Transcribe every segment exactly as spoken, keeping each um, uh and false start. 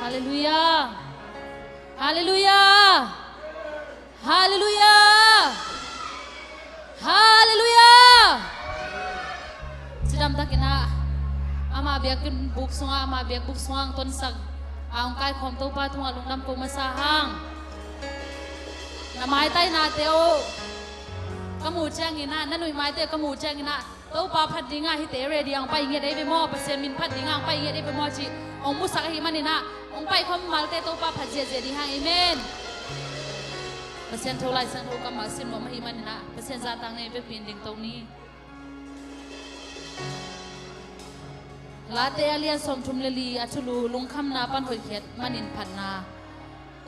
Halleluiah. Halleluiah. Halleluiah. Halleluiah. Cidamtakin ah, ama biakinn buk sungah, ama biakbuk sungah hong tonsak a hong kaikhawm Topa tungah lungdam ko masa hang. Na maitainate uh ka muh ciangin ah, na nuih maite uh ka muh ciangin ah, Topa phat dingah hihte ready a hong pai ngiat ei ve maw, Pasian min phat dingah hong pai ngiat ei ve maw cih hong musak ahih manin ah, hong paikhawm malte Topa phat ziahziah ding hang. Amen. Pasian tho, Lai Siangtho kammal sim nuam ahih manin ah, Pasian zahtakna i vekpi in dingto ni. Late a lian sawmthum le li a thulu, lungkhamna pan hoihkhiat manin phatna.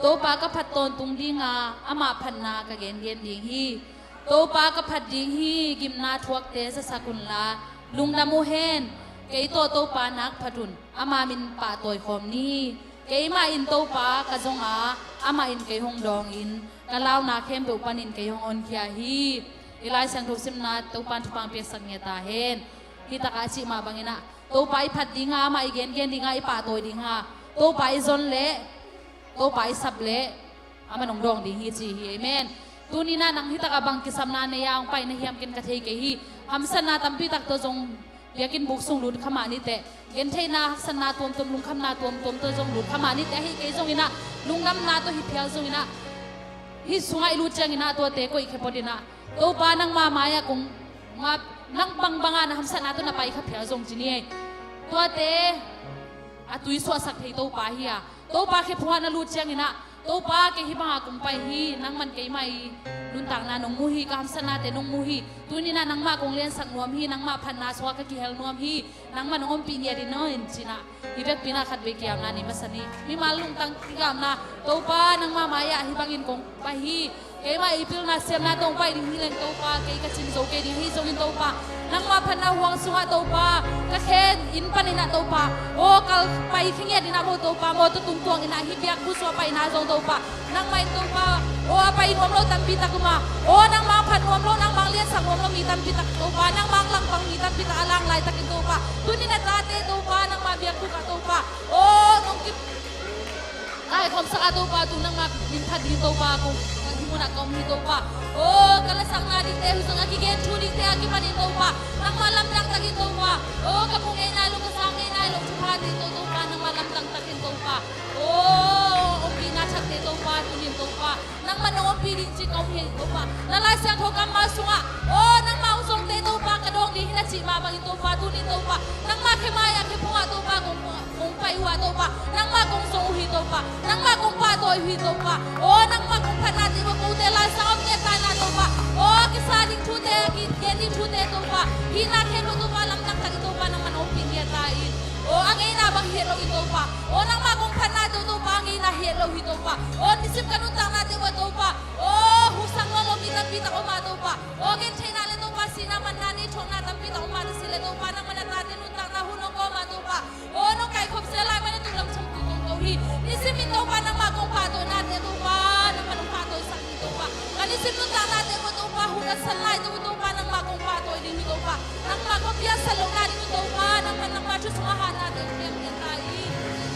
Topa ka phat tawntung dinga, amah phatna ka gengen ding hi. Topa ka phat ding hi, gimna thuakte zasak unla, lungdam uh hen. Kei tawh Topa nak phat un, ama min pahtawi khawm ni hi. Keimah in Topa ka zong a, amah in kei hong dawngin, ka launa khempeuh panin kei hong honkhia hi. I Lai Siangtho simna Topa in thupha piaksak ngiat ta hen. Hih takah a cih mah bangin ah, Topa i phat dinga, amah i gengen dinga, i pahtawi dinga, Topa i zon leh, Topa i sap leh, amah in hong dawng ding hi ci hi. Amen. Tuni-in ah nang hih takah bang kisapna nei a hong pai na hiam ken ka thei kei hi. Hamsatna tampi tak tawh zong biakinn buk sung lut kha mah ni teh. Gentheihna, haksatna tuamtuam, lungkhamna tuamtuam tawh zong lut kha mah ni teh. Ahi kei zongin ah, lungdamna tawh hi phial zongin ah, hih sungah i lut ciangin ah tuate koihkhia phot in ah, Topa nangma mai-ah kong, nang bangbang ah na hamsatna tawh na pai kha phial zong ci ni ei. Tuate a tui suahsak thei Topa hi a, Topa khephungah na lut ciangin ah, Topa, kei hih bangah kong pai hi, nangman keimah i nuntakna nong mu hi, ka hamsatnate nong mu hi. Tuni-in ah nangmah kong liansak nuam hi, nangmah phatna sungah ka kihel nuam hi, nangman hong ompih ngiat in aw, in ci-in ah, i vekpi-in ah khatvei kiamna nei masa ni. Mimal lungtang kigamna, Topa, nangmah mai-ah hih bangin kong pai hi. Keimah i pilna siamna tawh hong pai ding hi leng Topa, kei ka cin zo kei ding hi. Ahi zongin Topa, nangmah phatna huang sungah Topa, ka khe inn panin ah Topa, aw, ka pai khe ngiat in ah maw Topa, mawtaw tung tuangin ah hih biakbuk sungah pai in ah zong Topa, nangmah in Topa, aw, a pai nuam lo tampi tak om a, aw, nangmah phat nuam lo, nangmah liansak nuam lo mi tampi tak Topa, nangmah langpang mi tampi tak a lang laitakin Topa, tuni na tate Topa, nangmah biakbuk ah Topa, aw, nong kip Kai khawmsak a Topa, tu nangmah min phat ding Topa, kong hih munah ka om hi Topa. Aw, ka lasakna dingte, hih sungah kigen thu dingte a kipanin Topa, nangmah lamdang takin Topa. Aw, ka mu ngei nai lo, ka za ngei nai lo thuphate tawh Topa, nangmah lamdang takin Topa. Aw, ompihna thakte Topa, tunin Topa, nangmah nong ompih ding ci ka om hi Topa. Na Lai Siangtho kammal sungah, aw, nangmah hong zongte Topa, ka dawng ding hi na cih mah bangin Topa, tunin Topa, nangmah khe mai-ah, khe phungah Topa, kong kong pai uh ah Topa, nangmah kong zong uh hi Topa, nangmah kong pahtawi uh hi Topa. Aw, nangmah kong phatnate uh ah kote laisang om ngiat ta in ah Topa. Aw, kisa ding thute, kigen ding thute Topa, hihna khempeuh Topa, lamdang takin Topa, nangmah nong ompih ngiat ta in. Aw, a ngeina bang hi het lo in Topa. Aw, nangmah kong phatnate uh Topa, a ngeina hi het lo hi Topa. Aw, nisim ka nuntaknate uh ah Topa, aw, huhsak nawn lo mi tampi tak om a Topa. Aw, gentheihna le Topa, sihna manna nei thuakna tampi tak om a, na si le Topa, nangmah na tate nuntakna hun hong kawm a Topa. Aw, nong kaikhop zel lai manin tu lam chamku kong ko hi. Nisim in Topa, nangmah kong pahtawinate Topa, nangmah nong pahtawisak hi Topa. Ka nisim nuntaknate uh ah Topa, hun a san laite uh Topa, nangmah kong pahtawi ding hi Topa. Nangmah kong piaksak lohna ding uh Topa, nangmah, nangmah thu sungah hatnate uh piang piang ta hi.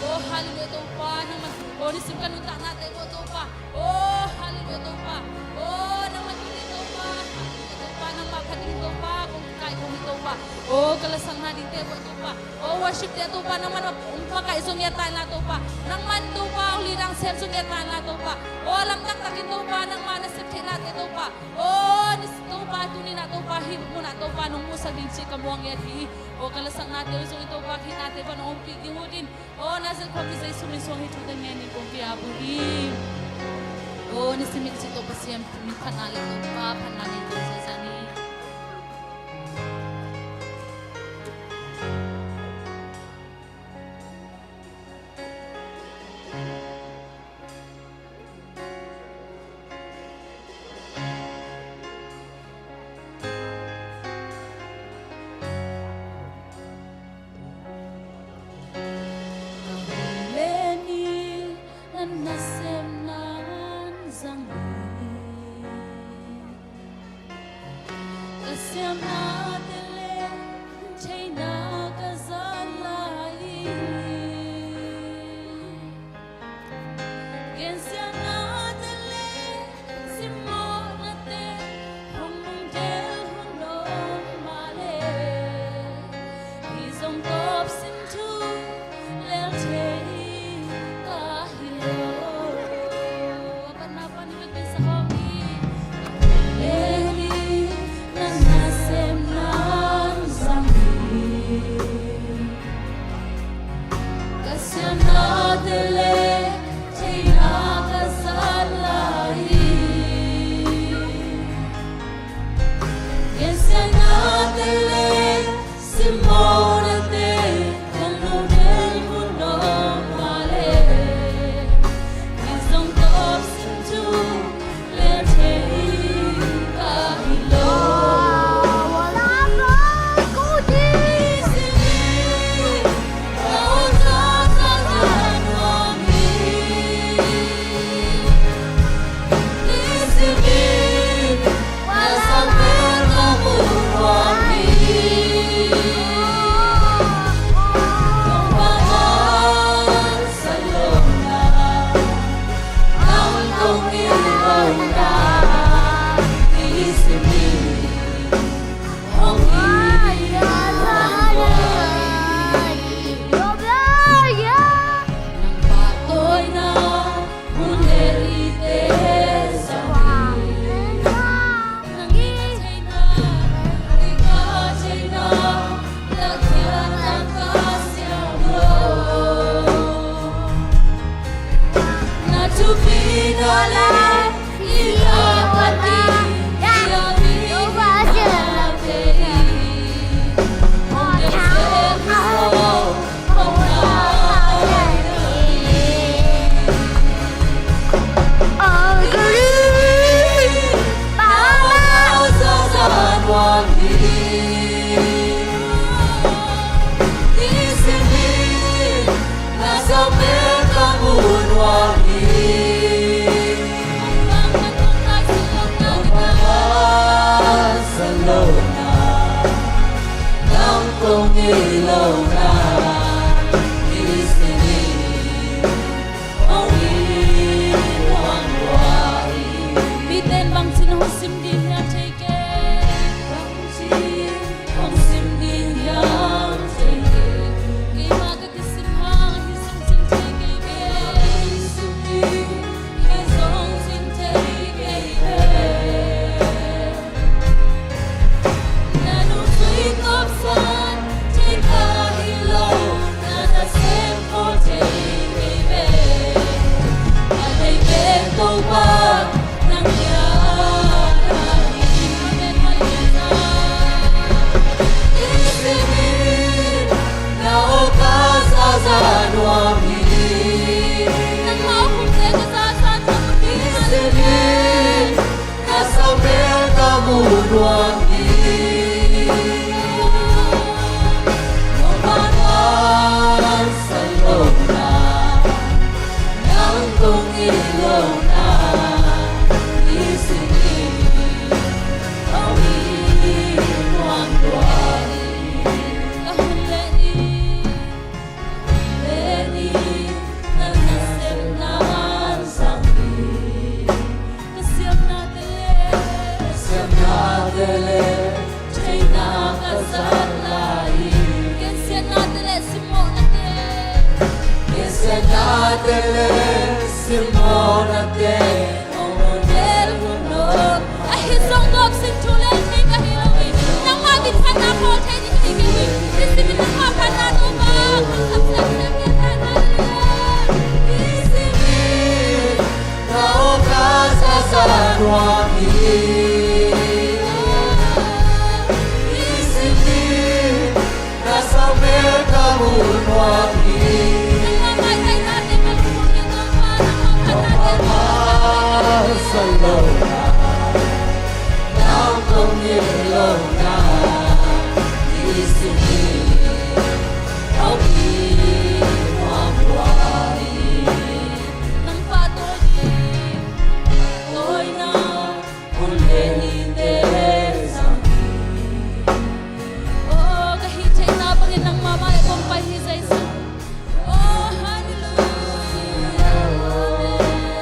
Aw, halleluiah Topa, nangmah, aw, nisim ka nuntaknate uh ah Topa. Aw, halleluiah Topa. Aw, nangmah tunin Topa. Halleluiah Topa, nangmah phat ding Topa, kong kaikhawm hi Topa. Aw, ka lasakna dingte uh ah Topa. Aw, worship te Topa, nangmah na hong makaih zong ngiat ta in ah Topa. Nangmah in Topa, hong lidang sem zong ngiat ta in ah Topa. Aw, lamdang takin Topa, nangmah na sep theihnate Topa. Aw, ni Topa, tunin ah Topa, hih munah Topa, nong musak ding cih ka muang ngiat hi. Aw, ka lasaknate uh zong in Topa, khihnate uh ah nong ompih ding uh in. Aw, Nazareth khuami Jesu min suang hih thute ngenin kong ki-ap uh hi. Aw, nisim in cih Topa Pasian min phatna le Topa phatna nei ta ziahziah ni. Ka hoih le ni na nasepna zang hi. Ka siamnate le theihna ka zat lai hi. Gensiatnate le simmawhnate hong nungtel hun lo mah leh, hih zong tawp sin thu lel thei ka hi lo. A patna pan i ka kisa hong hi. Leni na nasepna zang hi. Ka siatnate le theihna ka zat lai hi. Gensiatnate le simmawhnate hong nungtel hun lo mah leh, hih zong tawp sin thu lel thei ka hi lo. Miten bangcin hong sim ding hiam thei kei. Bangcin hong sim ding hiam thei kei. Keimah ka kisim hang hih zong cin thei kei ve. Hih zong cin thei kei ve. Na nungzui tawpsan thei ka hi lo, na nasem khol thei kei ve. A deih pen Topa nang hiah ka hi. Amen. Hih zing in na aw ka zaza nuam hi. Nangmah aw hong te ka zaza nuam hi. Hih zing in na sawm pen ka mu nuam hi. Nong pan pan salona, nang kong it lona, i sin hi. Hong it nuam lua hi. Ka hun le ni. Leni na nasepna zang hi. Ka siatnate le, ka siatnate le theihna ka zat lai hi. Gensiatnate le simmawhnate, gensiatnate le simmawhnate hong nungtel hun lo. Ahi zong tawp sin thu lel thei ka hi lo hi. Nangmah min phatna khawl thei ding ka hi kei hi. Nisim in nangmah phatna Topa hong sam semsem hen. Hallelujah. Nisim in na aw ka zaza nuam hi. Nisim in na sawm pen ka mu nuam hi. Nang kong it lona, i sin hi. Hong it nuam lua hi. Nang pahtawi ding, pahtawina hun le nite zang hi. Oh, ka hih theihna bangin nangmah mah leh kong pai hi Jesu. Oh, hallelujah. Amen.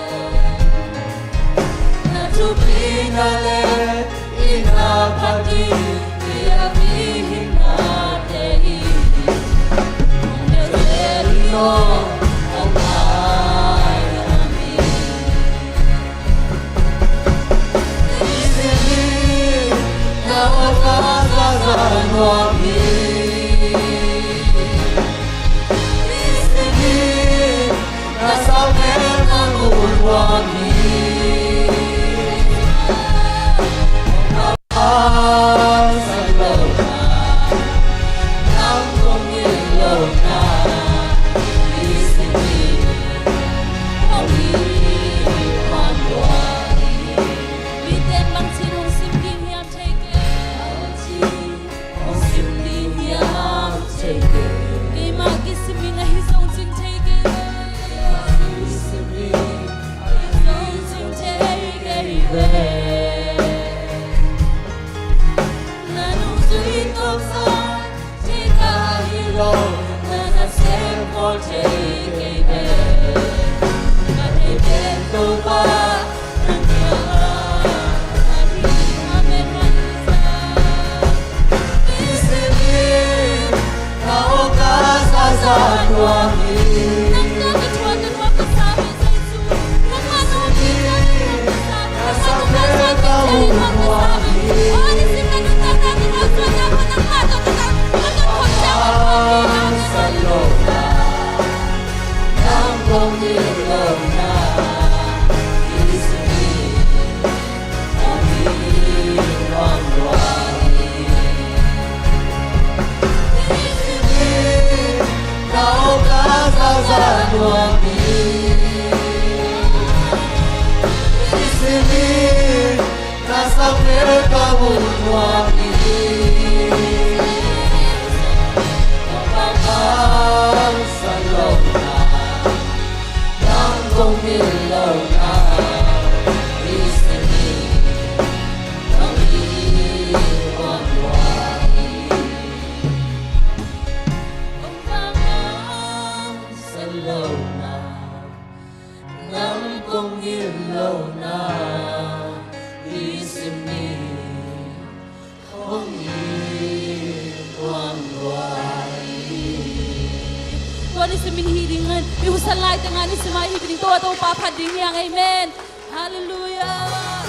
Tua ni simin hi ding ngan, i husan lai tengah ni simai hi ding, tua Topa phat ding hiang. Amen. Halleluiah.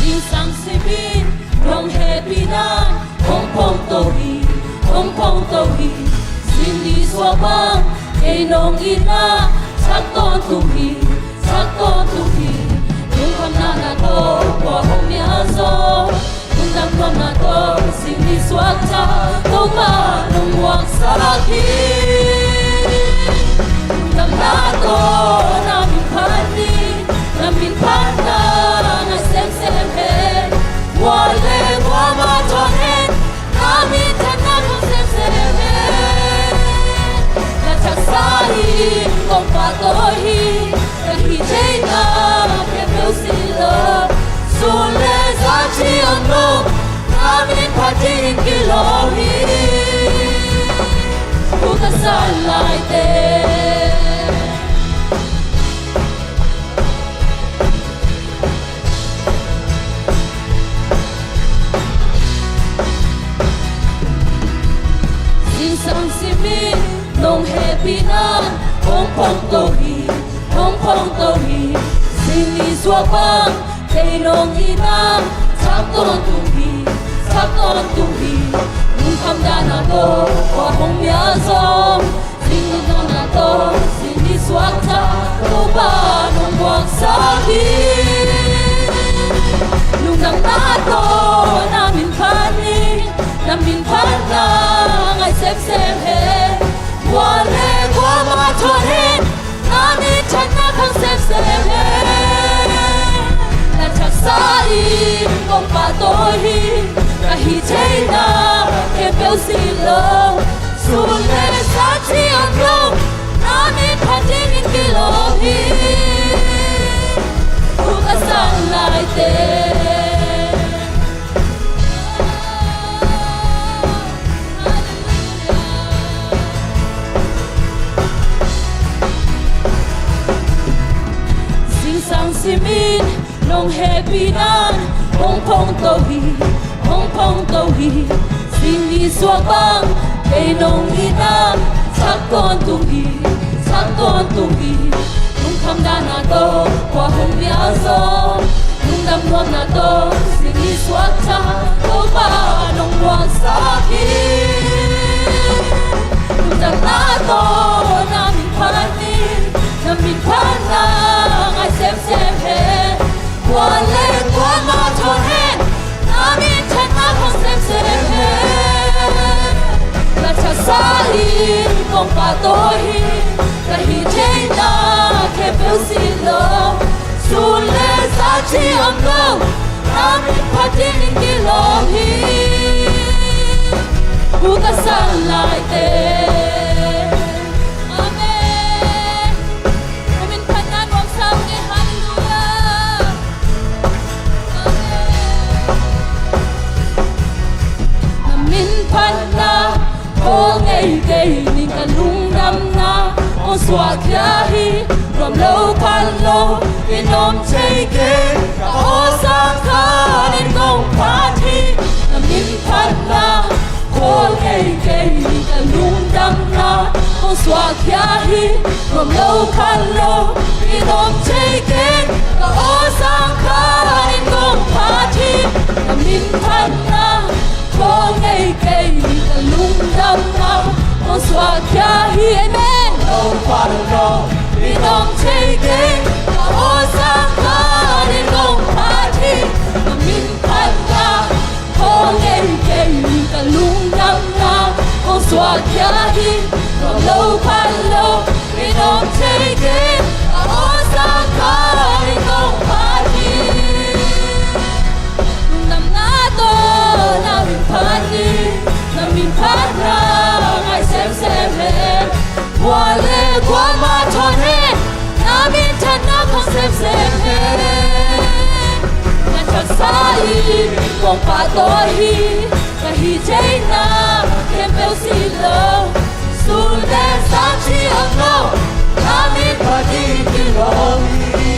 Zingsang simin nong hehpihna hong pongto hi, hong pongto hi. Zin ni suak bang kei nong itna thak tawntung hi, thak tawntung hi. Lungkhamna na tawh kua hong mia zong, lungdam nuamna tawh zin ni suak thak, Topa nong muangsak hi. Lungdamna tawh na min phat ni, na min phatna ngai semsem hen. Kua le kuamah thawn hen, na minthanna khang semsem hen. Na thaksa in kong pahtawi hi, ka hih theihna khempeuh si lo. Sun le za thi om lo, na min phat dingin kilawm hi. Thu ka san laite. Zingsang simin nong hehpihna hong pongto hi, hong pongto hi. Zin ni suak bang kei nong itna thak tawntung hi, thak tawntung hi. Lungkham dahna tawh kua hong mia zong, zin ni suak thak, Topa nong muangsak hi. Lungdamna tawh na min phat ni, na min phatna ngai semsem hen. Kua le kuamah thawn hen, na minthanna khang semsem hen. Na thaksa in kong pahtawi hi, ka hih theihna khempeuh si lo. Sun le za thi om lo, na min phat dingin kilawm hi. Thu ka san laite. Sang simin nong hehpihna in hong phongto hi, hong phongto hi. Sing nisuak bang kei nong itna in thak tawntung hi, thak tawntung hi. Lungkham dahna tawh khua hong nial zaw, lungdam nuamna tawh sing nisuak tha, Topa nong muangsak hi. Lungdamna tawh na min phat hi, na min phatna ngai semsem hen. Kua le kua mah thawn hen, na minthanna khong semsem hen. Na thasa in kong pahtawi hi, ka hih theihna khempeuh sin lo. Sun le zan ci om lo, na min phat dingin kilawm hi. Thu ka san laite. Amen. Na min phatna nuamsa ung e, halleluiah. Amen. Na min phatna khawl ngei kei ning, ka lungdamna kong suahkhia hi. Nuam lo phat lo in om thei kei, ka awsang khat in kong phat hi. Na min phatna khawl ngei kei ning, ka lungdamna kong suahkhia hi. Nuam lo phat lo in om thei kei, ka awsang khat in kong phat hi. Na min phatna khawl ngei kei ning, ka lungdamna kong suahkhia hi. Amen. Nuam lo phat lo in om thei kei, ka awsang khat in kong phat hi. Na min phatna khawl ngei kei ning, ka lungdamna kong suahkhia hi. Nuam lo phat lo in om thei kei, ka awsang khat in kong phat hi. Lungdamna tawh na min phat hi, na min phatna ngai semsem hen. Kua le kua mah thawn hen, na minthanna khong semsem hen. Na thasa in kong pahtawi hi, ka hih theihna khempeuh sin lo. Sun le zan ci om lo, na min phat dingin kilawm hi.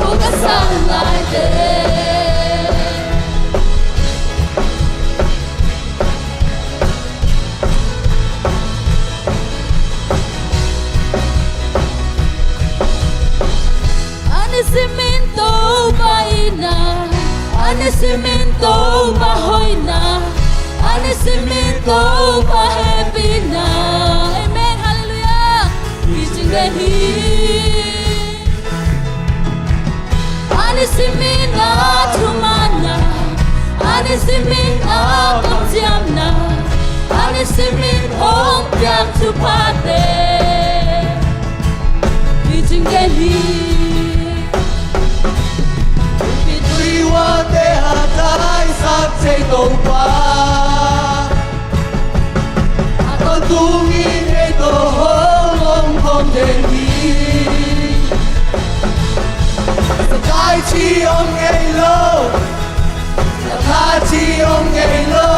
Thu ka san laite. A nisim in Topa itna, a nisim in Topa hoihna, a nisim in Topa hehpihna. Amen. Halleluiah. Hi cing den hi. A nisim in a thumanna, a nisim in a kamciamna, a nisim in hong piak thuphate hi cing den hi. Pumpi tui uate a taisak thei Topa, a tawntung in ei tawh hong om khawm den hi. Sakai ci om ngei lo, sakha ci om ngei lo,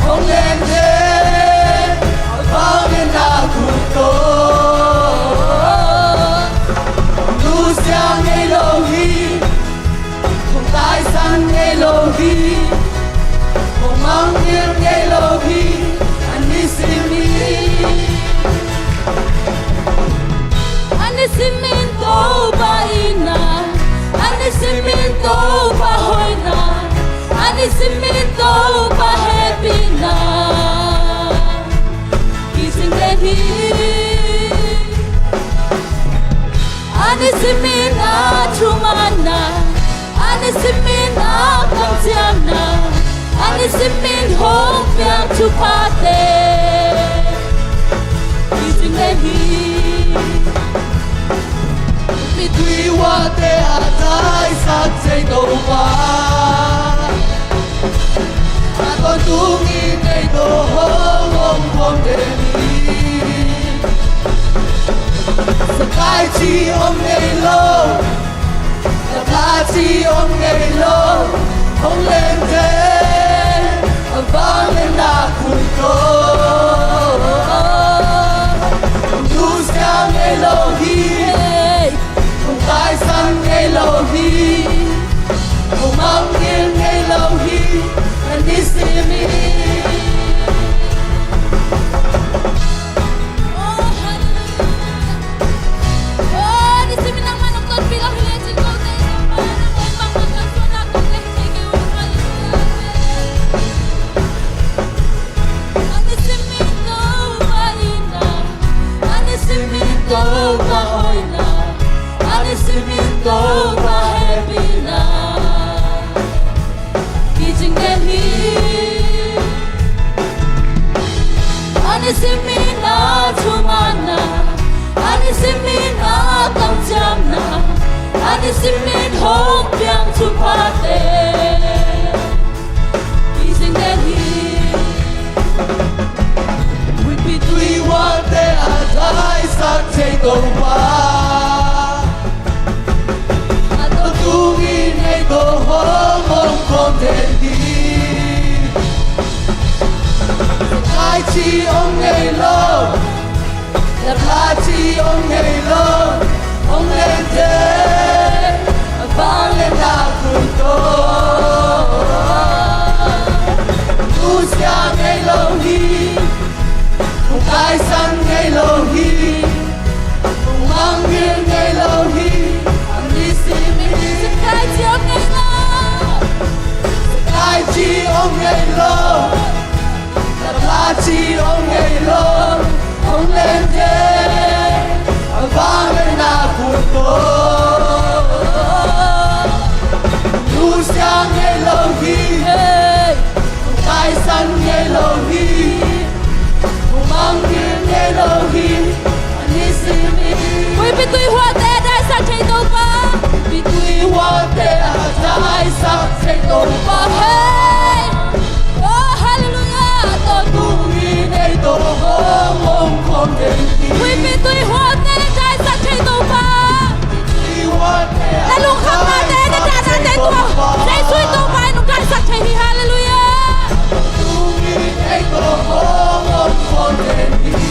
hong len den a vangliatna khut tawh. Hong nusia ngei lo hi, hong taisan ngei lo hi, hong mangngilh ngei lo hi. A nisim in, a nisim in Topa itna, a nisim in Topa hoihna, a nisim in Topa hehpihna hi cing den hi. A nisim in a thumanna, a nisim in a kamciamna, a nisim in hong piak thuphate hi cing den hi. Pumpi tui uate a taisak thei Topa, a tawntung in ei tawh hong om khawm den hi. Sakai ci om ngei lo, sakha ci om ngei lo, hong len den a vangliatna khut tawh. Hong nusia ngei lo hi, Simin Topa hehpihna kicing den hi. A nisimin a thumanna, a nisimin a kamciamna, a nisimin hong piang thuphate kicing den hi. Huipi tui huate a taisak thei Topa, a tawh tungin ei tawh hong om khawm den hi. Taici om ngei lo, laplaci om ngei lo, hong lente a vangliatna khut tawh. Nusia ngei lo hi, hong taisan ngei lo hi, hong mangngilh ngei lo hi. A nisimin taici om ngei lo, taici om ngei lo, laplaci om ngei lo, hong lente a vangliatna khut tawh. Nusia ngei lo hi, hong taisan ngei lo hi, hong mangngilh ngei lo hi. A nisimin huipi tui huate a taisak thei Topa, huipi tui huate a taisak thei Topa, hei. Oh, hallelujah. A tawh tungin ei tawh hong om khawm den hi. Huipi tui huate a taisak thei Topa, na lungkhamnate, na dahnate tua Jesu in Topa in hong taisak thei hi. Hallelujah.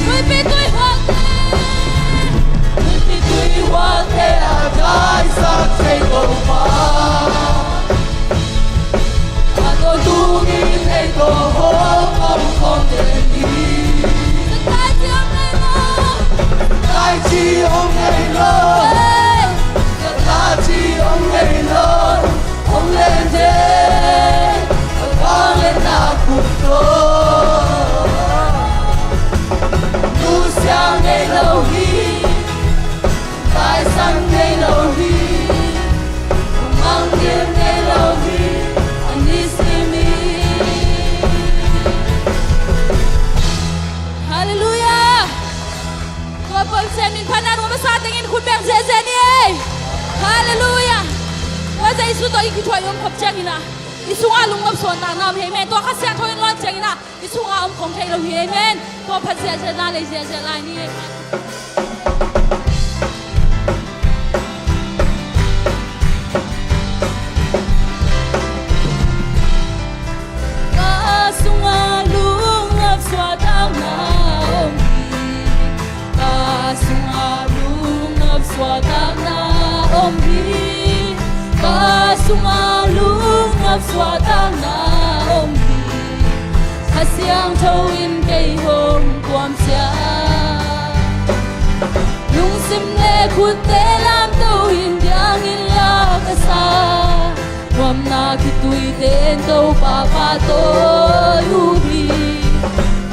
Huipi tui huate, huipi tui huate a taisak thei Topa, a tawh tungin ei tawh hong om khawm den hi. Taici om ngei lo, taici om ngei lo, taici om ngei lo, hong lente a vangliatna khut tawh. Nusia ngei lo hi, taisan ngei lo hi, mangngilh ngei lo hi. A nisimin. Hallelujah. Tua Pasian min phatna nungah masa tengin khut beng ziahziah ni ei. Hallelujah. Tua Jesu tawh i kithuah i om khop ciangin ah, i sungah lungnop suahtakna om hi ei. Amen. Tua Kha Siangtho in luan ciangin ah i sungah om khong thei lo hi ei. Amen. Tua phat ziahziah na lei ziahziah lai ni ei. Ka sungah lungnop suahtakna om hi. Ka sungah lungnop suahtakna om hi. Ka sungah lungnop suahtakna om hi. Kha Siangtho in kei hong kuamsiah. Lungsim le khutte lamto in diangin la ka sa. Nuamna khitui ten Topa pahtawi uh hi.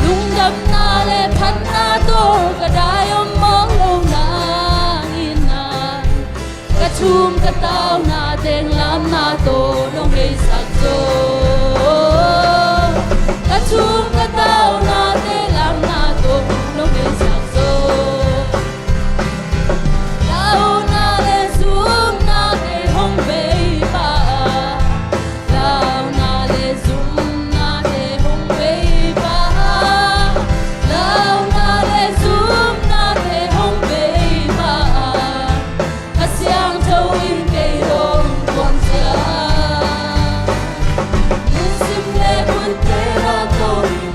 Lungdamna le phatna tawh ka dai om mawk lo nangin ah, ka thum ka tauna teng lamna tawh nong heisak zo. Ka thum ka tauna teng lamna tawh nong heisak zo. Launa le zumnate hong bei pah a, launa le zumnate hong bei pah a, launa le zumnate hong bei pah a, Kha Siangtho in kei hong kuamsiah. Lungsim le khutte lamto in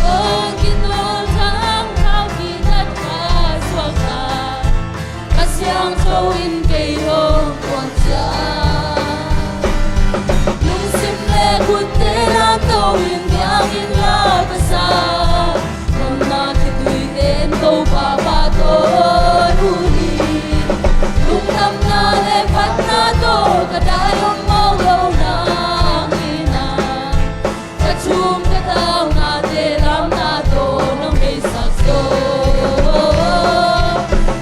Kong kitulthang thau kitat ka suakta, Kha Siangtho in kei hong kuansiat. Lungsim le khutte lamto in biang inla ka sa, nopna khitui ten Topa pahtawi uh hi. Lungdamna le phatna tawh ka dai om mawk lo nang hi na, ka thum ka taunate lamna tawh nong heisak zo.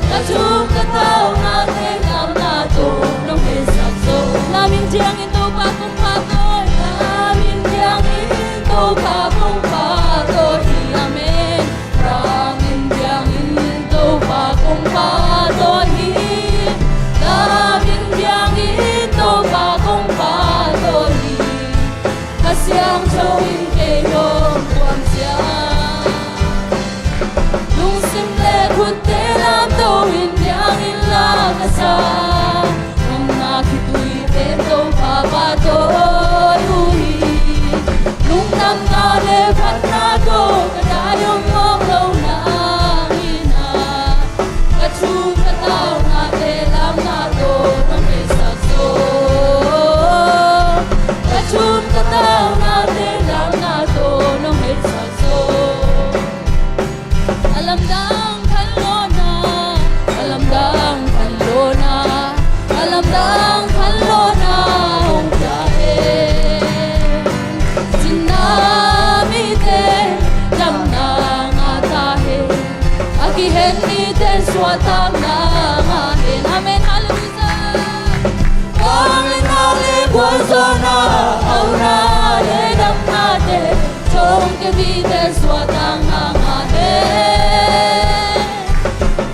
Ka thum ka taunate lamna tawh nong heisak zo. Lam in thiang in Topa kong pahtawi, lam in thiang in Topa kong pahtawi hi. Amen. Lam in thiang in Topa kong pahtawi hi. Lam in thiang in Topa kong pahtawi hi. Kha Siangtho in kei hong kuansiat. Lungsim le khutte lamto in biang inla ka sa, nopna khitui ten Topa pahtawi uh hi. Lungdamna le phatna tawh ka dai om mawk lo nang hi na, ka thum ka taunate lamna tawh nong heisak zo. Ka thum ka taunate lamna tawh nong heisak zo. A lamdang khanlawhna, a lamdang khanlawhna, a lamdang khanlawhna hong pia hen. Cina mite damna ngah ta hen. A kihen mite suahtakna ngah hen. Amen. Halleluiah. Vangliatna le gualzawhna, hauna le damnate, thongkia mite suahtakna ngah hen.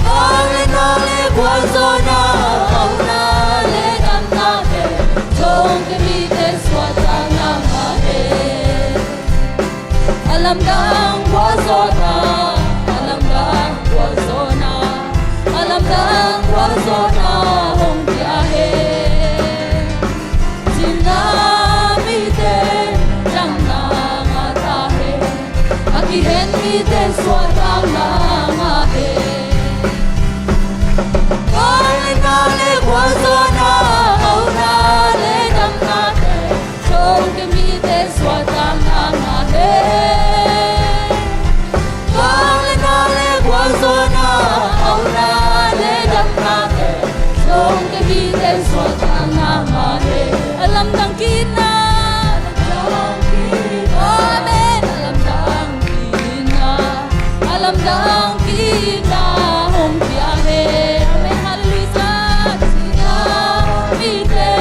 Vangliatna le gualzawhna, hauna le damnate, thongkia mite suahtakna ngah hen. A lamdang gualzawhna, a lamdang gualzawhna, a lamdang gualzawhna hong pia hen. Cina mite damna ngah ta hen. A kihen mite suahtakna ngah hen. Vangliatna le gualzawhna, hauna le damnate, thongkia mite suahtakna ngah hen. Vangliatna le gualzawhna, hauna le damnate, thongkia mite suahtakna ngah hen. A lamdang ki-itna. Amen. A lamdang ki-itna, a lamdang ki-itna hong pia hen. Amen. Halleluiah. Cina mite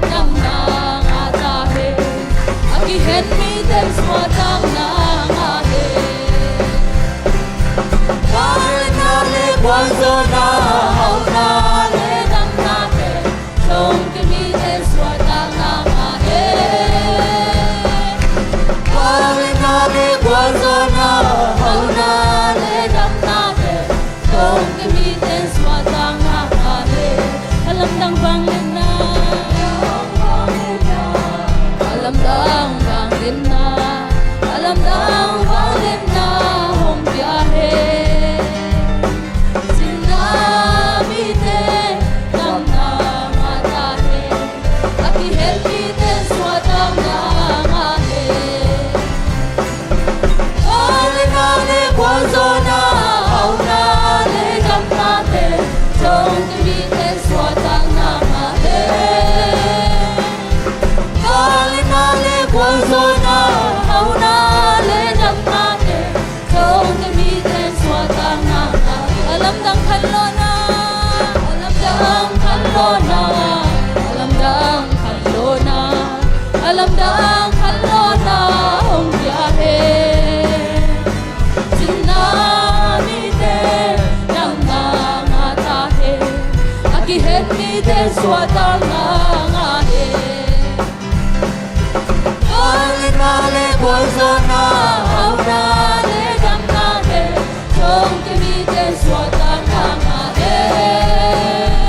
damna ngah ta hen. A kihen mite suahtakna ngah hen. Vangliatna le gualzawhna, hauna le damnate, thongkia mite suahtakna ngah hen. Vangliatna le gualzawhna, hauna le damnate, thongkia mite suahtakna ngah hen. A lamdang vangliatna. A lamdang vangliatna, a lamdang vangliatna hong pia hen. Cina mite damna ngah ta hen. A kihen mite suahtakna ngah hen. Vangliatna le gualzawhna, hauna le damnate, thongkia mite suahtakna ngah hen. Vangliatna le gualzawhna, hauna le damnate, thongkia mite suahtakna ngah hen. A lamdang khanlawhna, a lamdang khanlawhna, a lamdang khanlawhna, a lamdang khanlawhna hong pia hen. Cina mite damna ngah ta hen. A kihen mite suahtakna ngah hen. Vangliatna le gualzawhna, hauna le damnate, thongkia mite suahtakna ngah hen.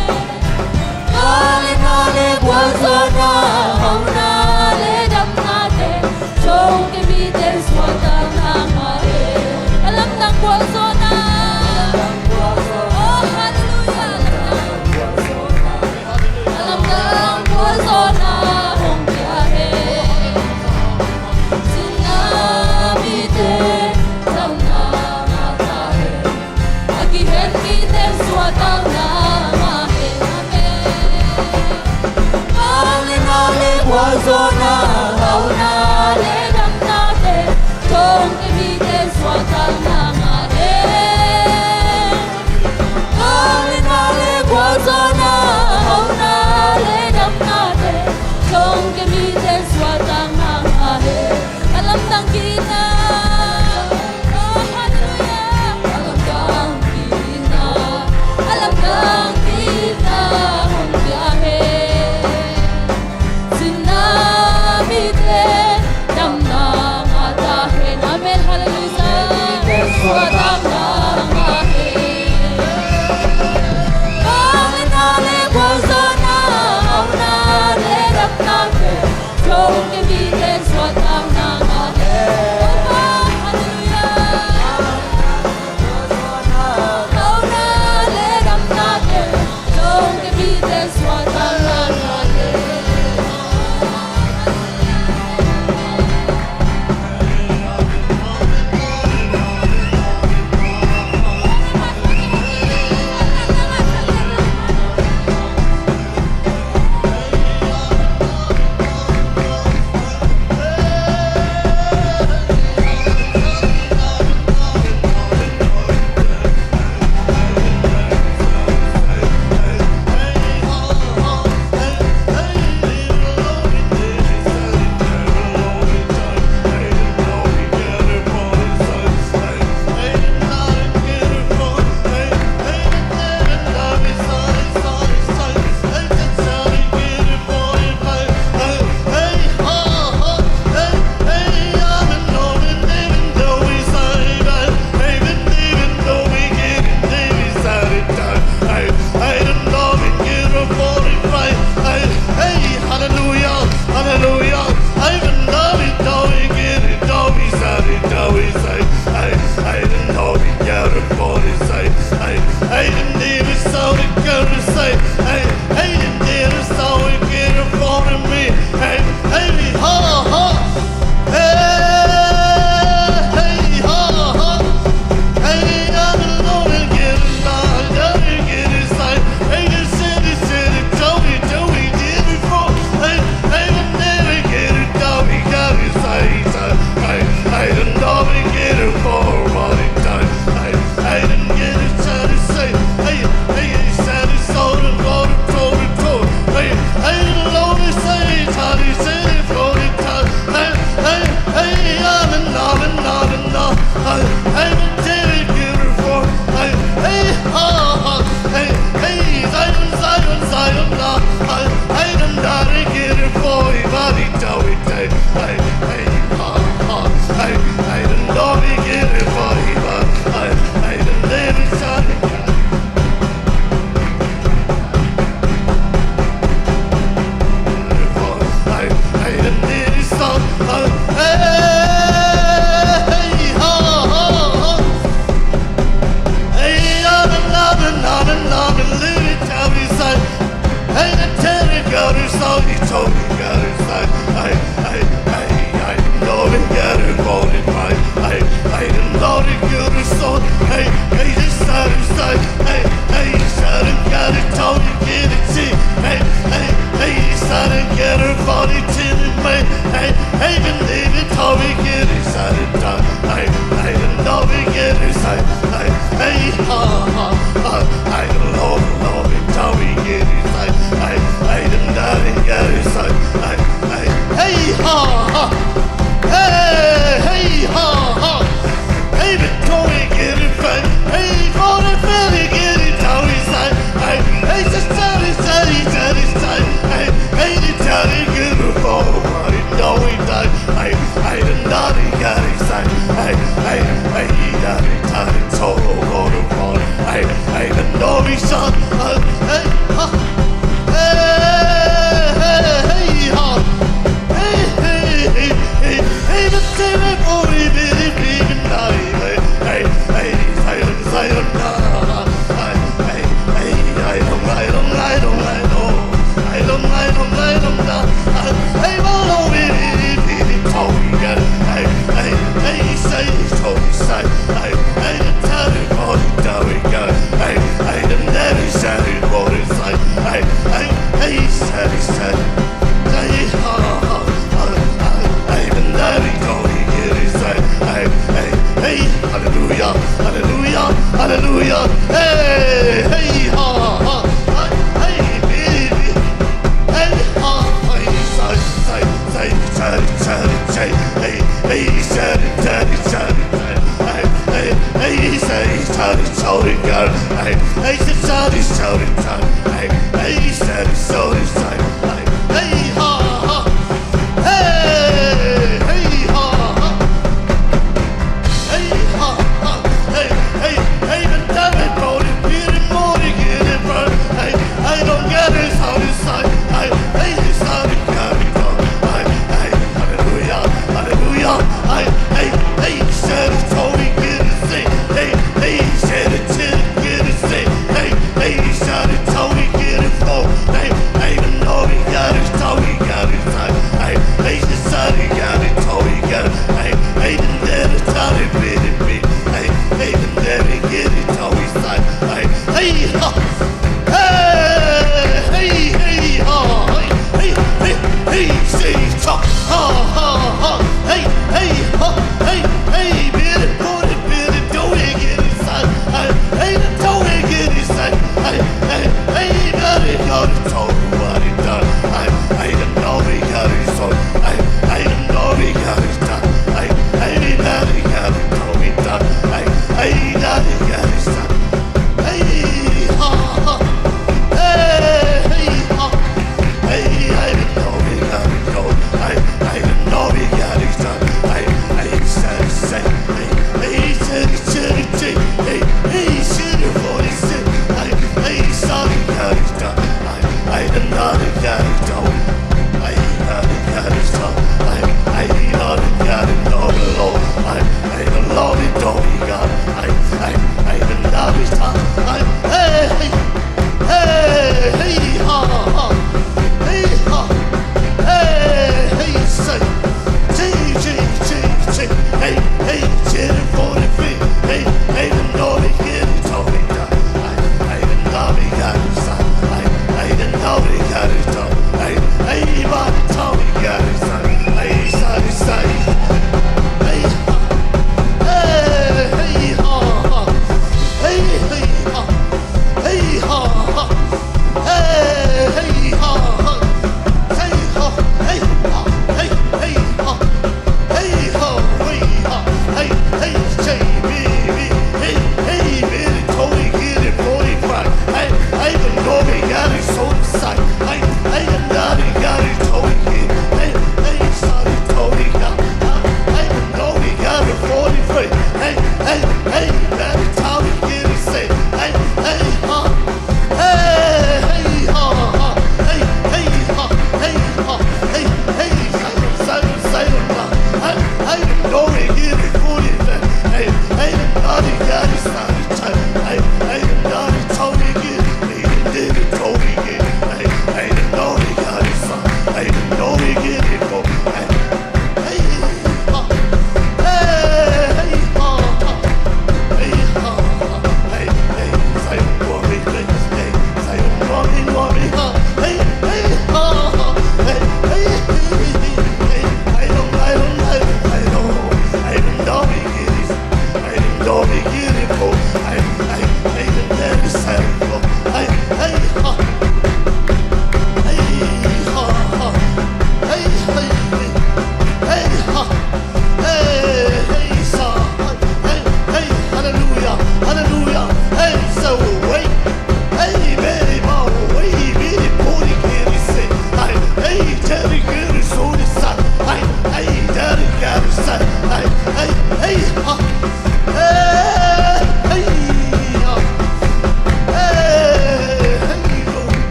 Vangliatna le gualzawhna, hauna le damnate, thongkia mite Amen. Hey, hey, ha, ha, hey, hey, hey, hey, ha, hey, say, say, say, say, say, say, hey, hey, say, say, say, say, hey, hey, hey, say, say, sorry, girl, hey, hey, say, sorry, sorry, sorry, hey, hey, say, sorry, sorry, hey, hey, ha, ha. Hey, hey, ha, ha. Hey, ha, ha. Hey, hey, hey, the devil, Holy Spirit, Holy Spirit, hey, hey, don't get it, sorry, sorry, hey, hey, sorry, sorry, hey, hey, hallelujah, hallelujah, hey, hey, hey, say, sorry, get it, say, hey, hey, say, the chin, get it, say, hey, hey, sorry, sorry, get it, flow, hey, hey, the glory, got it, sorry, got it, sorry.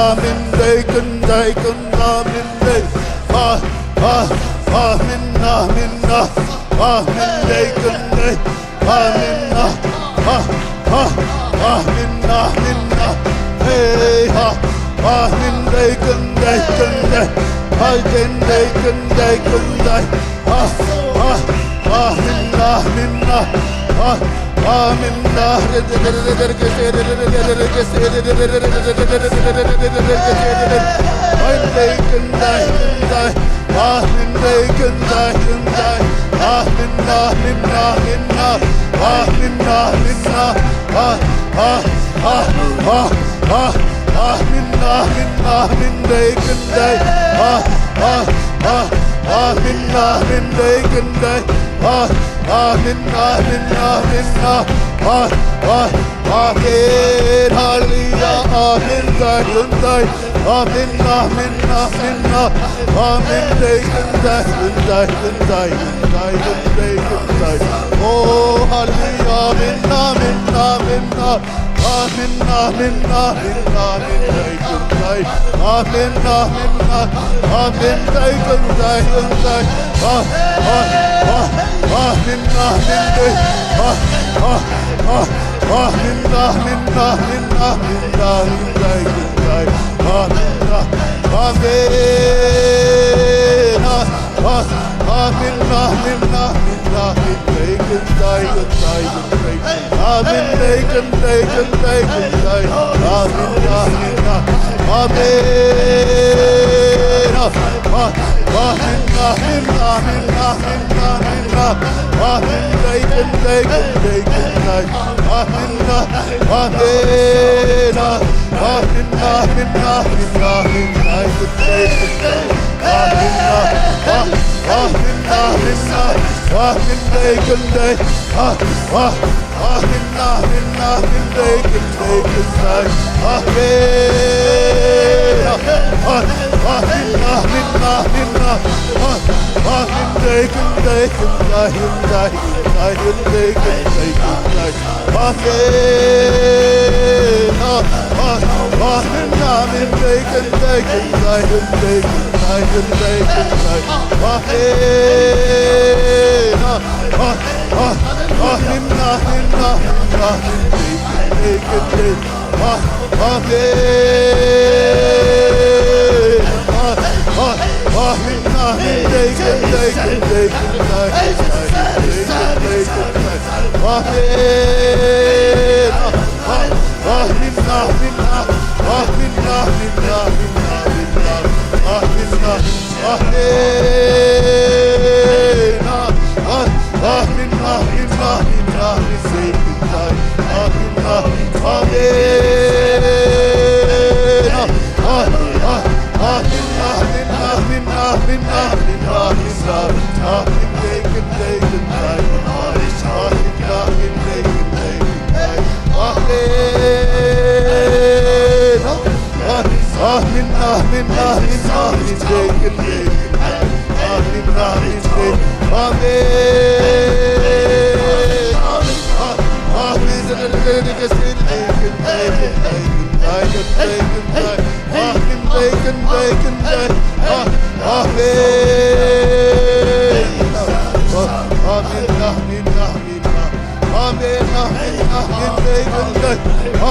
Amin, dei kun dei kun, amin, dei. Ah, ah, amin, amin, ah, amin, dei kun dei. Amin, ah, ah, ah, amin, amin, ah. Hey, ah, amin, dei kun dei kun dei. Hai, kun dei kun dei kun dei. Ah, ah, amin, amin, ah. Ah, amin, ah. Amin, dei kun dei kun dei. Amin, dei kun dei kun dei. Amin, amin, amin, ah. Amin, amin, ah. Ah, ah, ah, ah, ah. Amin, amin, amin, dei kun dei. Ah, ah, ah, amin, amin, dei kun dei. Ah, amin, amin, amin, ah. Ah, ah, amin, hallelujah, amin, dei kun dei. Amin, amin, amin, ah. Amin, dei kun dei, kun dei, kun dei, kun dei, kun dei, kun dei. Oh, hallelujah, amin, amin, amin, ah. Amin, amin, amin, amin, dei kun dei. Amin, amin, ah. Amin, dei kun dei, kun dei. Ah, ah, ah, amin, amin, dei. Ah, ah, ah, amin, amin, amin, amin, amin, dei kun dei. Amin, ah, amin, ah. Ah, amin, amin, amin, amin, dei kun dei, kun dei, kun dei. Amin, dei kun dei, kun dei, kun dei. Amin, amin, ah. Amin, ah. Ah, amin, amin, amin, amin, amin, ah. Amin, dei kun dei, kun dei, kun dei. Amin, ah. Amin, ah. Amin, amin, amin, amin, dei kun dei, kun dei. Amin, ah. Ah, amin, amin, ah. Amin, dei kun dei. Ah, ah, amin, amin, amin, dei kun dei, kun dei. Amin, ah. Ah, amin, amin, amin, ah. Ah, amin, dei kun dei, kun dei, kun dei, kun dei, kun dei, kun dei. Amin. Ah, ah, amin, amin, dei kun dei, kun dei, kun dei, kun dei, kun dei, kun dei. Amin. Ah, ah, amin, amin, amin, amin, dei kun dei, kun dei. Ah, amin. Ah, ah, amin, amin, dei kun dei, kun dei, kun dei, kun dei, kun dei, kun dei. Amin. Ah, ah, amin, amin, ah, amin, amin, amin, amin, amin, amin, ah, ah, amin, amin, amin, amin, amin, amin, amin, ah, ah, amin, amin, amin, amin, amin, amin, amin, amin, dei kun dei, kun dei, amin, amin, dei kun dei, kun dei. Amen. Amen, amen, amen, amen. Amen, amen, amen. Amen. Amen. Amen, amen, amen. Amen, amen, amen, amen. Amen, amen, amen, amen, amen. Ah,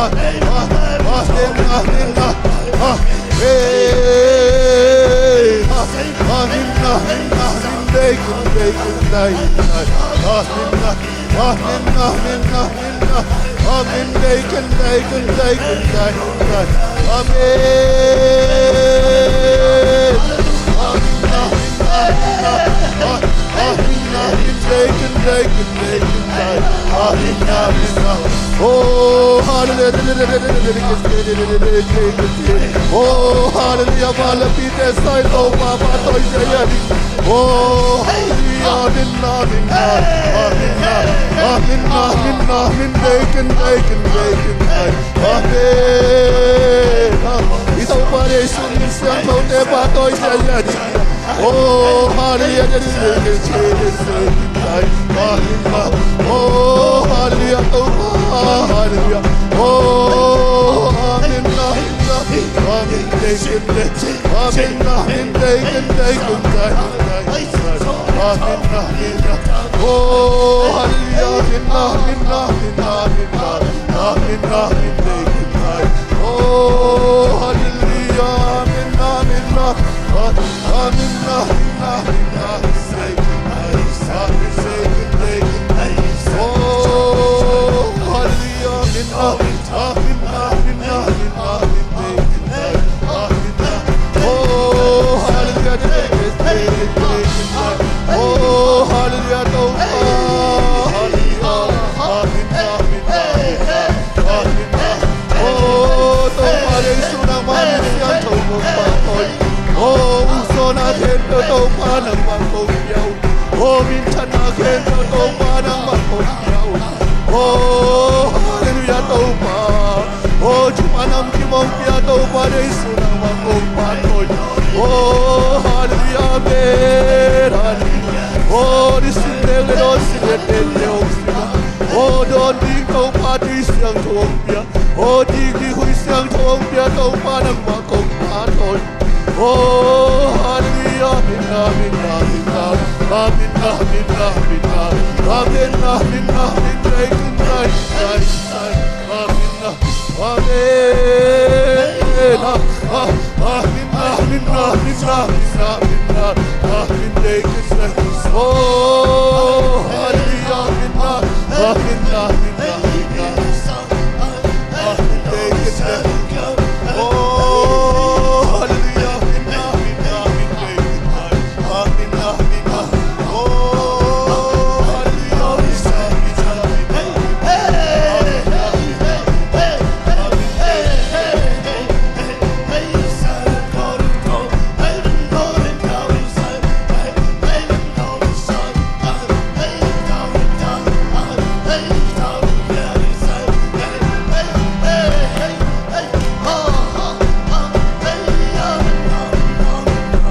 ah, amen, amen, ah, ah, amen. Ah, amen, amen, amen, amen, amen, amen. Amen, amen, amen, amen, amen, amen, amen. Amen. Amen, amen, amen, amen. Ah, ah, amen, amen, amen, amen, amen. Oh, hallelujah. Oh, hallelujah. Father, be the sign of Papa Toy. Oh, hallelujah. Amen, amen, amen, amen, amen, amen, amen, amen. Amen. Amen. Amen. Amen. Oh, hallelujah. Oh, hallelujah. Oh, hallelujah. Oh, amen, amen, amen, Oh, hallelujah. Amen, amen, amen, amen, amen, amen. Oh, hallelujah. Amen, amen, amen, amen, amen, amen. Oh, hallelujah. Amen, amen. Oh, hallelujah, Topa. Oh, thupha nam kim hong pia Topa Jesu nangmah kong phat koi. Oh, hallelujah, amen, hallelujah. Oh, nisim deuh le dawn sim le tente hong sim a. Oh, dawn ding Topa Tui Siangtho hong pia. Oh, ding ding Khui Siangtho hong pia Topa nangmah kong phat koi. Oh, hallelujah, amen, amen, amen, amen. Amen, amen, amen, amen. Amen, amen, amen, amen. Amen, amen, amen, amen. Amen, amen, amen, amen. Oh, hallelujah, amen, amen, amen, amen. Amen, amen, amen, amen. Amen,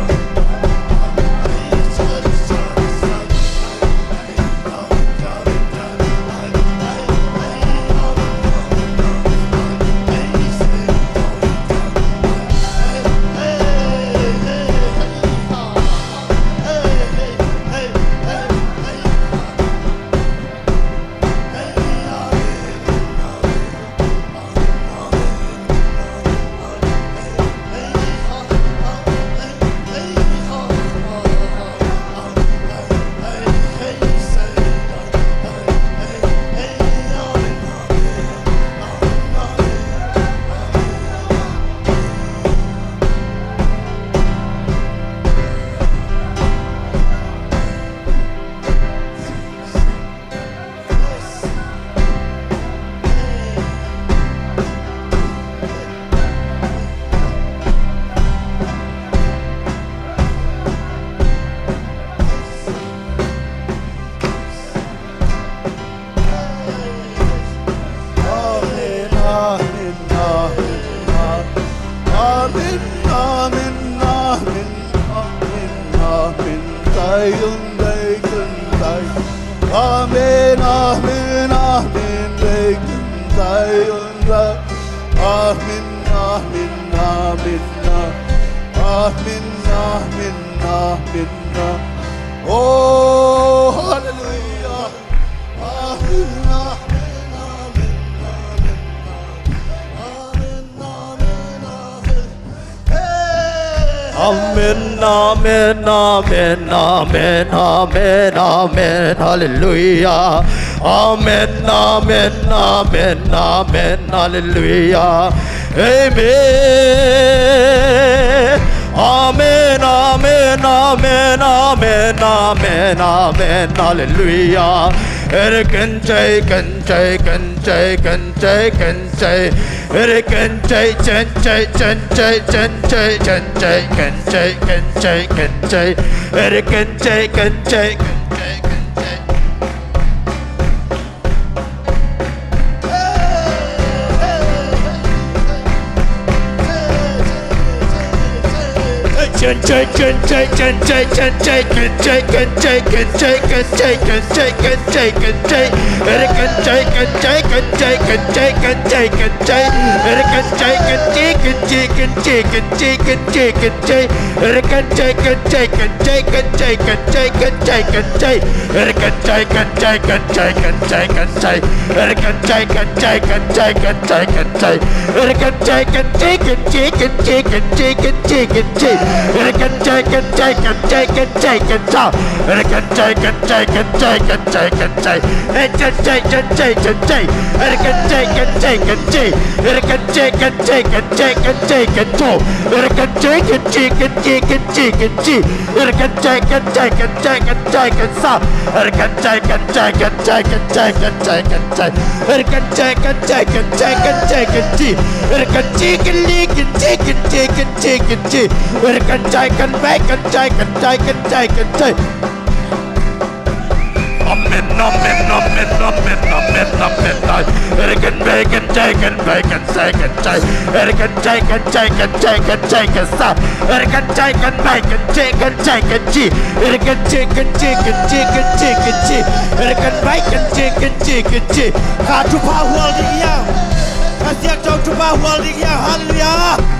amen, amen, amen. Amen, amen, amen, amen, amen. Amen, amen, amen, amen. Amen, amen, amen, amen. Amen, amen, amen, amen. Oh, hallelujah. Amen, amen, amen, amen. Amen, amen, amen. Hey. Amen, amen, amen, amen, amen, amen. Hallelujah. Amen, amen, amen, amen. Hallelujah. Amen. Amen, amen, amen, amen, amen, amen. Hallelujah. Ere ken chai, ken chai, ken chai, ken chai, ken chai. Ere ken chai, ken chai, ken chai, ken chai, ken chai, ken chai, ken chai, ken chai. Ere ken chai, ken chai, ken chai, ken chai. Amen, amen, amen, amen, amen, amen. Ai, er kan bai kan jai kan bai kan sai kan jai. Er kan jai kan jai kan jai kan jai kan sa. Er kan jai kan bai kan jai kan jai kan ji. Er kan jai kan jai kan jai kan jai kan ji. Er kan bai kan jai kan jai kan ji. Kha thupha hual ding hiam? Kha siangtho thupha hual ding hiam? Hallelujah.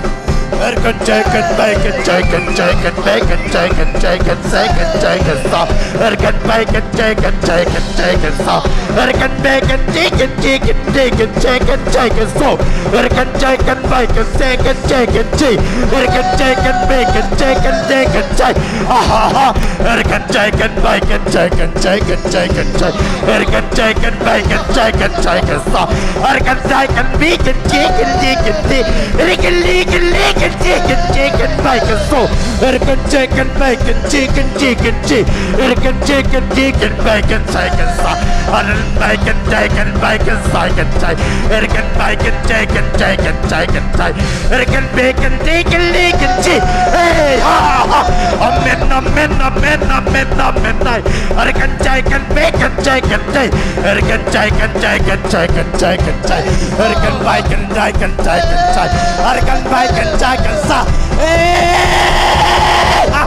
Er kan jai kan bai kan jai kan jai kan bai kan jai kan jai kan sai kan jai kan sa. Er kan bai kan jai kan jai kan jai kan sa. Er kan bai kan ji kan ji kan ji kan jai kan jai kan so. Er kan jai kan bai kan sai kan jai kan ji. Er kan jai kan bai kan jai kan jai kan jai. Ahaha. Er kan jai kan bai kan jai kan jai kan jai kan jai. Er kan jai kan bai kan jai kan jai kan sa. Er kan jai kan bi kan ji kan ji kan ji. Er kan li kan li kan ji kan ji kan bai kan so. Er kan jai kan bai kan ji kan ji kan ji. Er kan jai kan ji kan bai kan sai kan sa. Er kan bai kan jai kan bai kan sai kan jai. Er kan bai kan jai kan jai kan jai kan jai. Er kan be kan de kan le kan ji. Hey, ha, ha. Amen, amen, amen, amen, amen. Ai, er kan jai kan be kan jai kan jai. Er kan jai kan jai kan jai kan jai kan jai. Er kan bai kan jai kan jai kan jai. Er kan bai kan jai kan sa. Hey, ha.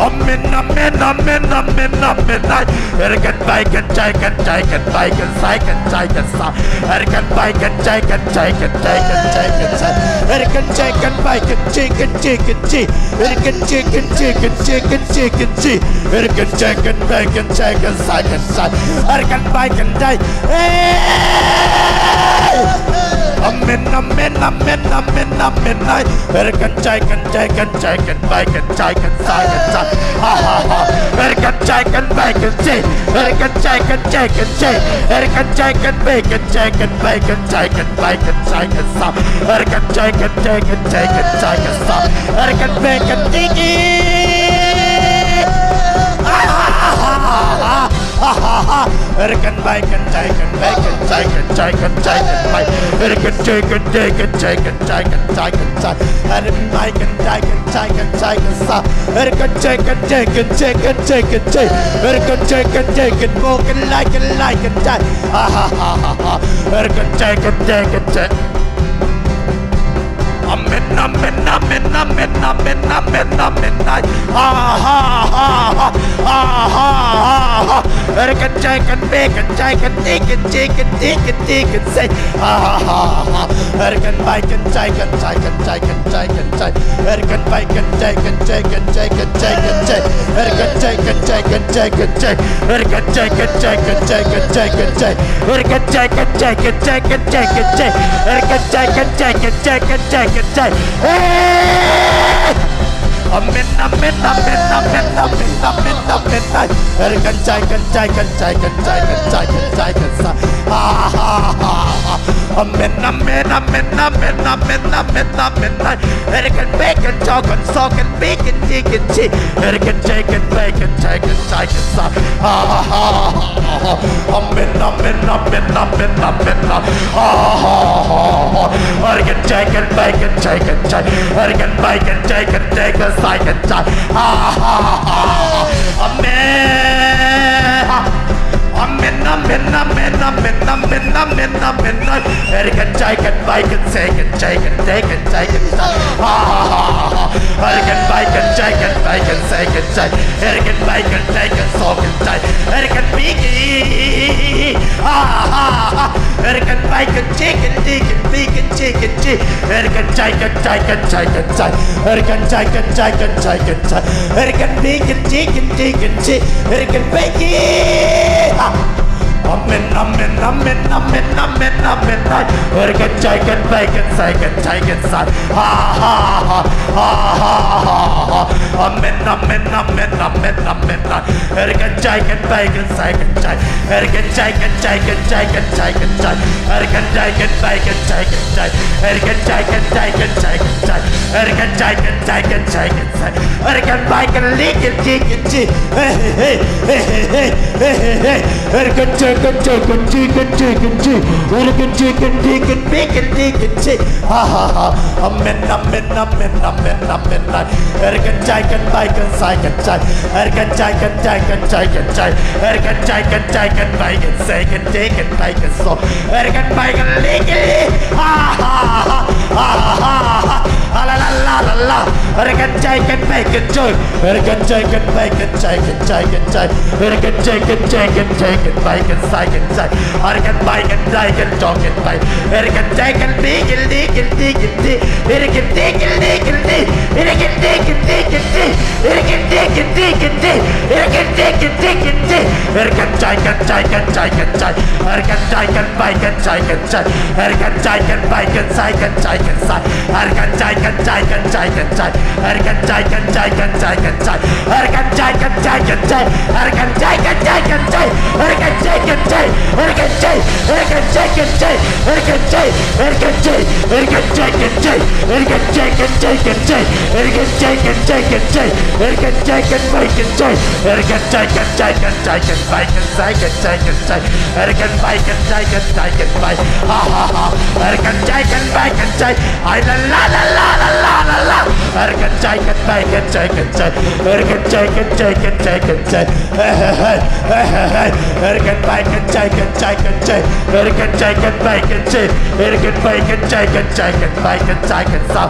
Amen, amen, amen, amen, amen. Ai, er kan bai kan jai kan jai kan bai kan sai kan jai kan sa. Er kan bai kan jai kan jai kan jai kan jai kan jai. Er kan jai kan bai kan jai kan jai kan jai. Er kan jai kan jai kan jai kan jai kan jai. Er kan jai kan bai kan jai kan sai kan sai. Er kan bai kan jai. Hey! Amen, amen, amen, amen, amen. Ai, er kan jai kan jai kan jai kan bai kan jai kan sai kan sai. Ha, ha, ha. Er kan jai kan bai kan jai. Er kan jai kan jai kan jai. Er kan jai kan bai kan jai kan bai kan jai kan bai kan jai kan sa. Er kan jai kan jai kan jai kan jai kan sa. Er kan bai kan jai kan. Ha, ha, ha, ha, ha. Ha, ha, ha. Er kan bai kan jai kan bai kan jai kan jai kan jai kan bai. Er kan jai kan jai kan jai kan jai kan jai kan jai. Er kan bai kan jai kan jai kan jai kan sa. Er kan jai kan jai kan jai kan jai kan jai. Er kan jai kan jai kan bo kan lai kan lai kan jai. Ha, ha, ha, ha, ha. Er kan jai kan jai kan jai. Amen, amen, amen, amen, amen, amen, amen. Ai, ha, ha, ha, ha. Ha, ha, ha, ha. Er kan jai kan be kan jai kan ti kan ti kan ti kan ti kan sei. Ha, ha, ha, ha. Er kan bai kan jai kan jai kan jai kan jai kan jai. Er kan bai kan jai kan jai kan jai kan jai kan jai. Er kan jai kan jai kan jai kan jai kan jai. Er kan jai kan jai kan jai kan jai kan jai. Er kan jai kan jai kan jai kan jai kan jai. Er kan jai kan jai kan jai kan jai kan jai. Hey! Amen, amen, amen, amen, amen, amen, amen. Ai, er kan jai kan jai kan jai kan jai kan jai kan jai kan sa. Ha, ha, ha, ha. Amen, amen, amen, amen, amen, amen, amen. Ai, er kan be kan jaw kan saw kan bi kan ji kan ji. Er kan jai kan bai kan jai kan jai kan sa. Ha, ha, ha, ha, ha. Amen, amen, amen, amen, amen. Ha, ha, ha, ha, ha. Er kan jai kan bai kan jai kan jai. Er kan bai kan jai kan jai kan sai kan jai. Ha, ha, ha, ha. Amen. Amen, amen, amen, amen, amen, amen, amen. Er kan jai kan bai kan sai kan jai kan jai kan jai kan sai. Ha, ha, ha, ha. Erken baiken jaiken baiken saiken jai. Erken baiken jaiken soken jai. Erken biki. Ha ha ha. Erken baiken jiken diken biken jiken ji. Erken jaiken jaiken jaiken jai. Erken jaiken jaiken jaiken jai. Erken biken jiken diken ji. Erken biki. Ha. Amen, amen, amen, amen, amen, amen. Erken jaiken baiken saiken jaiken sai. Ha ha ha. Ha ha ha ha. Amen, amen, amen, amen, amen. Erken jaiken baiken saiken jai. Erken jaiken jaiken jaiken jaiken jai. Erken jaiken baiken jaiken jai. Erken jaiken jaiken jaiken jai. Erken jaiken jaiken jaiken jai. Erken baiken liken jiken ji. Hey hey hey hey hey hey hey hey hey. Erken jaiken jaiken jiken jiken ji. Erken jiken diken biken diken ji. Ha ha ha. Amen, amen, amen, amen, amen. Erken jaiken baiken saiken jai. Erken jaiken jaiken jaiken jai. Erken jaiken jaiken baiken saiken diken baiken so. Erken baiken liken li. Ha ha ha. Ha ha ha. Ha la la la la la. Erken jaiken baiken jai. Erken jaiken baiken jaiken jaiken jai. Erken jaiken jaiken jaiken baiken saiken jai. Erken baiken jaiken jaiken bai. Erken jaiken biken diken diken di. Erken diken diken di. Erken diken diken di. Erken diken diken di. Erken diken diken di. Erken jaiken jaiken jaiken jai. Erken jaiken baiken jaiken jai. Erken jaiken baiken saiken jaiken sai. Erken jaiken jaiken jaiken jai. Erken jaiken jaiken jaiken jai. Erken jaiken jaiken jai. Erken jaiken jaiken jai. Erken jaiken jai. Erken jai. Erken jaiken jai. Erken jai. Erken jai. Erken jaiken jai. Erken jaiken jaiken jai. Erken jaiken jaiken jai. Erken jaiken baiken jai. Erken jaiken jaiken jaiken baiken saiken jaiken jai. Erken baiken jaiken jaiken bai. Ha ha ha. Erken jaiken baiken jai. Ai la la la la la la la la. Erken jaiken baiken jaiken jai. Erken jaiken jaiken jaiken jai. Hey hey hey hey hey hey. Erken baiken jaiken jaiken jai. Erken jaiken baiken jai. Erken baiken jaiken jaiken baiken jaiken sa.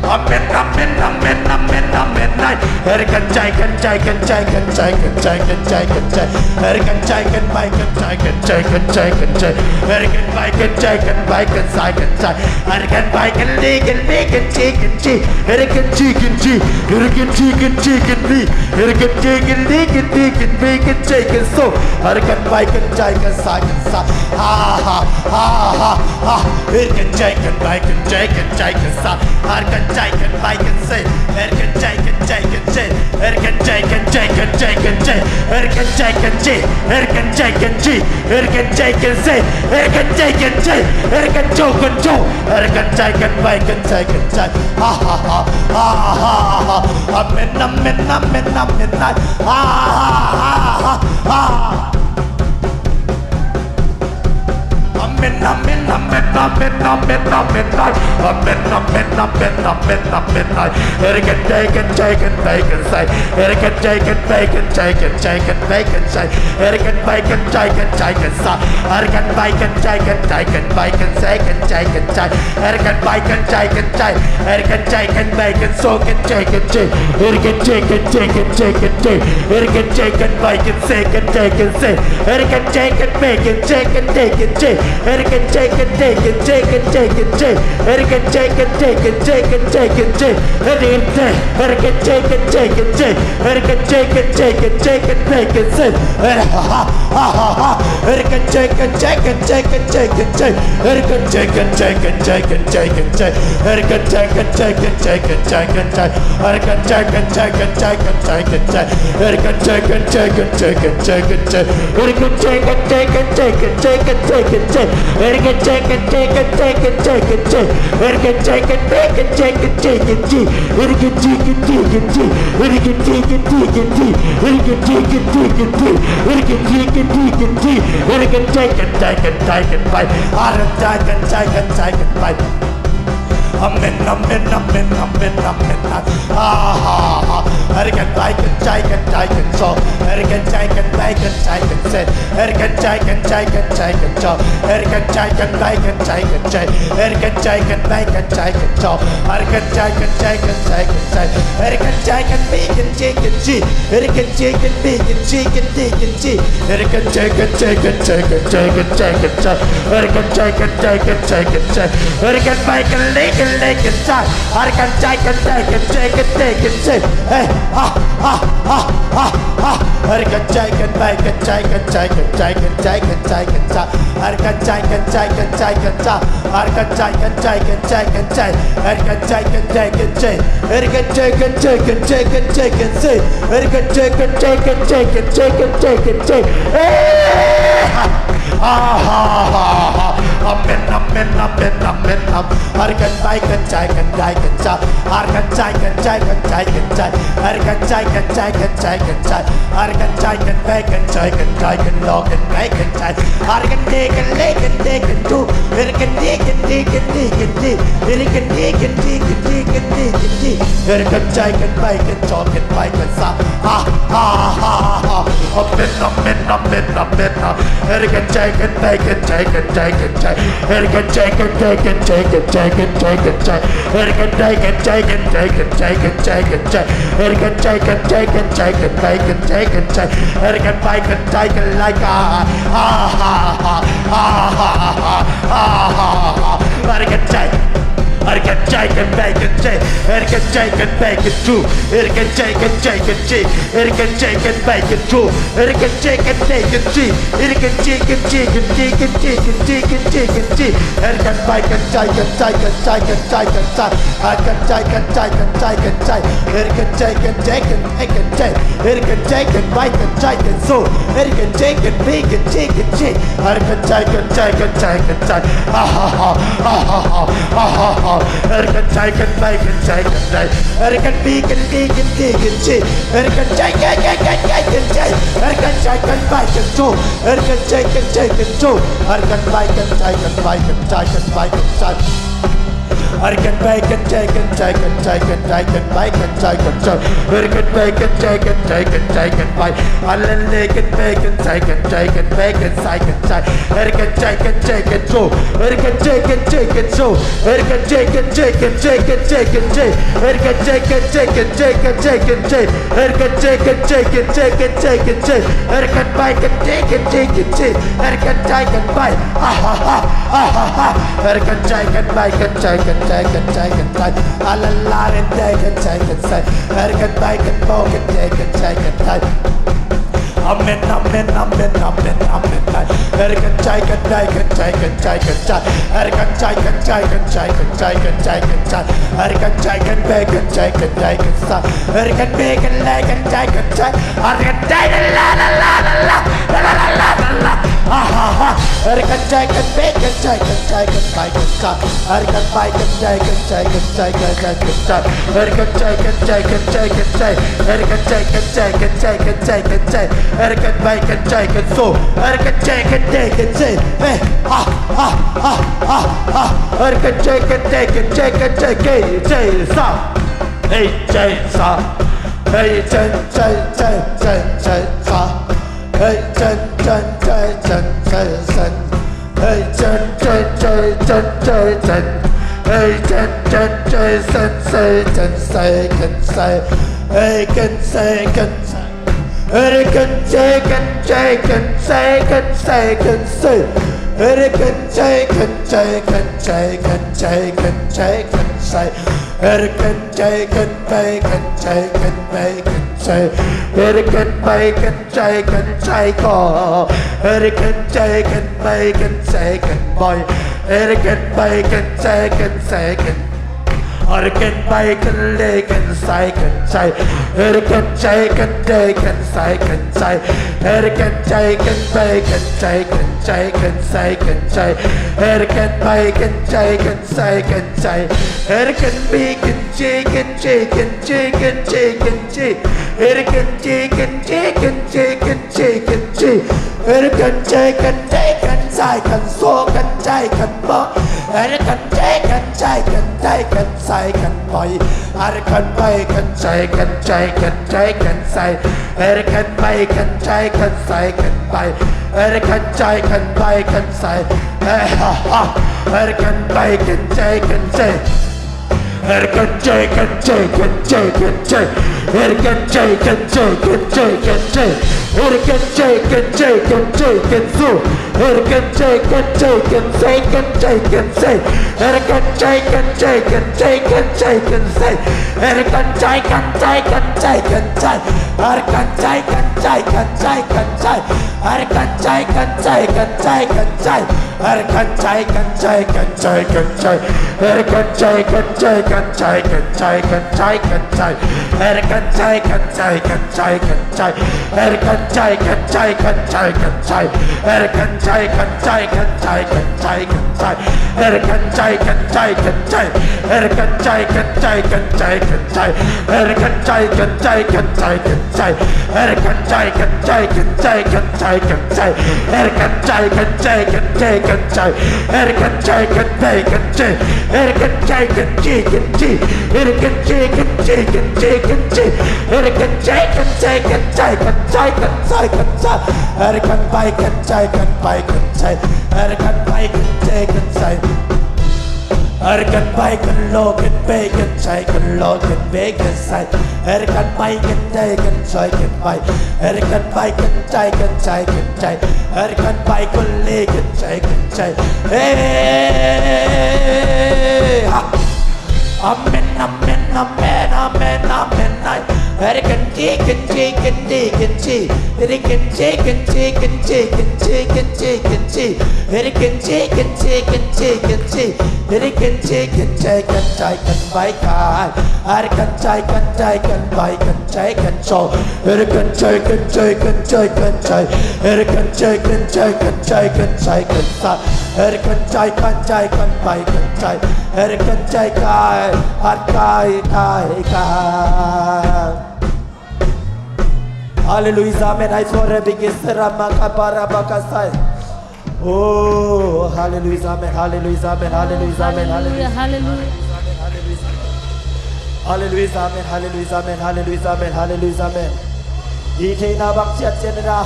Amen, amen, amen, amen, amen, ai. Erken jaiken jaiken jaiken jaiken jaiken jaiken jai. Erken jaiken baiken jaiken jaiken jaiken jai. Erken baiken jaiken baiken saiken jai. Erken baiken liken biken jiken ji. Erken jiken ji. Erken jiken jiken bi. Erken jiken liken biken biken jaiken so. Erken baiken jaiken saiken sa. Ha ha ha ha ha. Erken jaiken baiken jaiken jaiken sa. Erken jaiken baiken se. Erken jaiken jaiken je. Erken jaiken jaiken jaiken je. Erken jaiken ji. Erken jaiken ji. Erken jaiken se. Erken jaiken je. Erken jaiken jo. Erken jaiken baiken jaiken jai. Ha ha ha. Ha ha ha. Amen, amen, amen, amen, ai. Ha ha ha ha. Amen, amen, amen, amen, amen, amen, ai. Amen, amen, amen, amen, amen, ai. Erken jaiken jaiken baiken sai. Erken jaiken baiken jaiken jaiken baiken sai. Erken baiken jaiken jaiken sa. Erken baiken jaiken jaiken baiken saiken jaiken jai. Erken baiken jaiken jai. Erken jaiken baiken soken jaiken jai. Erken jaiken jaiken jaiken jai. Erken jaiken baiken saiken jaiken sai. Erken jaiken baiken jaiken jaiken jai. Erken jaiken jaiken jaiken jaiken jai. Erken jaiken jaiken jaiken jaiken jai. Erken jai. Erken jaiken jaiken jai. Erken jaiken jaiken jaiken jaiken jai. Er ha ha ha ha ha. Erken jaiken jaiken jaiken jaiken jai. Erken jaiken jaiken jaiken jaiken jai. Erken jaiken jaiken jaiken jaiken jai. Erken jaiken jaiken jaiken jaiken jai. Erken jaiken jaiken jaiken jaiken jai. Erken jaiken jaiken jaiken jaiken jaiken jai. Erken jaiken jaiken jaiken jaiken jai. Erken jaiken baiken jaiken jaiken ji. Erken jaiken jaiken ji. Erken jaiken jaiken ji. Erken jaiken jaiken jaiken ji. Erken jaiken jaiken jaiken bai. Erken jaiken jaiken jaiken bai. Amen, amen, amen, amen, amen. Ah, ah, ah. Erkan bai kan cai kan cai kan so. Erkan cai kan bai kan cai kan se. Erkan cai kan cai kan cai kan so. Erkan cai kan bai kan cai kan cai. Erkan cai kan bai kan cai kan so. Erkan cai kan cai kan cai kan cai. Erkan cai kan bi kan ci kan ci. Erkan ci kan bi kan ci kan di kan ci. Erkan cai kan cai kan cai kan cai kan cai kan cai. Erkan cai kan cai kan cai kan cai. Erkan bai kan li kan li kan cai. Erkan cai kan cai kan cai kan cai kan cai. Hey, ah, ah, ah, ah, ah. Erkan cai kan bai kan cai kan cai kan cai kan cai kan cai kan cai. Erkan cai kan cai kan cai kan cai. Erkan cai kan cai kan cai kan cai. Erkan cai kan cai kan cai. Erkan cai kan cai kan cai kan cai kan cai. Erkan cai kan cai kan cai kan cai kan cai kan cai. Eh! Ah, ah, ah, ah. Amen, amen, amen, amen, amen. Erkan bai kan cai kan cai kan cai. Erkan cai kan cai kan cai kan cai. Erkan cai kan cai kan cai kan cai. Erkan cai kan bai kan cai kan cai kan lo kan bai kan cai. Erkan di kan li kan di kan du. Erkan di kan di kan di kan di. Erkan di kan di kan di kan di kan di. Erkan cai kan bai kan cai kan bai kan sa. Ah, ah, ah, ah. Amen, amen, amen, amen. Erkan cai kan bai kan cai kan cai kan cai. Erkan cai kan cai kan cai kan cai kan cai kan cai. Erkan cai kan cai kan cai kan cai kan cai kan cai. Erkan cai kan cai kan cai kan bai kan cai kan cai kan cai. Erkan bai kan cai kan lai ka. Ah, ah, ah, ah, ah, ah, ah, ah, ah. Erkan cai. Erkan cai kan bai kan cai. Erkan cai kan bai kan cu. Erkan cai kan cai kan ci. Erkan cai kan bai kan cu. Erkan cai kan dai kan ci. Erkan ci kan ci kan ci kan ci kan ci kan ci kan ci. Erkan bai kan cai kan cai kan cai kan cai kan cai. Erkan cai kan cai kan cai kan cai. Erkan cai kan cai kan cai kan cai. Erkan cai kan bai kan cai kan su. Erkan cai kan bi kan ci kan ci. Erkan cai kan cai kan cai kan cai. Ah, ah, ah, ah, ah, ah, ah, ah, ah. Erkan cai kan bai kan cai kan cai. Erkan bi kan di kan di kan ci. Erkan cai kan cai kan cai kan cai. Erkan cai kan bai kan cu. Erkan cai kan cai kan cu. Erkan bai kan cai kan bai kan cai kan bai kan cai. Erkan bai kan cai kan cai kan cai kan cai kan bai kan cai kan cai. Erkan bai kan cai kan cai kan cai kan bai. Alan le kan bai kan cai kan cai kan bai kan cai kan cai. Erkan cai kan cai kan cu. Erkan cai kan cai kan cu. Erkan cai kan cai kan cai kan cai kan cai. Erkan cai kan cai kan cai kan cai kan cai. Erkan cai kan cai kan cai kan cai kan cai. Erkan bai kan cai kan cai kan cai. Erkan cai kan bai. Ah, ah, ah, ah, ah, ah. Erkan cai kan bai kan cai kan cai kan cai kan cai. Alala kan cai kan cai kan cai. Erkan bai kan bo kan cai kan cai kan cai. Amen, amen, amen, amen, amen. Erkan cai kan cai kan cai kan cai kan cai. Erkan cai kan cai kan cai kan cai kan cai kan cai. Erkan cai kan bai kan cai kan cai kan cai. Erkan bai kan lai kan cai kan cai. Erkan cai la la la la la la la la la la. Ah, ah, ah. Erkan cai kan bai kan cai kan cai kan bai kan cai. Erkan bai kan cai kan cai kan cai kan cai kan cai. Erkan cai kan cai kan cai kan cai. Erkan cai kan cai kan cai kan cai kan cai. Erkan bai kan cai kan su. Erkan cai kan dai kan ci. Eh, ah, ah, ah, ah, ah. Erkan cai kan dai kan cai kan cai kan cai sa. Hey, cai sa. Hey, cen, cai, cai, cen, cai sa. Hey, cen, cen, cai, cen, cai, cen. Hey, cen, cen, cai, cen, cai, cen. Hey, cen, cen, cai, cen, cai, cen, cai, cen, cai. Hey, cen, cai, cen, cai. Hey, cen, cai, cen, cai, cen, cai, cen, cai, cen, cai. Hey, cen, cai, cen, cai, cen, cai, cen, cai, cen, cai, cen, cai. Hey, cen, cai, cen, bai, cen, cai, cen, bai, cen, cai. Hey, cen, bai, cen, cai, cen, cai, ko. Erkan cai kan bai kan cai kan bai. Erkan bai kan cai kan cai kan. Erkan bai kan le kan sai kan cai. Erkan cai kan de kan sai kan cai. Erkan cai kan bai kan cai kan cai kan sai kan cai. Erkan bai kan cai kan sai kan cai. Erkan bi kan ci kan ci kan ci kan ci kan ci. Ere kan che kan che kan che kan che kan che. Ere kan che kan che kan che kan so kan che kan mo. Ere kan che kan che kan che kan che kan mo. Ere kan che kan che kan che kan che kan che. Ere kan che kan che kan che kan che. Ere kan che kan che kan che. Eh, ha, ha. Ere kan che kan che kan che. Ere kan che kan che kan che kan che. Ere kan che kan che kan che kan che. Ere kan che kan che kan che kan so. Ere kan che kan che kan che kan che kan che. Ere kan che kan che kan che kan che kan che. Ere kan che kan che kan che kan che. Ere kan che kan che kan che kan che. Ere kan che kan che kan che kan che. Ere kan che kan che kan che kan che. Ere kan che kan che kan che kan che kan che kan che. Ere kan che kan che kan che kan che kan che. Ere kan che kan che kan che kan che. Ere kan che kan che kan che kan che kan che. Ere kan che kan che kan che. Ere kan che kan che kan che kan che. Ere kan che kan che kan che kan che. Ere kan che kan che kan che kan che kan che. Ere kan che kan che kan che kan che. Ere kan che kan che kan che. Ere kan che kan che kan che. Ere kan che kan che kan che kan che. Ere kan che kan che kan che kan che kan che kan che. Ere kan pai kan che kan pai kan che. Ere kan pai kan che kan che. Ere kan pai kan lo kan pe kan che kan lo kan pe kan che. Ere kan pai kan che kan che kan pai. Ere kan pai kan che kan che kan che. Ere kan pai kan le kan che kan che. Hey, ha. Amen, amen, amen, amen, amen, ai. Ere kan che kan che kan che kan che. Ere kan che kan che kan che kan che kan che kan che. Ere kan che kan che kan che kan che. Ere kan che kan che kan che kan pai kai. Ere kan che kan che kan pai kan che kan cho. Ere kan che kan che kan che kan che. Ere kan che kan che kan che kan che kan sa. Ere kan che kan che kan pai kan che. Ere kan che kai. Ar kai kai kai. Hallelujah, amen. Ai sore bigi serama kapara bakasai. Oh, hallelujah, amen, hallelujah, amen, hallelujah, amen, hallelujah. Hallelujah, hallelujah. Hallelujah, amen, hallelujah, amen, hallelujah, amen, hallelujah, amen. I theihna bang ciatciat na.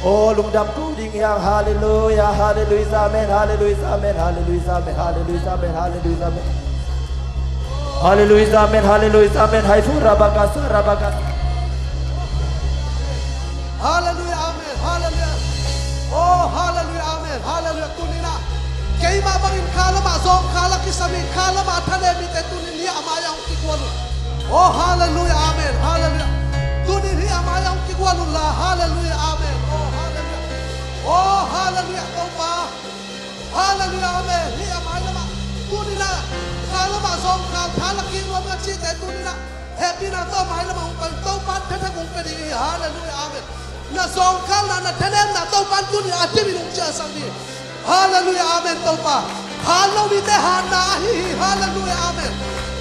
Oh, lungdam ko ding hiang, hallelujah, hallelujah, amen, hallelujah, amen, hallelujah, amen, hallelujah, amen, hallelujah, amen. Hallelujah, amen, hallelujah, amen. Hai fu rabakasa, rabakasa. Hallelujah, amen, hallelujah. Oh, hallelujah, amen, hallelujah. Tuni-in ah keimah bangin kha lamah zawngkhal a kisam hi, kha lamah thanem mite tuni-in hih a mai-ah hong kigual un. Oh, hallelujah, amen, hallelujah. Tuni-in hih a mai-ah hong kigual un la, hallelujah, amen. Oh, hallelujah. Oh, hallelujah, Topa. Hallelujah, amen. Hih a mai lamah tuni-in ah kha lamah zawngkhal, tha la kik nuam ka cihte tuni-in ah hehpihna tawh a mai lamah hong pai in. Topa in tha thak hong pia ding hi. Hallelujah, amen. Na zawngkhalna, na thanemna Topa in tuni-in a dimin hong ciahsak ding hi. Hallelujah, amen, Topa. Hat lo mite hatna ahi hi. Hallelujah, amen.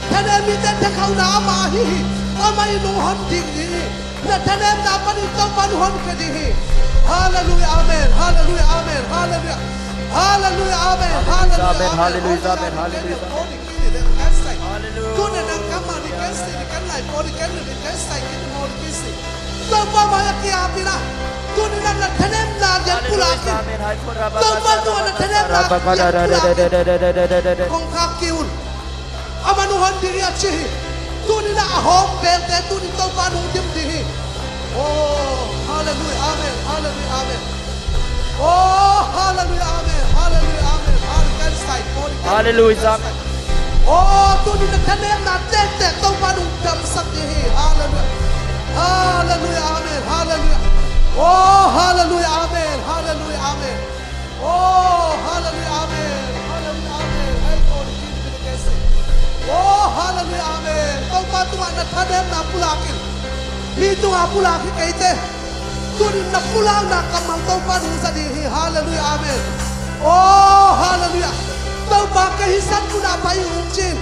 Thanem mite thakhauhna amah ahi hi. Amah in hong hon ding hi. Na thanemna panin Topa in hong honkhia ding hi. Hallelujah, amen. Hallelujah, amen. Hallelujah. Hallelujah, amen. Hallelujah, amen. Hallelujah, amen. Hallelujah. Hallelujah. Tuni-in nang kamah ni kensi ni kan lai pori kan ni kensi kini mori kensi. Topa mai-ah ki-ap in ah. Tuni-in na thanemna lian pulak in. Topa tungah na thanemna lian pulak in. Kong khak kei un. Aman hong hon ding hi a ci hi. Tuni-in ah a hawm belte tuni-in Topa in hong dim ding hi. Oh, hallelujah, amen, hallelujah, amen. Oh, hallelujah, amen, hallelujah, amen. Hallelujah, amen. Oh, tuni-in na thanemna tektek Topa in hong damsak ding hi. Hallelujah. Hallelujah, amen, hallelujah. Oh, hallelujah, amen, hallelujah, amen. Oh, hallelujah, amen. Hallelujah, amen. Hei, kawm ni kini kese. Oh, hallelujah, amen. Topa tungah na thanemna pulak in. Mi tungah pulak hi kei teh. Tuni-in na pulakna kammal Topa in hong za ding hi. Hallelujah, amen. Oh, hallelujah. Topa, kei hih san munah pai ing ci-in.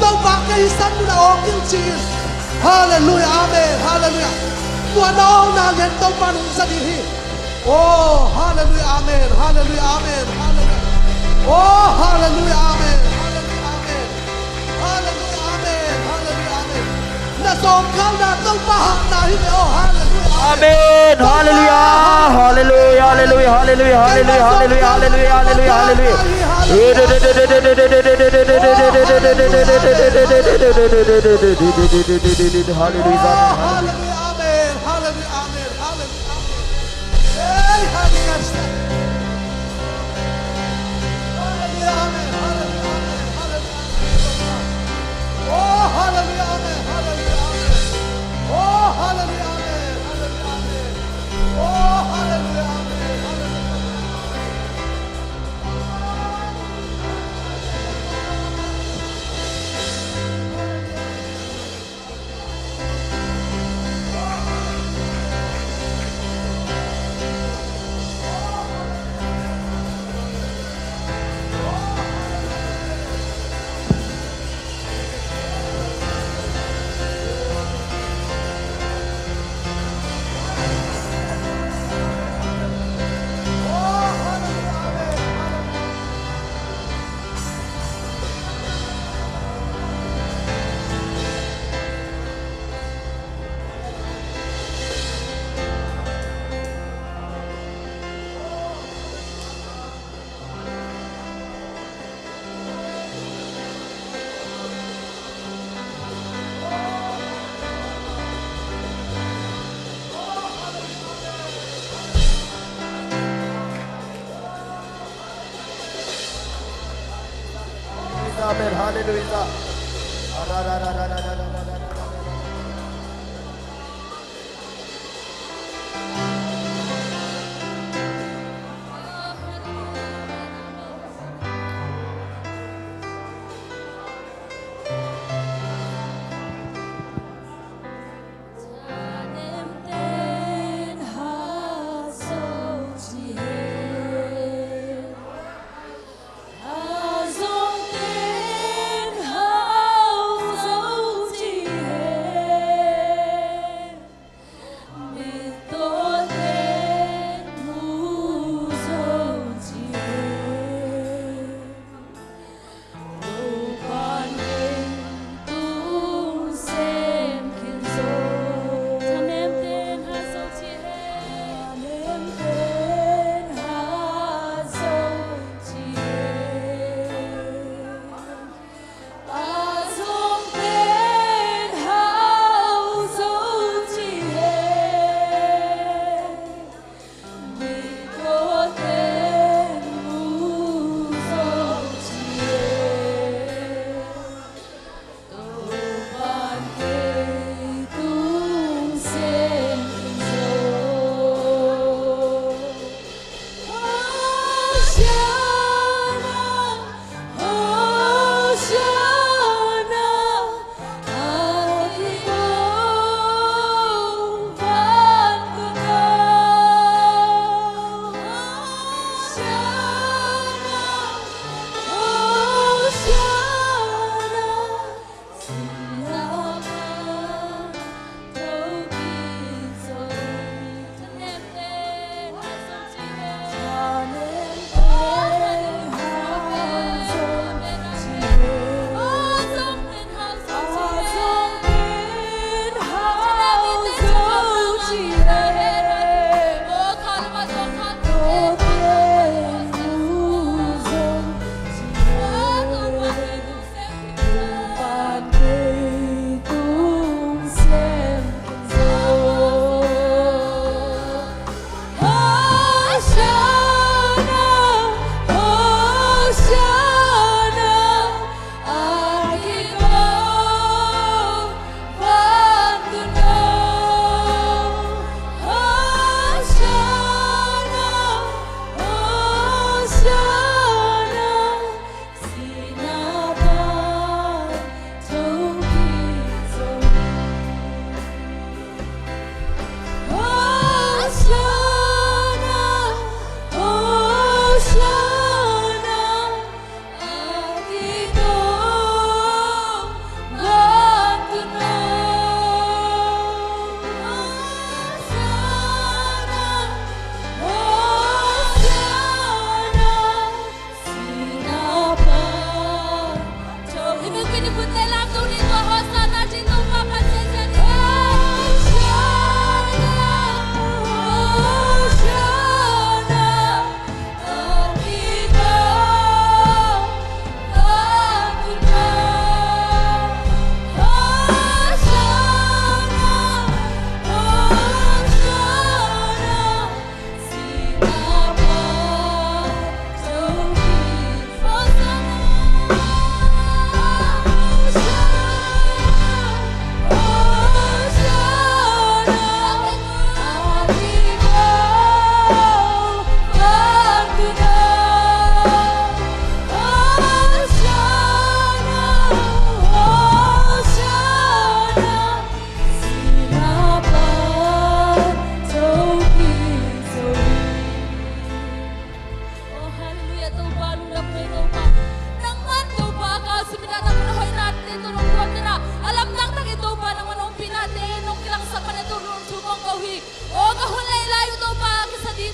Topa, kei hih san munah awk ing ci-in. Halleluia, amen, halleluia. Tua na awkna lian Topa in hong za ding hi. Oh, halleluia, amen, halleluia, amen, halleluia. Oh, halleluia, amen, halleluia, amen. Halleluia, amen, halleluia, amen. Na zawngkhalna Topa hahna hi ve, oh, halleluia, amen. Amen, halleluia, halleluia, halleluia, halleluia, halleluia, halleluia, halleluia, halleluia, halleluia. Hallelujah, amen. Hallelujah, amen. Hallelujah, amen. Hey, hallelujah. Hallelujah, amen. Hallelujah, amen. Hallelujah, amen. Oh, hallelujah, amen. Hallelujah, amen. Hallelujah, amen. Hallelujah, amen. Oh, hallelujah, amen. Hallelujah. Amen. Hallelujah.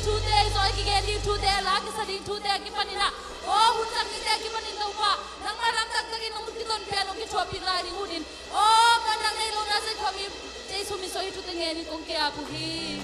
Thute i zawi kigen ding thute, la kisa ding thute a kipanin ah, aw hun zang dingte a kipanin Topa, nangmah lam taktakin nong kitonpih a nong kithuahpih lai ding hun in, aw ka nang nei lo na zai khuami Jesu min suang hi thute ngenin kong ke a puk hi.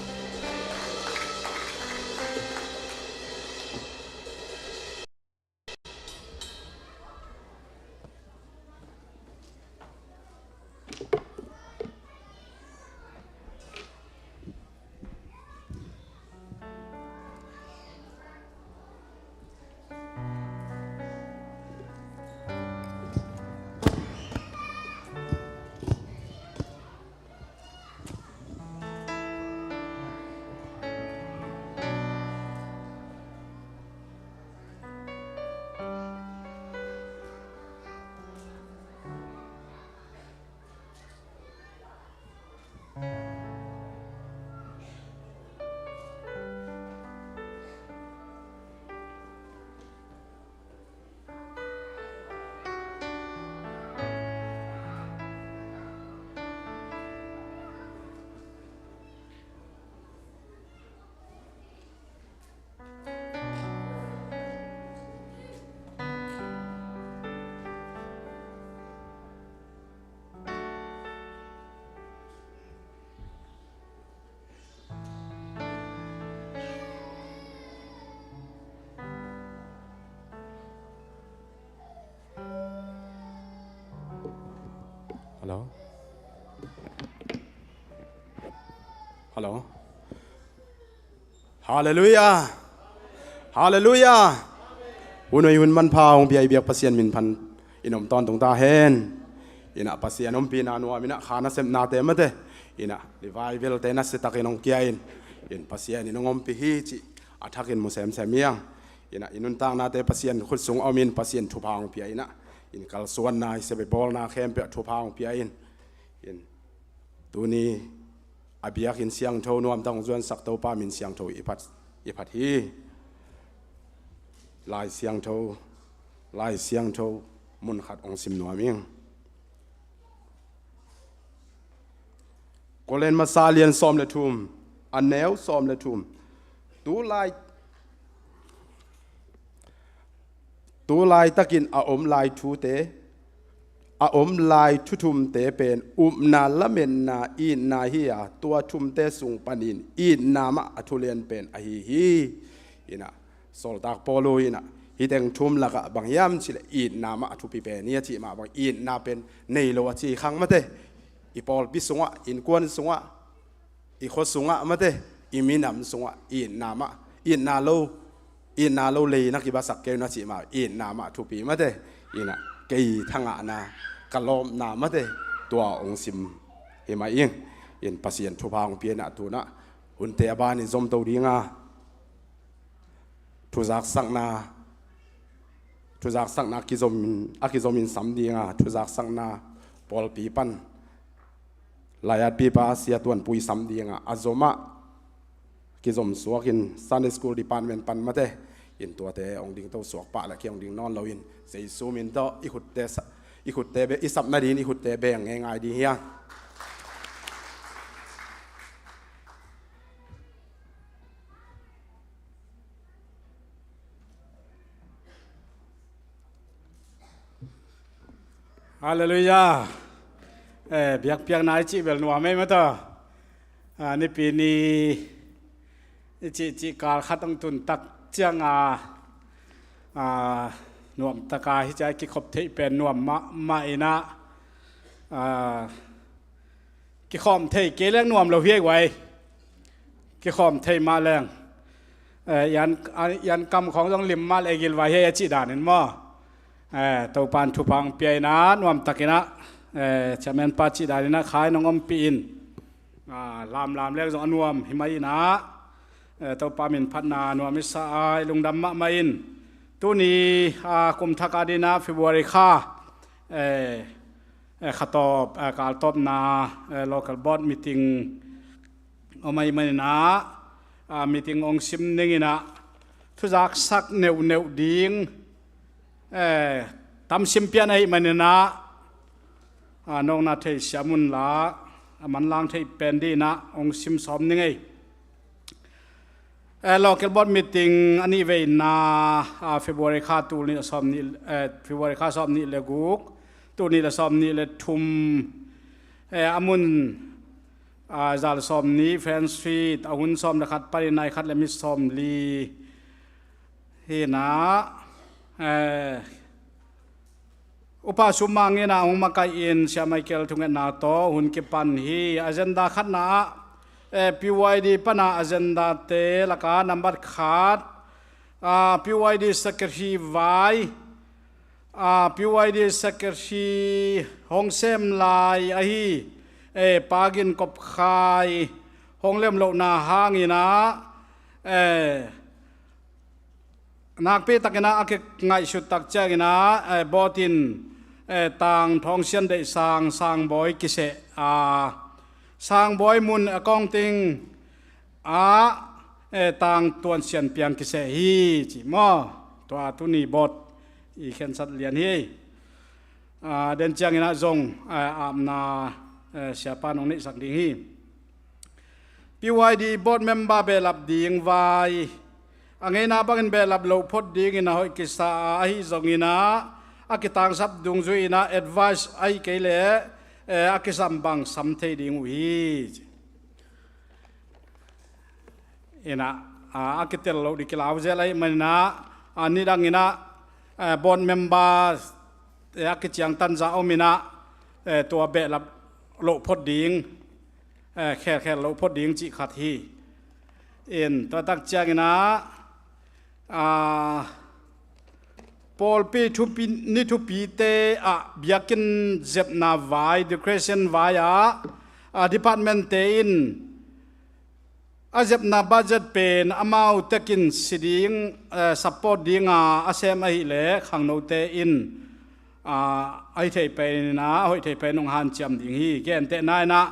Hello? Hello? Halleluiah. Halleluiah. Hun hoih hun manpha hong pia i biak Pasian min phanin om tawntung ta hen. Inah Pasian ompihna nuam inah kha nasepnate mate, inah revival te nasia takin hong kia in, in Pasian in hong ompih hi cih a thakin mu semsem hi hang. Inah i nuntaknate Pasian khut sung om in, Pasian thupha hong pia inah, in kalsuanna, i sepbawlna khempeuh ah thupha hong pia in. In tuni a biakinn siangtho nuamtak hong zuansak Topa min siangtho i phat, i phat hi. Lai Siangtho, Lai Siangtho mun khat hong sim nuam ing. Korin masa lian sawm le thum, a neu sawm le thum. Tu lai, tu laitakin a om lai thute, a om lai thuthumte pen upna lametna itna hi a, tua thumte sung panin itna mah a thulian pen ahi hi. Inah Sawltak Paulu inah hih teng thum lakah bang hiam cih leh itna mah a thupi pen hi a cih mah bang, itna pen nei lo a ci khang mate. I pawlpi sungah, innkuan sungah, i khua sungah mate, i minam sungah itna mah, itna lo, itna lo lei na kibasak kei un a cih mah, itna mah thupi mate. Inah kei thangahna, ka lawpna mate, tua hong sim hi mah ing. In Pasian thupha hong pia inah tu nah hunte a banin zomto ding a, thuzaksakna, thuzaksakna a kizomin, a kizomin sam ding a, thuzaksakna pawlpi pan laiatpipa Sia Tuan Pui sam ding a, a zom ah kizom suak in Sunday School Department pan mate, in tuate hong dingto suak pah leh kei hong ding nawn lo in, Jesu min tawh i khutte sa-, i khutte be-, i sap nadingin i khutte beng ngeingai ding hi hang. Halleluiah. Eh, biakpiakna i cih bel nuam ei mata. Ah, Nipi ni i cih, cih kal khat hong tun tak ciang a, ah, nuamtak a hi cia i kikhop theih pen nuam mahmah inah, ah, kikhawm thei kei leng nuam lo hi ei guai. Kikhawm thei mah leng, eh, i an, i an kam khawng zong lim mah leh gilvai hi ei a cih danin maw. Eh, Topa in thupha hong pia inah nuamtak inah, eh, chairman pa cih danin ah khai nong ompih in, ah, lamlam leng zong a nuam hi mah inah, eh, Topa min phatna nuam i sa a i lungdam mahmah in. Tuni, ah, kum thak a dinah February kha, eh, eh, khatawp, eh, kaltawpna, eh, local board meeting om ahih maninah, ah, meeting hong sim ning inah thuzaksak neuhneuh ding, eh, tamsim pian ahih maninah, ah, nokna theisiam unla a manlang theih pen dinah hong sim sawm ning ei. Eh, local board meeting a nih veina, ah, February kha tul nih le sawm nih, eh, February kha sawm nih le guk, tul nih le sawm nih le thum, eh, a mun, ah, zal sawm nih, Friend Street, a hun sawm le khat panin nai khat le minit sawm li hi-in ah, eh, Upa Sum Mang in ah hong makaih in Sia Michael thungetna tawh hun kipan hi. Agenda khatna ah, eh, P Y D pana agenda te laka nambat khat, ah, P Y D secretary vai, ah, P Y D secretary hong sem lai ahi, eh, Pa Gin Kop Khai hong lem lohna hangin ah, eh, nakpi takin ah a kingaihsut tak ciangin ah, eh, board in, eh, Tang Thawng Sian Deih Sang, Sangbawi kiseh, ah, Sangbawi mun accounting ah, eh, Tang Tuan Sian Piang kiseh hi ci maw. Tua tuni board i khensat lian hi. Ah, den ciangin ah zong, ah, apna, eh, siapa nong neihsak ding hi. P Y D board member behlap ding vai a ngeina bangin behlap loh phot dingin a hoih kisa a, ahi zongin ah a kitangsap dungzui in ah advice ahi kei leh, eh, a kisam bang sam thei ding uh hi. In ah, a, a kitel loh ding kilau zel ahih manin ah, a, nidangin ah, eh, board member, eh, a kiciangtan zah om in ah, eh, tua behlap loh phot ding, eh, khelkhel loh phot ding cih khat hi. In tua tak ciangin ah, ah, pawlpi thupi, ni thupite ah biakinn zepna vai, decoration vai ah, ah, department te in a zepna budget pen amau tekin si ding, eh, support dinga a sem ahih leh khangnote in, ah, a hi thei pen in ah, a hoih thei pen hong hanciam ding hi. Gentehna in ah,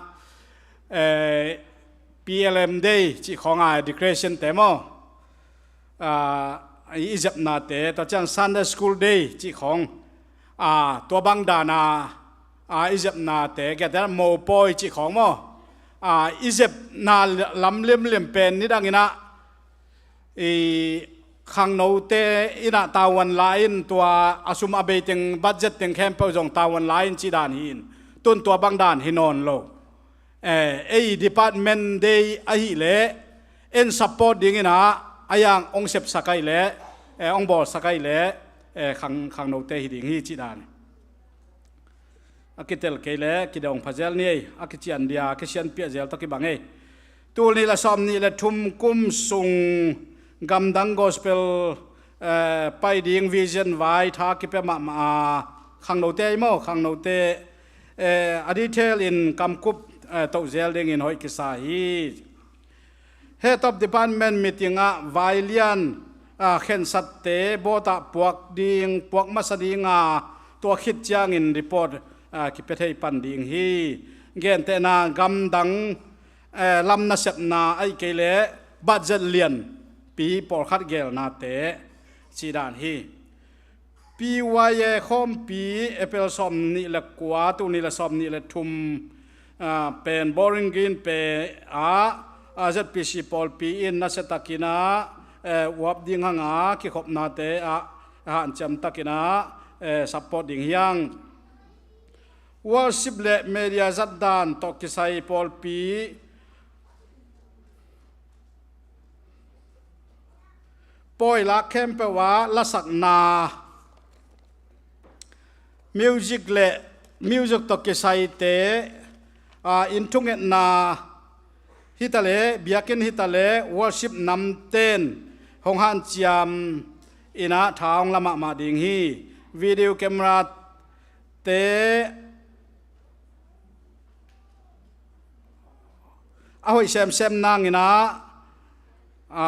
eh, P L M Day cih khawng a, decoration te maw, ah, i, i zepnate, tua ciang Sunday School Day cih khawng, ah, tua bang dan a, ah, i zepnate, gentehna mopawi cih khawng maw, ah, i zepna lam limlim pen nidangin ah, i khangnote in ah tavuan la in, tua a sum a bei teng, budget teng khempeuh zong tavuan la in cih dan hi in, tun tua bang dan hi nawn lo. Eh, ei department day ahih leh en support dingin ah, a yang hong sepsak ahih leh, eh, hong bawlsak ahih leh, eh, khang, khangnote hi ding hi cih dan. A kitel kei leh kidong pha zel ni ei, a kician dia, a kisianpiah zel tawh kibang ei. Tul nih le sawm nih le thum kum sung gamdang gospel, eh, pai ding vision vai tha kipia mahmah a, khangnote ahi maw, khangnote, eh, a detail in kamkup, eh, toh zel dingin hoih kisa hi. Head of Department meeting ah vailian, ah, khensatte board ah puak ding, puak masa dinga, tua khit ciangin report, ah, kipia thei pan ding hi. Gentehna gamdang, eh, lam nasepna ahih kei leh budget lianpi pawlkhat gelnate cih dan hi. P Y A khawmpi April sawm nih le kua, tul nih le sawm nih le thum, ah, pen Bowling Green pen ah, ah, Z P C pawlpi in nasia takin ah, eh, uap ding hanga kikhopnate ah, ah, hanciam takin ah, eh, support ding hi hang. Worship le media zatdan tawh kisai pawlpi pawi lak khempeuh ah lasakna, music le music tawh kisaite, ah, inn thungetna hi ta leh, biakinn hi ta leh, worship namten hong hanciam in ah tha hong la mahmah ding hi. Video camera te a hoih semsem nangin ah, a,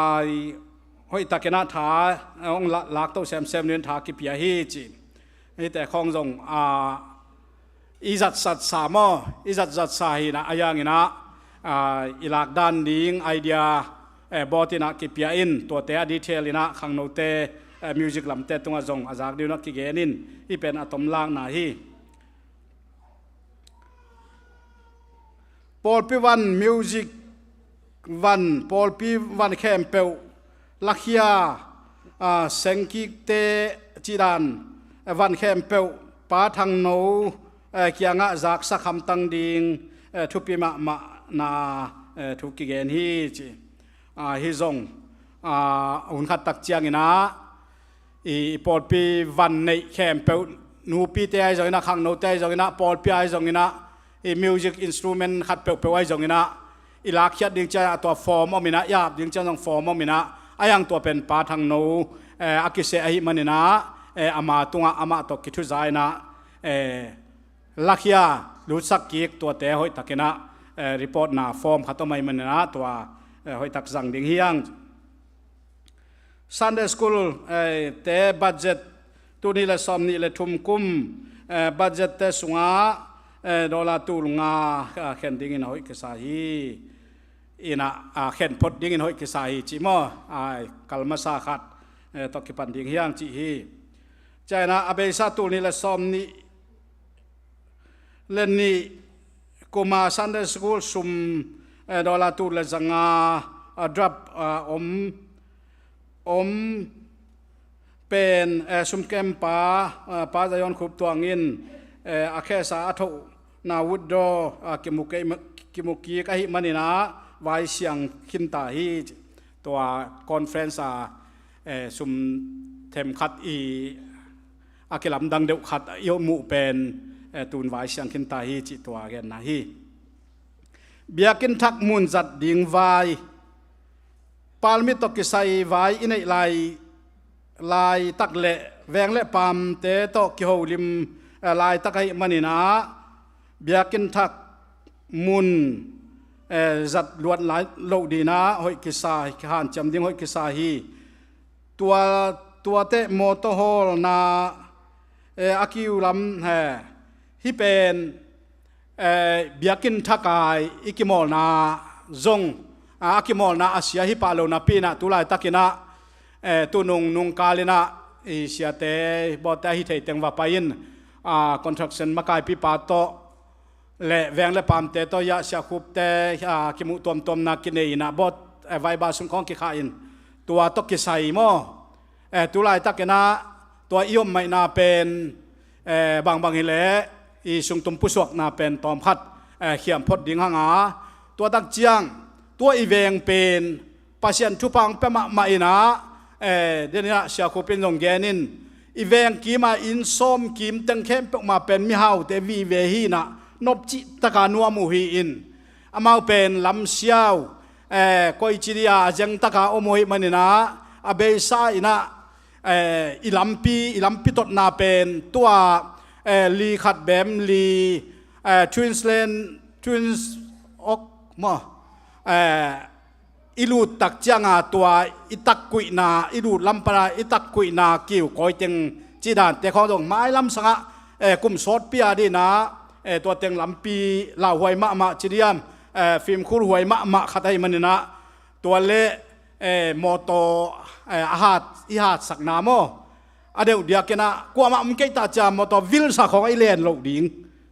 hoih takin ah tha hong la-, lak to semsem dingin tha kipia hi ci. Hihte khawng zong, a, i zatzatsa maw, i zatzatsa hi in ah, a yang in ah, a, i lak dan ding idea, eh, board in ah kipia in, tuate a detail in ah khangnote, eh, music lamte tungah zong a zak dingin ah kigen in, hih pen a tomlakna hi. Pawlpi van, music van, pawlpi van khempeuh Lakhia, a, sengkikte cih dan, a, van khempeuh Pa Thangno, a, kiangah zaksak hamtang ding, a, thupi mahmahna, a, thu kigen hi ci. A, hi zong, a, hun khat tak ciangin ah, i, i pawlpi van neih khempeuh, nupite ahi zongin ah, khangnote ahi zongin ah, pawlpi ahi zongin ah, i music instrument khat peuhpeuh ahi zongin ah, i lakkhiat ding ciang a tua form om in ah, i ap ding ciang zong form om in ah, a yang tua pen Pa Thangno, eh, a kiseh ahih manin ah, eh, ama tungah amah tawh kithuza in ah, eh, lakhia lutsak kik tuate hoihtakin ah, eh, reportna form khat om ahih manin ah tua, eh, hoihtak zang ding hi hang. Sunday school, eh, te budget, tul nih le sawmnih le thum kum, eh, budget te sungah, eh, dollar tul nga, ah, khen dingin hoih kisa hi. In ah, ah, khen phot dingin hoih kisa hi ci maw. Ai, kal masa khat, eh, tawh kipan ding hi hang ci hi. Ciang in ah a beisa tul nih le sawmnih le nih kuma Sunday school sum, eh, dollar tul le zanga, ah, drop, ah, om, om pen, eh, sumkempa, ah, Pa Zion Khup Tuang in, eh, a khesa a thohna withdraw, ah, kimu kei, kimu kik ahih manin ah vai siang khinta hi. Tua conference a, eh, sum themkhat i a kilamdang deuh khat i muh pen, eh, tun vai siang khinta hi cih tua genna hi. Biakinn thak mun zat ding vai, palmit tawh kisai vai i neih lai, laitak le veng le pamte tawh kiholim, eh, laitak ahih manin ah biakinn thak mun, eh, zat luat lai loh ding ah hoih kisa, hanciam ding hoih kisa hi. Tua, tuate mawtaw hawlna, eh, a kiu lam, eh, hi pen, eh, biakinn thak a i kimawlna zong, a, a kimawlna a sia hi pah lo napi in ah tu laitakin ah, eh, tunung nungkal in ah i siate bawte a hi thei teng va pai in, a, construction makaipipa tawh le veng le pamte tawh, ah, Sia Khupte, ah, kimuh tuamtuamna kinei in ah bawt, eh, vaiba sung khawng kikhah in tua tawh kisai maw. Eh, tu laitakin ah tua i om maihna pen, eh, bangbang hileh i sungtum pusuakna pen tawmkhat, eh, khiam phot ding hang a, tua tak ciang tua i veng pen Pasian thupha hong pia mahmah in ah, eh, den in ah Sia Khup in zong gen in, i veng kim a inn sawm kim teng khempeuh mah pen mihaute vive hi in ah, nopcih taka nuam uh hi in, amau pen lamsiau, eh, koici dia a zeng taka om uh ahih manin ah, a beisa in ah, eh, i lampi, i lampi totna pen tua, eh, li khat bem li, eh, Queensland, Queens ok maw, eh, i lut tak ciang a tua i takkuihna, i lut lam pan a i takkuihna kiu kawi teng cih dante khawng zong mailam sangah, eh, kum sawtpi a ding in ah, eh, tua teng lampi lauhuai mahmah ci diam, eh, fimkhul huai mahmah khat ahih manin ah, tua le, eh, mawtaw, eh, a hat, i hatsakna maw, a deuh diakin ah kuamah om kei ta ciang mawtaw vilsa khawng a i len loh ding,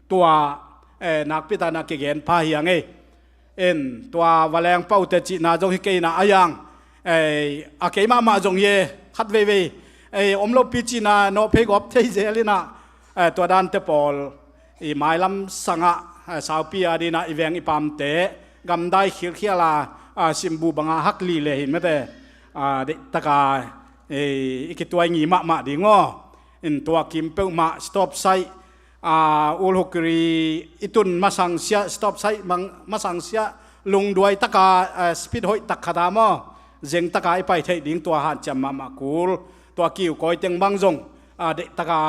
tua, eh, nakpi takin ah kigen pha hi hang ei. In tua va leng paute cihna zong hi kei in ah, a yang, eh, a kei mahmah zong hi e, khat veivei, eh, om lopi cihna nawh phei gawp thei zel in ah, eh, tua dante pawl i mailam sangah, eh, saupi a ding in ah i veng i pamte gamdai khilkhial a, ah, simbu banga hak li le hin mete, ah, deih taka, eh, i kituai ngi mahmah ding aw. In tua kim peuhmah stop saih, ah, Ulhukiri i tun masang sia, stop saih mang, masang sia, lungduai taka, ah, speed hoih tak khat a maw, zeng taka i pai theih ding tua hanciam mahmah kul, tua kiu kawi teng bang zong, ah, deih taka,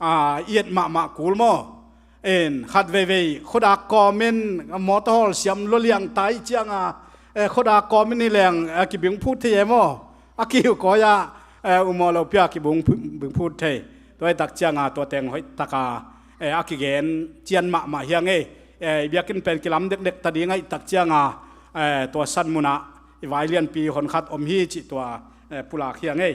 ah, i et mahmah kul maw. In khat veivei khuadak kawmin mawtaw hawl siam lua liang ta ih ciang a, eh, khuadak kawmin hi leng, eh, kibing phut thei e maw. A kiu kawi ah, eh, umawh lopi a kibung phu-, bing phut thei. Tua hi tak ciang a tua teng hoih taka, eh, a kigen cian mahmah hi hang ei. Eh, i biakinn pen kilam dekdek ta ding ahih tak ciang a, eh, tua san mun ah i vai lianpi hon khat om hi cih tua, eh, pulak hi hang ei.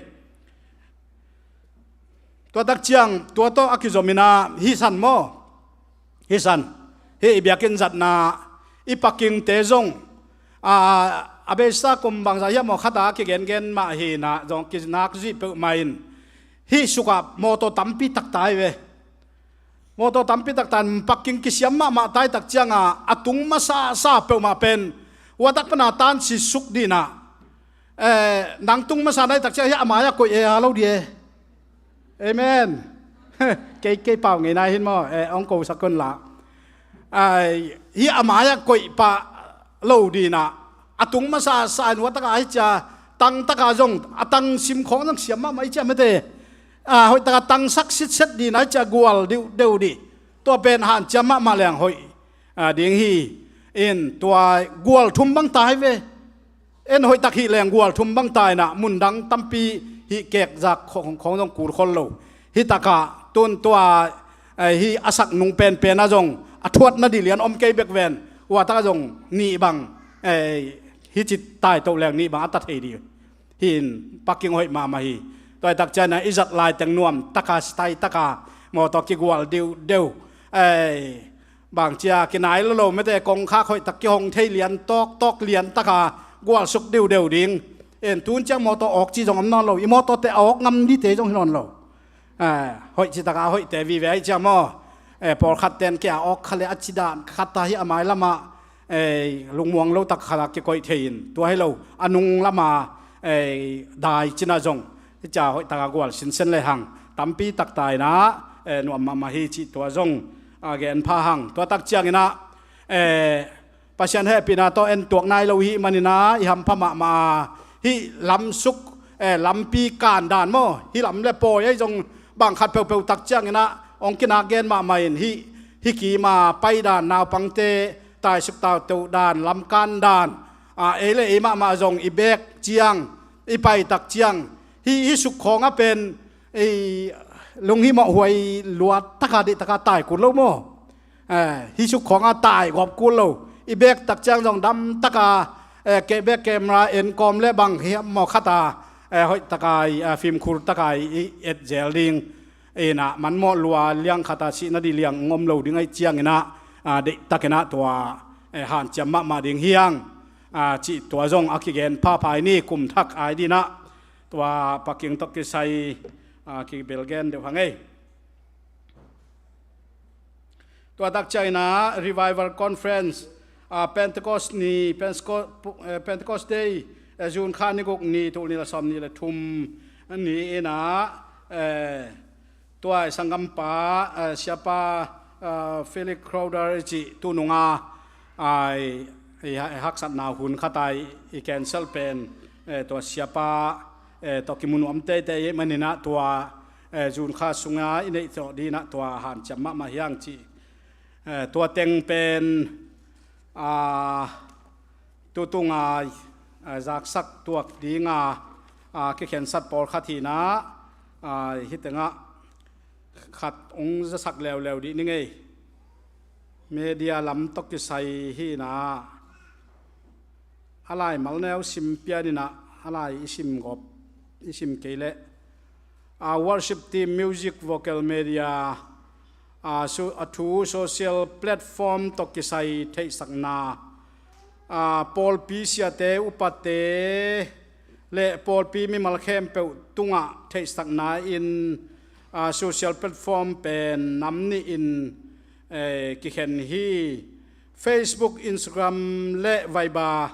Tua tak ciang tua tawh a kizom in ah hih san maw, hih san, hih i biakinn zatna i parkingte zong, ah, a beisa kum bangzah hiam maw, khat a kigengen mah hi inah zong kinak zih peuhmah in, hih sukah mawtaw tampi takta hi ve. Mawtaw tampi takta in parking kisiam mahmah tai tak ciangah a tung masasa peuhmah pen, ua tak pana tansi suk dinah, eh, nang tung masa nai tak ciang hih a mai-ah koih e a lo di e. Amen. Kei, kei pau ngei nai hin maw, eh, ong ko sak kon la. Ai, hih a mai-ah koih pah lo dinah, a tung masasa in ua takah hih cia, tang takah zong, a tang sim khawng zong siam mahmah hih cia mete. Ah, hoih takah tangsak sitset dinah hih cia gual deuhdeuh dih. Tua pen hanciam mahmah leng hoih, ah, ding hi. In tua gual thum bang ta hi ve. En hoih tak hih leng gual thum bang ta inah, mundang tampi hih kekzak khong, khong zong kul khol lo. Hih takah tun tua, eh, hih a sak nung penpen ah zong a thuatna dih lian om kei bek ven. Ua takah zong nih bang, eh, hih ci taito leng nih bang a ta thei dih. Hih in parking hoih mahmah hi. Tua hi tak ciangah i zat lai teng nuam taka, style taka, mawtaw kigual deuhdeuh. Eh, bang cia kinai lo lo mete, kongkhak hoih tak kihong thei lian tawktawk lian taka gualsuk deuhdeuh ding. En tun ciang mawtaw awk ci zong om nawn lo, i mawtawte a awk ngam dite zong hi nawn lo. Eh, hoih ci taka hoihte vive ahi ciang maw. Eh, pawlkhat ten kia awk kha le a ci dan khat a hih a mailamah, eh, lungmuang lo tak khat a kikoih thei in, tua hi lo a nung lama, eh, dai cinah zong hih cia hoih taka gual sinsen le hang tampi takta inah, eh, nuam mahmah hi cih tua zong, ah, gen pha hang. Tua tak cianginah, eh, Pasian hehpihna tawh en tuak nai lo hih maninah i hampha mahmah a, hih lamsuk, eh, lampi kan dan maw, hih lam le pawi ahi zong bang khat peuhpeuh tak cianginah ong kinak gen mahmah in hih, hih kima pai dan, naupangte taisuk tautoh dan, lamkan dan, ah, ei le ei mahmah zong i bek ciang, i pai tak ciang, hih, hih suk khawngah pen, ei, lunghimawh huai luat taka dih taka tai kul lo maw? Eh, hih suk khawngah tai gawp kul lo. I bek tak ciang zong dam taka, eh, keh bek camera en kawm le bang hiam maw khat a, eh, hoih taka i, eh, fimkhur taka i, i et zel ding. Inah manmawh lua liang khat a sihna dih liang ngom lo ding ahi cianginah, ah, deihtakinah tua, eh, hanciam mahmah ding hiang, ah, cih tua zong a kigen phapha i ni kum thak ai dinah. Tua parking tawh kisai, ah, kibelgen deuh hang ei. Tua tak cianginah Revival Conference, ah, Pentecost ni, Pentecost, eh, Pentecost Day, eh, June kha ni guk ni, tul nih le sawm nih le thum ni inah, eh, tua i sanggampa, eh, siapa, eh, Felix Crowther i cih tununga, ah, i, i, i haksatna hun khat a i, i cancel pen, eh, tua siapa, eh, tawh kimu nuam teitei i maninah tua, eh, June kha sunga i neih tawh dinah tua hanciam mahmah hiang cih. Eh, tua teng pen, ah, tutunga, ah, zaksak tuak dinga, ah, kikhensat pawlkhat hinah, ah, hih tengah khat ong zasak leuleu dih ni ngei. Media lam tawh kisai hinah, a lai malneu sim pianinah, a lai i sim gawp, i sim kei leh, ah, worship team, music, vocal, media, ah, so, a thu social platform tawh kisai theihsakna, ah, pawlpi siate, upate le pawlpi mimal khempeuh tungah theihsakna in, ah, social platform pen nam nihin, eh, kikhen hi. Facebook, Instagram le Viber,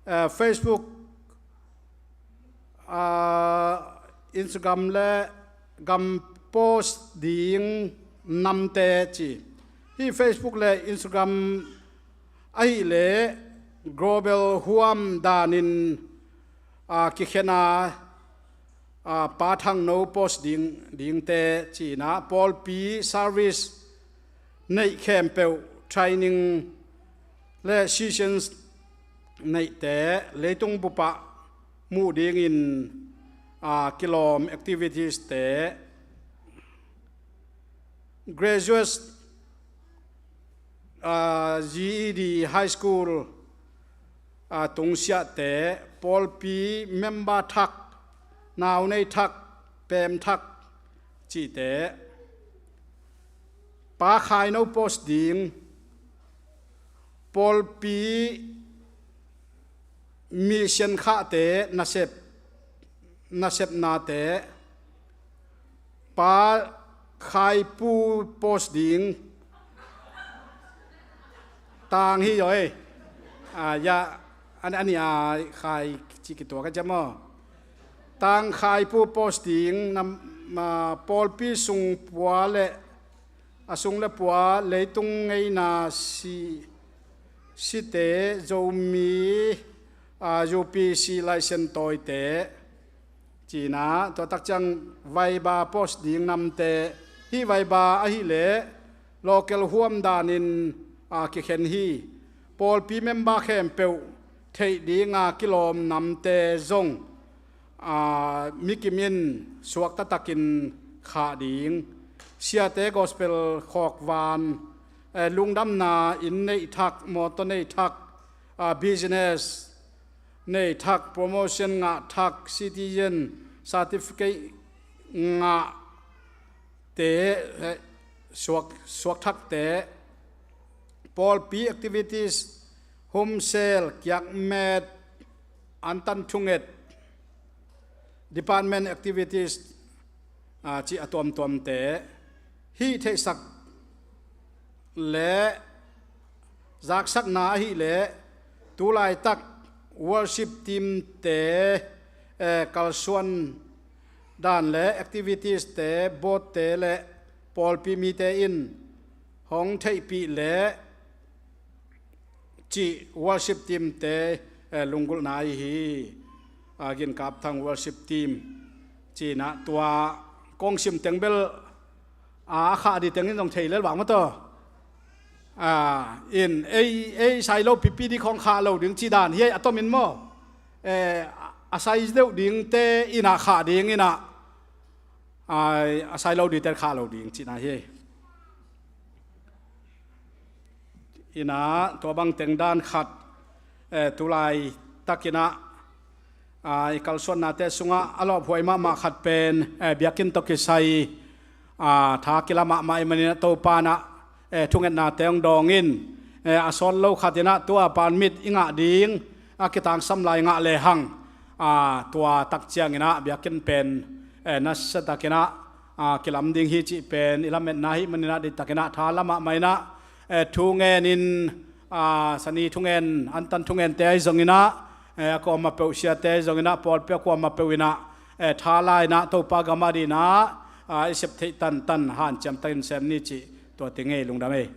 eh, Facebook, ah, Instagram le gam post ding namte ci. Hih Facebook le Instagram ahih leh global huam danin, ah, kikhen a, ah, Pa Thangno post ding, dingte cinah pawlpi service neih khempeuh training le sessions neihte, leitung bupah muh dingin, ah, kilawm activities te, graduate, ah, G E D, high school, ah, tungsiahte, pawlpi member thak, naunei thak, pem thak cihte, Pa Khaino post ding, pawlpi Mi siankhahte nasep, nasepnate, Pa Khaipu post ding tang hi oi. A, ya, an, ani a khai ci kituak a ciam aw. Tang Khaipu post ding nam, ma, pawlpi sung pua le a sung le pua leitung ngeina si, site Zomi, a, U P C license tawite, cina, tua tak ciang vaiba post ding namte, hih vaiba ahih leh local huam danin, a, kikhen hi. Pawlpi member khempeuh theih dinga kilawm namte zong, a, mikim in suakta takin khah ding. Siate gospel khawkvan, eh, lungdamna inn neih thak, mawtaw neih thak, a, business neih thak, promotion ngah thak, citizen certificate ngah te, eh, suak, suak thakte, pawlpi activities, home cell, kiakmet, antan thunget, department activities, a, ci a tuamtuamte, hih theihsak le zaksakna ahih leh, tulaitak worship team te, eh, kalsuan dan le activities te, board te le pawlpi mite in hong theihpih le cih worship team te, eh, lunggulhna ahi hi. A, Ginkap Thang worship team cina tua kong sim teng bel, a, a khah di teng in zong thei lel vang maw taw. A, in ei, ei sai lo pipi di khong khah lo ding ci dan hi a tom in maw. Eh, a, a sai deuh dingte in a khah ding in a, a, a sai lo dingte khah lo ding cina hi. Ina, tua bang teng dan khat, eh, tulai takin ah, ah, i kalsuannate sungah a lawphuai mahmah khat pen, eh, biakinn tawh kisai, ah, tha kila mahmah i manin ah Topa in ah, eh, thungetnate hong dawng in, eh, a sawt lo khat in ah tua pan mit i ngah ding a kitangsam lai ngah lehang, ah, tua tak ciangin ah biakinn pen, eh, nasa takin ah, ah, kilam ding hi cih pen i lametna ahih manin ah diktakin ah tha la mahmah in ah, eh, thungen in, ah, sani thungen, antan thungente ahi zongin ah, eh, a kuamah peuh siate ahi zongin ah, pawlpi a kuamah peuh in ah, eh, tha la in ah Topa gam adingin ah, ah, i sep theih tantan hanciam takin sem ni cih tua teng ei, lungdam ei.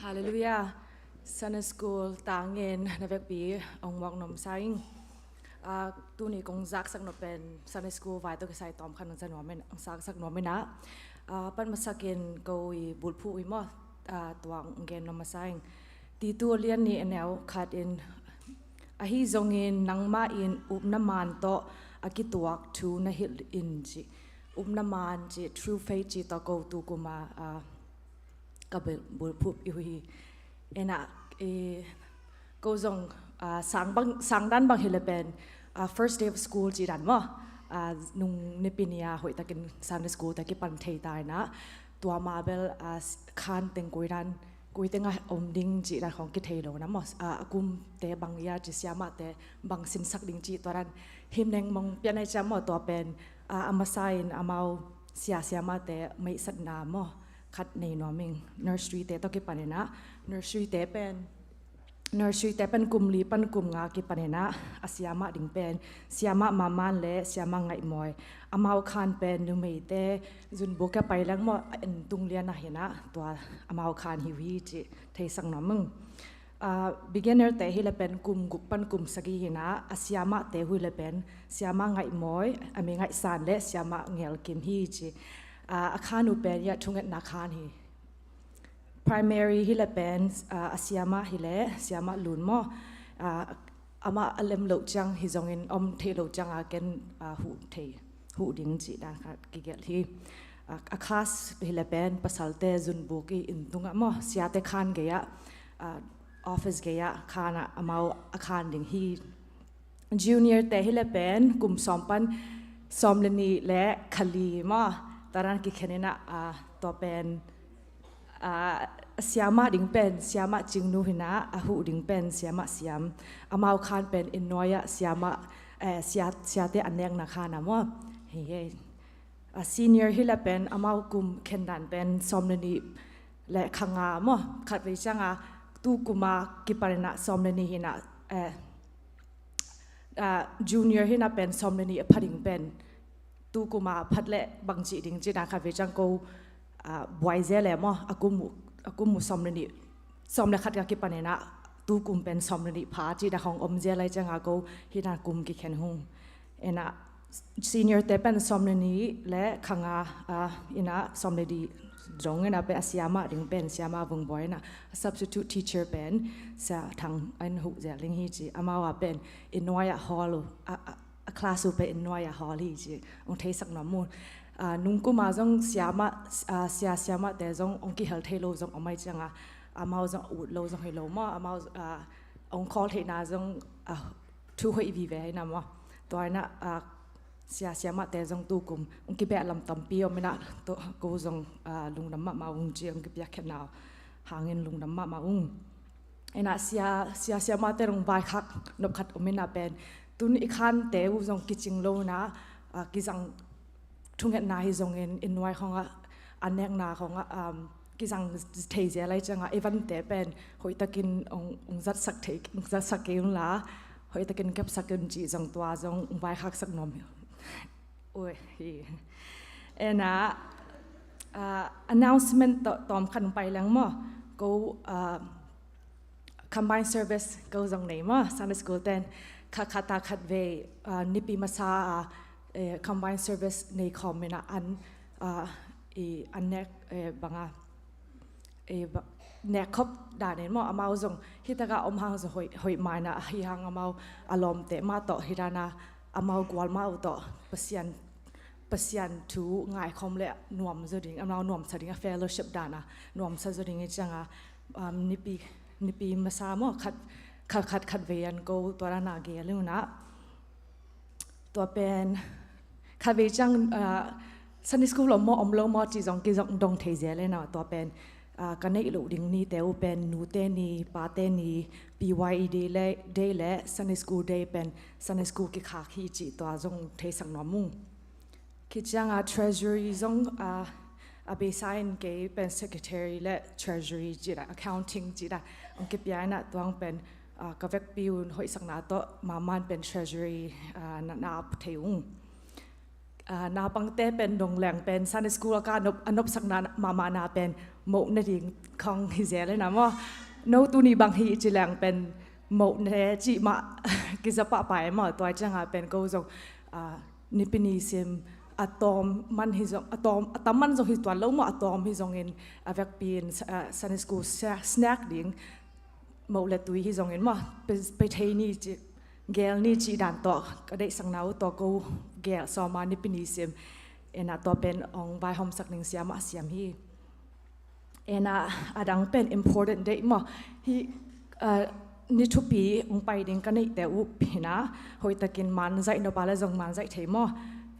Halleluiah. Sunday School tangin na vekpi hong muak nuam sa ing. Ah, tuni kong zaksak nop pen Sunday School vai tawh kisai tawm khat hong za nuam in, hong zaksak nuam in ah. Ah, pan masakin ko i bulphuh i maw, ah, tua hong gen nuam masa ing. Titu a lian nih a neu khat in, ahi zongin nangmah in upna maan tawh a kituak thu na hilh in ci. Upna maan ci, true faith ci tawh ko tu kuma, ah, ka bul-, bulphuh i uh hi. Ena, eh, ko zong, ah, sang bang, sang dan bang hi le pen, ah, first day of school ci dan maw. Ah, nung nipi ni a hoih takin Sunday school te kipan thei ta in ah. Tua ma bel, ah, s-, khan teng koi dan, koi teng a om ding ci dan khong kithei lo na maw. Ah, a kumte bang ia ci, siamahte bang sinsak ding ci tua dan. Himneng mong pian ai cia maw tua pen, ah, a masa in amau sia siamahte meihsatna maw khat nei nuam ing. Nursery te tawh kipan in ah, nursery te pen, nursery te pen kum li pan kum nga kipan in ah, a siamah ding pen, siamah Maman le siamah Ngaihmawi. Amau khan pen numeite zunbuk a pai leng maw, a en tung lian ah hi in ah, tua amau khan hi uh hi cih theisak nuam ing. Ah, beginner te hi le pen kum guk pan kum sagih hi in ah, a siamahte uh hi le pen siamah Ngaihmawi, a mi Ngaihsan le siamah Ngelkim hi ci. Ah, a khan uh pen ia thungetna khan hi. Primary hi le pen, ah, a siamah hi le siamah Lun maw. Ah, amah a lem loh ciang hi zongin om theih loh ciang a ken, ah, huh thei, huh ding ci dan khat kigelh hi. Ah, a class hi le pen pasalte zunbuk i inn tungah maw, siate khan gei ah, ah, office gei ah khan ah amau a khan ding hi. Junior te hi le pen kum sawm pan sawm le nih le kha li maw, tua dan kikhen in ah, ah, tua pen, ah, siamah ding pen siamah Cingnu hi in ah, a huh ding pen siamah Siam. Amau khan pen inn nuai ah siamah, eh, sia, siate an nekna khan ah maw. Hi hi. Ah, senior hi le pen amau kum khen dan pen sawm le nih le kha nga maw. Khatvei ciang a tu kum a kipan in ah sawm le nih hi in ah, eh, ah, junior hi in ah pen sawm le nih a pha ding pen tu kum a phat le bang cih ding cih dan khatvei ciang ko, ah, buai zel e maw, a kum uh, a kum uh sawm le nih, sawm le khat ka kipan in ah tu kum pen sawm le nih pha cih dan khong om zel lai ciang a ko hi in ah kum kikhen hung. In ah senior te pen sawm le nih le kha nga, ah, in ah sawm le nih dong in ah pen a siamah ding pen siamah Vung Bawi in ah, a substitute teacher pen Sia Thang an huh zel ding hi ci. Amau a pen inn nuai ah hall uh, a, a, a class uh pen inn nuai ah hall hi ci. Ong theisak nuam uh. Ah, nung kum a zong siamah, ah, sia siamah te zong ong kihel thei lo zong om ai ciang a, amau zong ut lo zong hi lo maw, amau, ah, ong call theihna zong, ah, thu hoih vive hi in ah maw. Tua in ah, ah, sia siamah te zong tu kum ong kibeh lam tampi om in ah, tua ko zong, ah, lungdam mahmah ung ci, ong kipiak khetna hangin lungdam mahmah ung. In ah sia, sia siamah te zong vaikhak nop khat om in ah pen tun i khan te uh zong kicing lo in ah, ah, kizang thungetna hi zongin inn nuai khong ah, an nekna khong ah, um, kizang thei zel lai ciang a, i vante pen hoihtakin ong, ong zatsak thei, ong zatsak kei un la, hoihtakin kepsak un cih zong tua zong vaikhak sak nuam hi. Ui, hi. In ah, ah, announcement tawh, tawm khat pai leng maw. Ko, ah, combined service ko zong nei maw, Sunday school ten. Kha, khat a khatvei, ah, Nipi masa a, eh, combined service nei khawm in ah an, ah, i an nek, eh, bang a, eh, ba, nek khop dan in maw, amau zong hi tak a om hang zong hoih, hoih mah in ah, hi hang amau a lawmte mah tawh hi dan a, amau gual mah uh tawh Pasian, Pasian thu ngaikhawm le nuam zaw ding, amau nuamsa ding a fellowship dan a nuamsa zaw ding i ciang a, um, Nipi, Nipi masa maw, khat, khat, khat, khatvei an ko tua dan a gel un ah. Tua pen khatvei ciang, ah, Sunday school om maw om lo maw cih zong kizong dong thei zel in ah, tua pen, ah, ka neih loh ding nite uh pen nute ni, pate ni, P Y E day le, day le Sunday school day pen Sunday school kikhak hi cih tua zong theisak nuam ung. Khit ciang a treasury zong, ah, a beisa in kei pen secretary le treasury cih dan, accounting cih dan ong kipia in ah, tua pen, ah, ka vekpi un hoihsakna tawh mahmah in pen treasury, ah, na, na ap thei ung. Ah, naupangte pen dong leng pen Sunday school a ka nop, a nopsakna mahmah na pen moh ne ding khong hi zel in ah maw. No tuni bang hi ci leng pen moh ne cih mah kiza pahpah e maw. Tua ciang a pen ko zong, ah, Nipi nisim a tawm man hi zong, a tawm, a tam man zong hi tuan lo maw, a tawm hi zongin a vekpi in, ah, Sunday school sna-, snack ding, moh le tui hi zongin maw, pe, pe thei ni cih, gel ni cih dan tawh ka deihsakna uh tawh ko gel sawm a Nipi nisim. In ah tua pen ong vaihawmsak ning siamah Siam hi. In ah a dang pen important deih maw. Hi, ah, ni thupi ong pai ding ka neihte uh hi in ah, hoihtakin man zaih nop a le zong man zaih thei maw.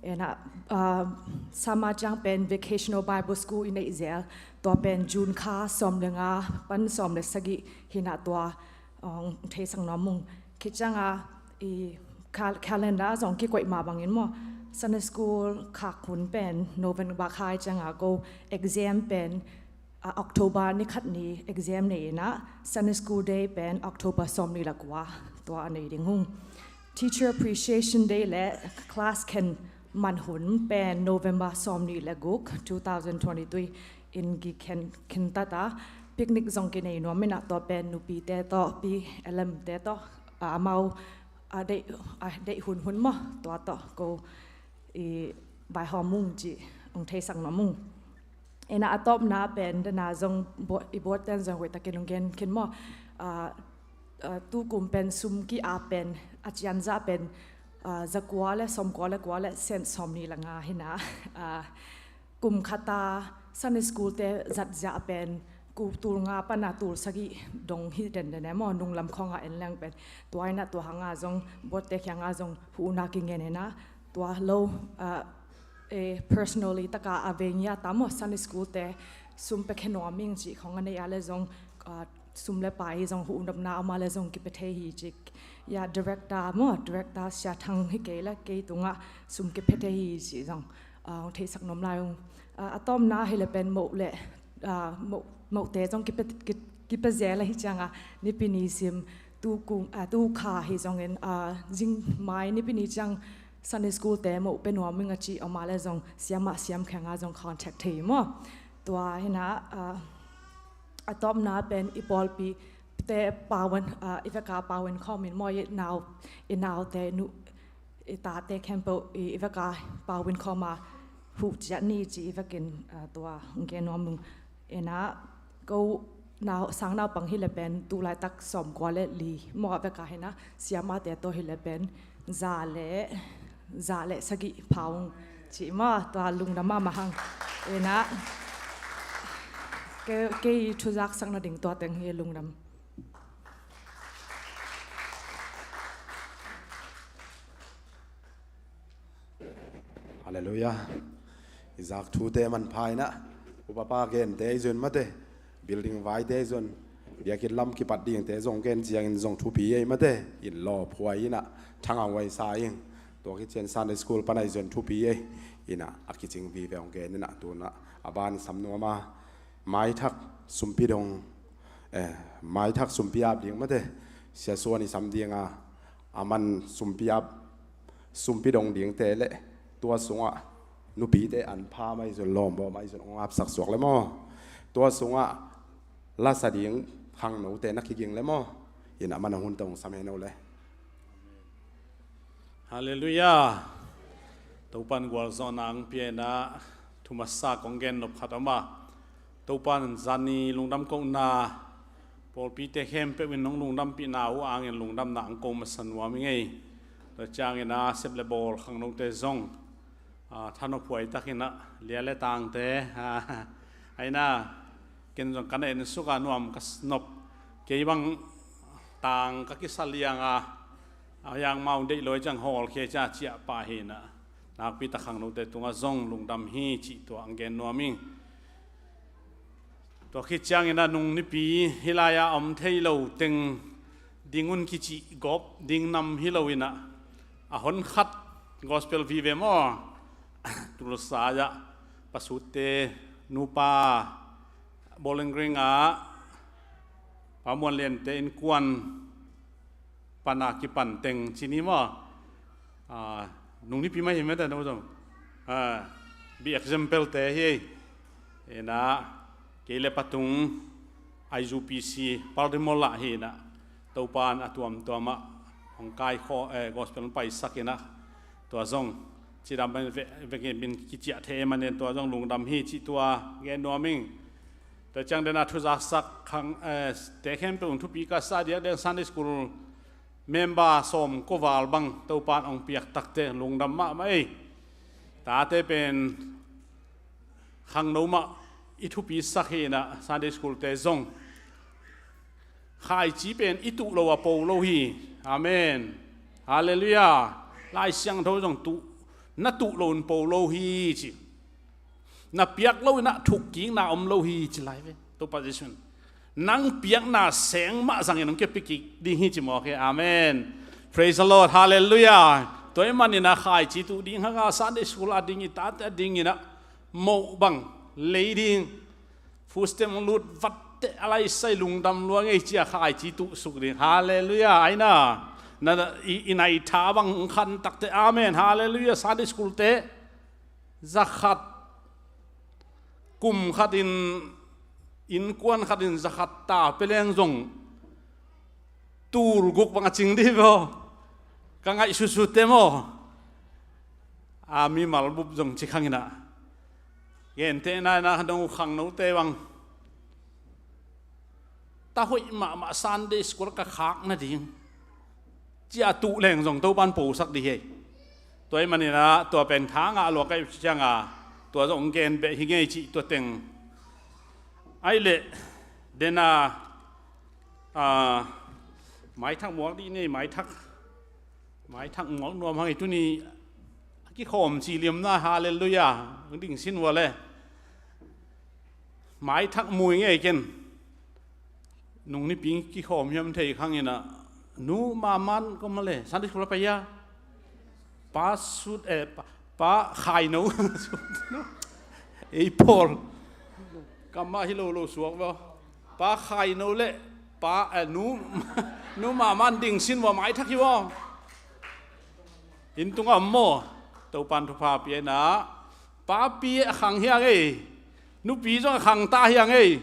In ah, ah, summer ciang pen Vocational Bible School i neih zel. Tua pen June kha sawm le nga pan sawm le sagih hi in ah, tua ong theisak nuam ung. Khit ciang a i cal-, calendar zong kikoih mah bangin maw, Sunday school khak hun pen November kha i ciang a ko exam pen, ah, October ni khat ni exam nei in ah, Sunday school day pen October sawm nih le kua, tua a nei ding ung. Teacher Appreciation Day le class khen man hun pen November sawm nih le guk, two thousand twenty-three in kikhen, khen ta ta. Picnic zong kinei nuam in ah, tua pen nupite tawh, P L M te tawh, ah, amau, ah, deih, ah, deih hun hun maw, tua tawh ko i vaihawm ung cih ong theisak nuam ung. In ah a tawpna pen, dana zong bo-, i board ten zong hoihtakin ong gen khin maw. Ah, ah, tu kum pen sum ki-ap pen, a cianzah pen, ah, za kua le sawm kua le kua le cent sawm nih le nga hi in ah. Ah, kum khat a Sunday school te zat ziah pen ku tul nga pana tul sagih dong hi denden e maw, nunglam khawngah en leng pen. Tua inah tua hangah zong botte kiangah zong huhna kingen inah tua lo, ah, eh, personally taka a veng ia ta maw, Sunday school te sum pia khe nuam ing cih khawng a nei a le zong, ah, sum le pai zong huhnopna a om a le zong kipia thei hi cih. Ia director maw, director Sia Thang hi kei le kei tungah sum kipia thei hi cih zong, ah, hong theisak nuam lai ung. Ah, a tawpna hi le pen moh le, ah, moh, mohte zong kipia, ki, kipia zel ahi cianga Nipi ni sim tu kung, ah, tu kha hi zongin, ah, zing mai Nipi ni ciang Sunday school te moh pia nuam ing a ci om a le zong siamah siam khengah zong contact thei maw. Tua hinah, ah, a tawpna pen i pawlpi te pawan, ah, i veka pawan khawmin maw, i nau, i naute nu, i tate khempeuh i, i veka pawan khawma huh ciat ni ci i vekin, ah, tua hong gen nuam ung. Inah ko nau, sang naupang hi le pen tu laitak sawmkua le li maw, a veka hinah siamate tawh hi le pen za le, za le sagih pha ung cih maw, tua lungdam mahmah hang. Inah kei, kei thuzaksak nading tua teng hi, lungdam. Halleluiah. I zak thute manpha inah, upa pa gente i zun mate, building vaite i zun, biakinn lam kipat dingte zong gen ciangin zong thupi ei mate, in lawphuai inah thangah huai sa ing. Tua khit ciang Sunday school pana i zun thupi ei inah a kicing vive hong gen inah tunah a ban sam nuam a, maithak sumpi dong, eh, maithak sumpi ap ding mate, Sia Suan i sam dinga, a man sumpi ap, sumpi dong dingte le tua sungah nupite an pha mai zun, lawmbaw mai zun hong apsak suak le maw. Tua sungah lasa ding khangnote na kiging le maw. Inah man a hun tawh hong sam hen o le. Halleluiah. Topan gualzawhna ang pia inah thumasa kong gen nop khat om a, Topan zani lungdam kohna, pawlpite khempeuh in nong lungdampihna uh angin lungdamna ang ko masa nuam i ngei. Tua ciangin a sep le bawl khangnote zong, ah, thanop huai takin ah lia le tangte, ah, aina ken zong ka na en suka nuam ka nop. Kei bang tang ka kisa lianga, a yang mau deih loi ciang hawlkhia cia ciah pah hinah, nakpi tak khangnote tungah zong lungdam hi cih tua ang gen nuam ing. Tua khit ciangin a nung nipi hih lai-a om thei lo teng ding un kicih gawp ding nam hi lo inah, a hon khat gospel vive maw, Tulsa ah pasutte nupa Bowling Green ah Pa Muan Liante innkuan pana kipan teng cini maw. Ah, nung nipi mai hi mete no zong, ah, bi example te hi. Ena kei le patung I U P C Baltimore lah hi na, Topan a tuamtuamah hong kaikhawm, eh, gospel hong paisak inah, tua zong cidam ve, veke min kiciah thei manin tua zong lungdam hi cih tua gen nuam ing. Tua ciang dena thuzaksak khang, eh, te khempeuh hong thupi ka sa diak den Sunday School member sawm ko val bang Topan hong piak takte lungdam mahmah ei. Tate pen khangno mah i thupi sak hi na, Sunday School te zong khaici pen i tuh lo a po lo hi. Amen. Halleluiah. Lai Siangtho zong tuh, na tuh lo in po lo hi ci. Na piak lo inah thukkikna om lo hi ci lai ve Topa Jesuh in. Nang piakna seng mah zangin hong kepikik ding hi ci mawk hi. Amen. Praise the Lord. Halleluiah. Tua i manin a khaici tuh ding hanga Sunday School a ding i tate a ding inah moh bang lei ding, food stamp lut vatte a laisai lungdam lua ngei cia khaici tuh suk ding. Halleluiah. Aina na, na, i, i nai tha bang khan takte. Amen. Halleluiah. Sunday School te zakhat, kum khat in, innkuan khat in zakhat ta peleng zong tul guk bang a cing dih maw? Ka ngaih sutsutte maw? A mimal bup zong ci khang inah, gente na na dong khangnote bang ta hoih mahmah Sunday School ka khak nading cia tuh leng zong Topan posak dih hi. Tua i maninah tua pen tha ngah lua ka i cianga tua zong gen beh hi ngei cih tua teng. Ai leh Dena, a, maithak muak dih nei, maithak, maithak muak nuam hang i tuni a kikhawm ci liamna, halleluiah, ding sin vua le. Maithak mui ngei ken. Nung nipi kikhawm hiam thei khang ina, nu maman ko ma le, Sunday school a pai a. Pa sut, eh, pa, pa khaino. Ei pawl. Kamah hi lo lo suak vua. Pa khaino le, pa, eh, nu, nu maman ding sin vua maithak hi vua. Inn tungah om maw? Topan thupha pia ina. Papi a khang hiang ei. Nupi zong a khang ta hiang ei.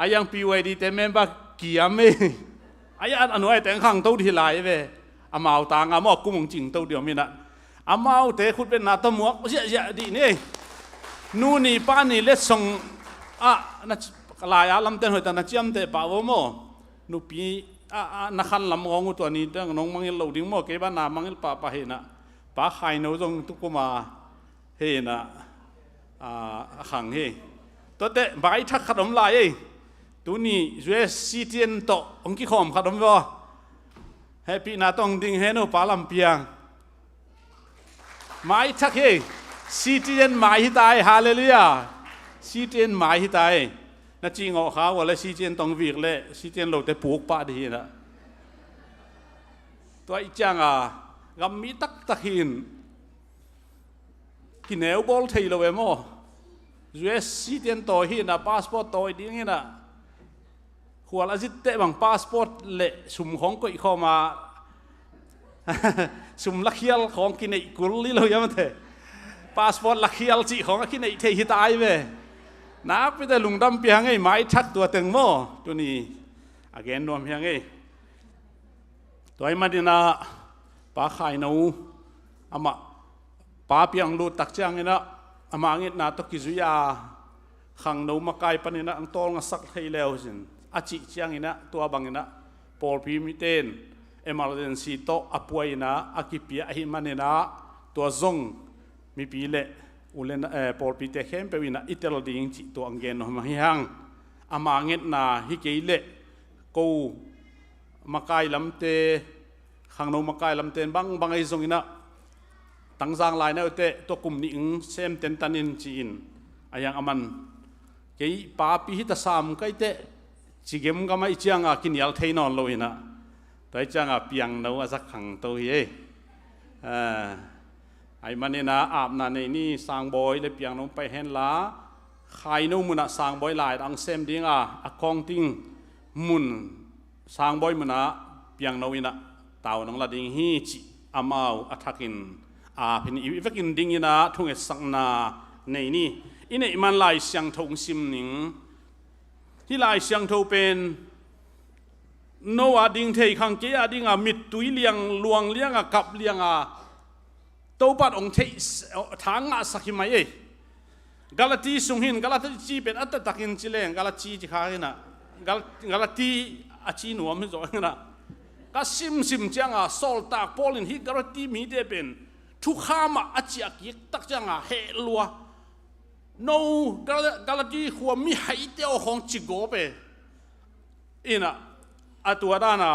A yang P Y D te member kiam ei. A ya a nuai teng khang to dih lai ve. Amau tanga maw kum ong cing to dih om ina. Amaute khutbetna tawh muak ziahziah dih ni ei. Nu ni pa ni letsong ah na c-, lai a lamten hoih tak na ciamteh pah vo maw. Nupi a, a, na khan lam ngawng uh tua ni teng nong mangil lo ding maw, kei bana mangil pahpah hi ina. Pa khaino zong tukuma hi ina, a, a khang hi. Tuate maithak khat om lai ei. Tuni U S C T N tawh hong kikhawm khat om vua. Hehpihna tawh hong ding hen uh pa lampiang. Maithak hi. C T N mai hi ta ei, halleluiah. C T N mai hi ta ei. Na cih ngawh kha vua le C T N tawh hong vik le C T N lote puk pah dih hi ina. Tua i cianga gammi taktak hi in kineu bawl thei lo e maw? U S C T N tawi hi ina, passport tawi ding ina. Khual a zitteh bang passport le sum khawng koih khawma sum lakhial khawng kineih kul hi lo hiam a te. Passport lakhial cih khawng a kineih thei hi ta ai ve. Nakpite lungdam pia hang ei, maithak tua teng maw? Tuni a gen nuam hiang ei. Tua i maninah pa khaino amah pa piang lut tak cianginah ama ngitna tawh kizui a khangno makai paninah ang tawlngasak thei leu sin a cih cianginah tua banginah pawlpi miten emergency tawh a puainah a kipia ahi maninah tua zong mipi le ule, eh, pawlpite khempeuh inah i tel ding cih tua ang gen nuam hi hang. Ama ngetna hi kei leh ko makai lamte, khangno makai lamte in bangbang ahi zonginah tangzang lai na uh teh tua kum nih ung sem tentan in ci-in a hiang aman kei papi hi ta sam kai teh ci gemgam ahi cianga kinial thei nawn lo inah tua ahi cianga piangno a zak khangto hi ei. Ah, ahi maninah apna nei ni, sangbawi le piangno pai henla khaino munah sangbawi lai ang sem dinga a kawngting mun sangbawi munah piangno inah tau nong la ding hi cih amau a thakin a phin i vekin dinginah thungetsakna nei ni. I neih man Lai Siangtho ong sim ning. Hih Lai Siangtho pen no a ding thei khang kei a dinga mittui liang luang lianga kap lianga Topat ong theih thang ngahsak hi mai ei. Galati sung hin, Galati ci pen a taktakin ci leng Galati ci kha hinah Gal-, Galati a ci nuam hi zawh hinah ka simsim cianga sawltak Paul in hih Galati mite pen thukham ah a ciah kik tak cianga heh lua. No Gal-, Galati khua mihaite aw khawng ci gawp e. Inah a tua dana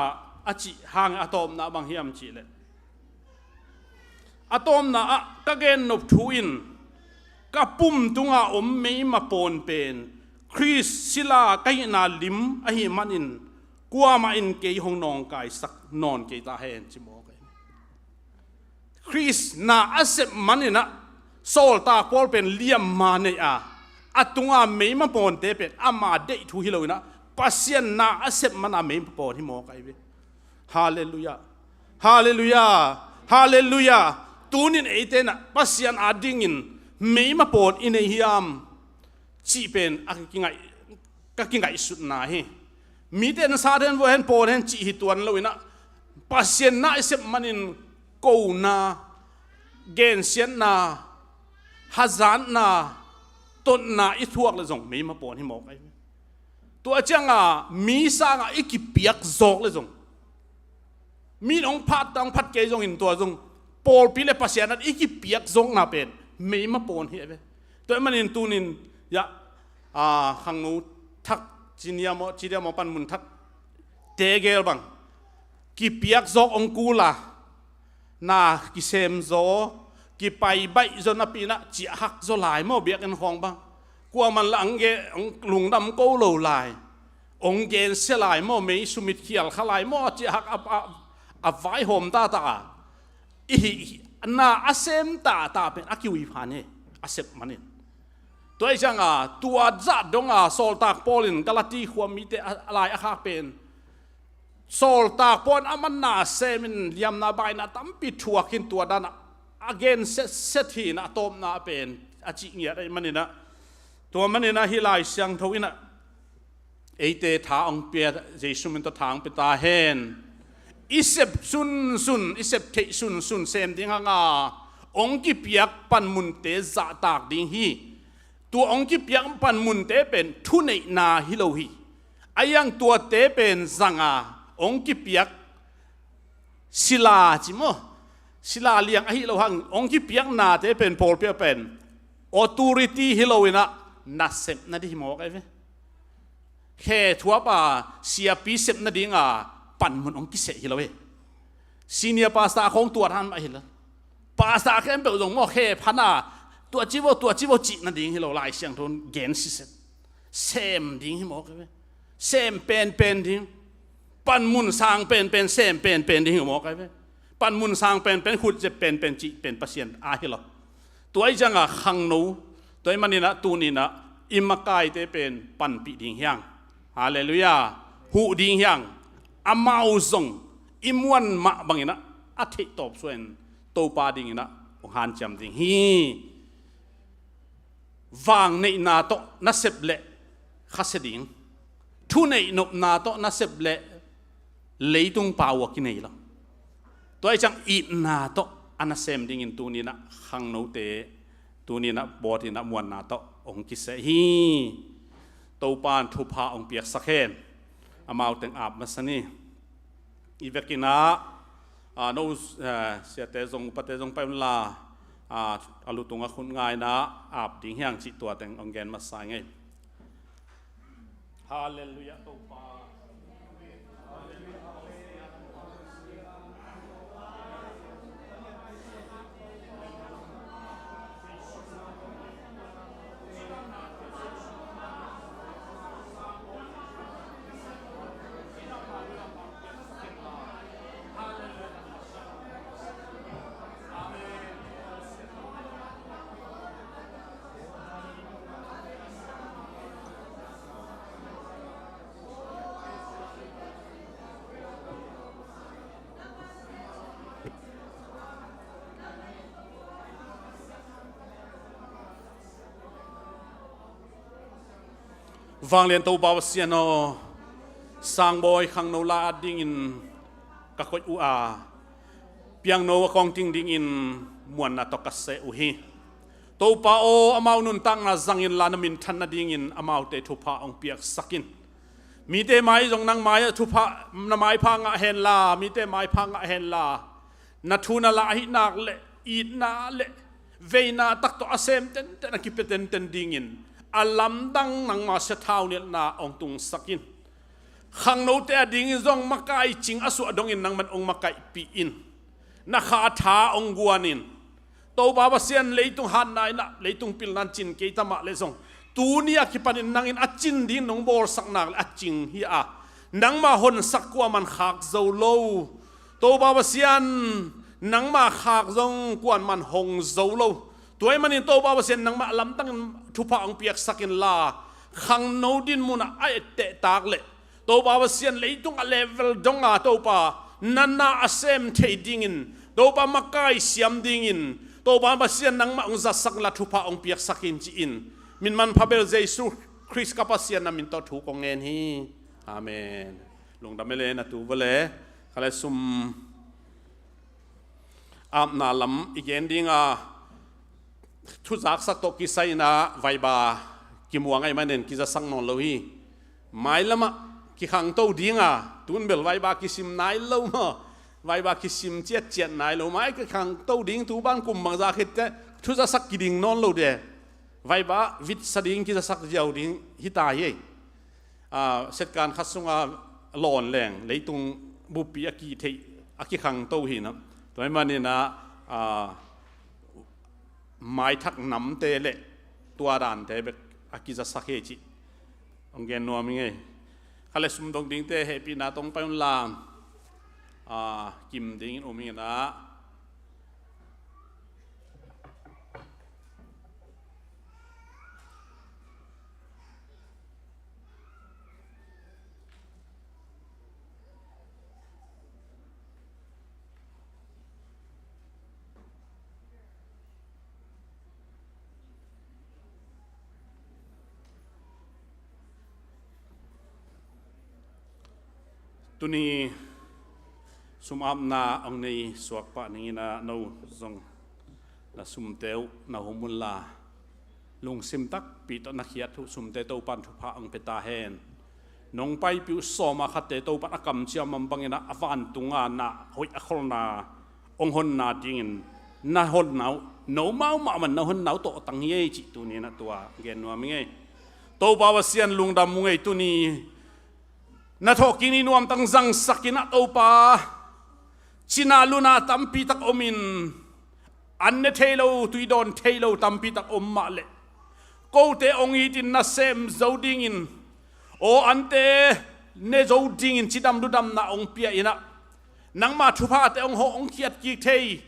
a cih hang a tawpna bang hiam cihleh a tawpna ah ka gennop thu in ka pum tunga om meima pawn pen Khrist sila ka hihna lim ahi manin kuamah in kei hong nawngkaisak nawn kei ta hen ci mawk ahi. Khrist na a sep maninah sawltak Paul pen liamma nei a a tunga meima pawnte pen ama deih thu hi loinah Pasian na a sep mana meima pawn hi mawk ahi ve. Halleluiah. Halleluiah. Halleluiah. Tunin eite inah Pasian a dingin meima pawn i nei hiam cih pen a kingaih, ka kingaihsutna hi. Mite na sat hen vua hen pawn hen cih hi tuan loinah Pasian na i sep manin kona gensiatna hazatna totna i thuak le zong meima pawn hi mawk ahi. Tua cianga mi sanga i kipiak zawk le zong mi nong phat tang phat kei zongin tua zong pawlpi le Pasian at i kipiak zawkna pen meima pawn hi a ve. Tua manin tunin ya, a, khangno thak Cinia maw, cinia maw panmun thak tegel bang kipiak zawk hong kul a, na kisem zaw, kipai baih zaw napi-in ah ciahhak zaw lai maw, biakinn khawng bang. Kuaman la hong ge, hong lungdam ko lo lai. Hong gensia lai maw, mei sumit khial kha lai maw, ciahhak a, a, a vaihawm tata a. I hih, na a sem tata pen a kiui phan hi, a sep manin. Tua hi cianga, tua zah donga, Sawltak Paul in Galati khua mite a, a lai a khak pen, Sawltak Paul in a manna semin, liamna baina tampi thuakin, tua dana a gen setset hi-in, a tawpna pen a cih ngiat ahih maninah, tua maninah hih Lai Siangtho inah eite tha hong pia, Jesu min tawh tha hong pia ta hen. I sep sunsun, i sep theih sunsun sem ding hanga, hong kipiak panmunte zahtak ding hi. Tua hong kipiak panmunte pen thuneihna hi lo hi. A iang tuate pen zanga hong kipiak sila ci maw, sila liang ahi lo hang, hong kipiaknate pen, pawlpi-a pen authority hi lo inah, nasepna ding hi mawk ahi ve. Khe thuapa siapi sep nadinga panmun hong kiseh hi lo hi. Senior pastor khawng tuat han mah hi lo. Pastor khempeuh zong maw, khe phana tua ci vo, tua ci vo cih nading hi lo, Lai Siangtho in gen siset. Sem ding hi mawk ahi ve. Sem penpen ding. Panmun sang penpen, sem penpen ding hi mawk ahi ve. Panmun sang penpen, khutzep penpen cih pen Pasian a hi lo. Tua hi cianga khangno, tua hi maninah tuninah i makaite pen panpih ding hiang. Halleluiah. Huh ding hiang. Amau zong i muan mah banginah a theih tawp suahin Topa dinginah hong hanciam ding hi. Vangneihna tawh nasep leh khasia ding, thuneih nopna tawh nasep leh leitung pau a kinei lo. Tua hi ciang itna tawh a nasem dingin tuninah khangnote, tuninah bawtinah muanna tawh hong kiseh hi. Topa in thupha hong piaksak hen. Amau teng ap masa ni. I vekinah, ah, no, eh, siate zong, upate zong pai unla, ah, a lu tungah khut ngaina ap ding hiang cih tua teng hong gen masa ngei. Halleluiah, Topa. Vanglian Topa Pasian aw, sangbawi khangno la-at dingin ka koih uh a, piangno a kawngting dingin muanna tawh ka seh uh hi. Topa aw, amau nuntakna zang inla na minthan nadingin amaute thupha hong piaksak in. Mite mai zong nang mai-ah thupha, na maipha ngah henla, mite maipha ngah henla, na thu na la ahih nak le itna le veina tak tawh a sem tenten, a kipia tenten dingin a lamdang nangma siathau nilhna hong tungsak in. Khangnote a dingin zong makaih cing a suah dongin nangman hong makaihpih in. Na kha tha hong guan in. Topa Pasian, leitung hatna inah, leitung pilna in cin kei ta mah leh zong, tuni a kipanin nangin a cin dingin nong bawlsak nak le a cing hi a, nangma honsak kuaman khak zo lo. Topa Pasian, nangma khak zong kuaman hong zo lo. Tua ahih manin Topa Pasian, nangmah lamdangin thupha hong piaksak inla, khangno din munah a etteh tak leh, Topa Pasian, leitung a level donga Topa, na na a sem thei dingin, Topa, makai siam dingin, Topa Pasian, nangmah hong zatsak inla thupha hong piaksak in ci-in, min manpha bel Jesu Khrist ka Pasian na min tawh thu kong ngen hi. Amen. Lungdam e le, na tu vua le, kha le sum apna lam i gen dinga, thuzaksak tawh kisai inah vaiba kimuang ahih manin kizasak nawn lo hi. Mailamah kikhangto dinga, tun bel vaiba kisim nai lo maw, vaiba kisim ciatciat nai lo, mai kikhangto ding, tu ban kum bangzah khitteh thuzasak kiding nawn lo de. Vaiba vitsa ding, kizasak ziau ding hita hi ei. Aa, setkan khat sunga lawn leng leitung buppi a kitheih, a kikhangto hi na. Tua hi manin ah, aa, maithak namte le tua dante bek a kizasak hi cih hong gen nuam ing ei. Kha le sum dong dingte hehpihna tawh pai un la, aa, kim dingin um ing ei. Tuni sum apna hong nei suak pah ning in ah, no zong na sumte uh na hum un la, lungsim takpi tawh na khiat uh sumte Topa'n thupha hong pia ta hen. Nong paipih uh sawma khatte Topa'n a kamciam bangin ah a vantunga na hoih a kholna hong honna dingin na honna uh, nomau mahmah na honna uh tawhtang hi ei cih tuni in ah tua gen nuam ing ei. Topa Pasian, lungdam ung ei. Tuni na thawhkik ni nuamtang zangsak in ah Topa, cina luna tampi tak om in, an ne thei lo, tui dawn thei lo tampi tak om mah leh, kote hong itin na sem zo dingin, aw ante ne zo dingin cidam ludamna hong pia in ah, nangma thuphate hong hawh hong khiat kik thei,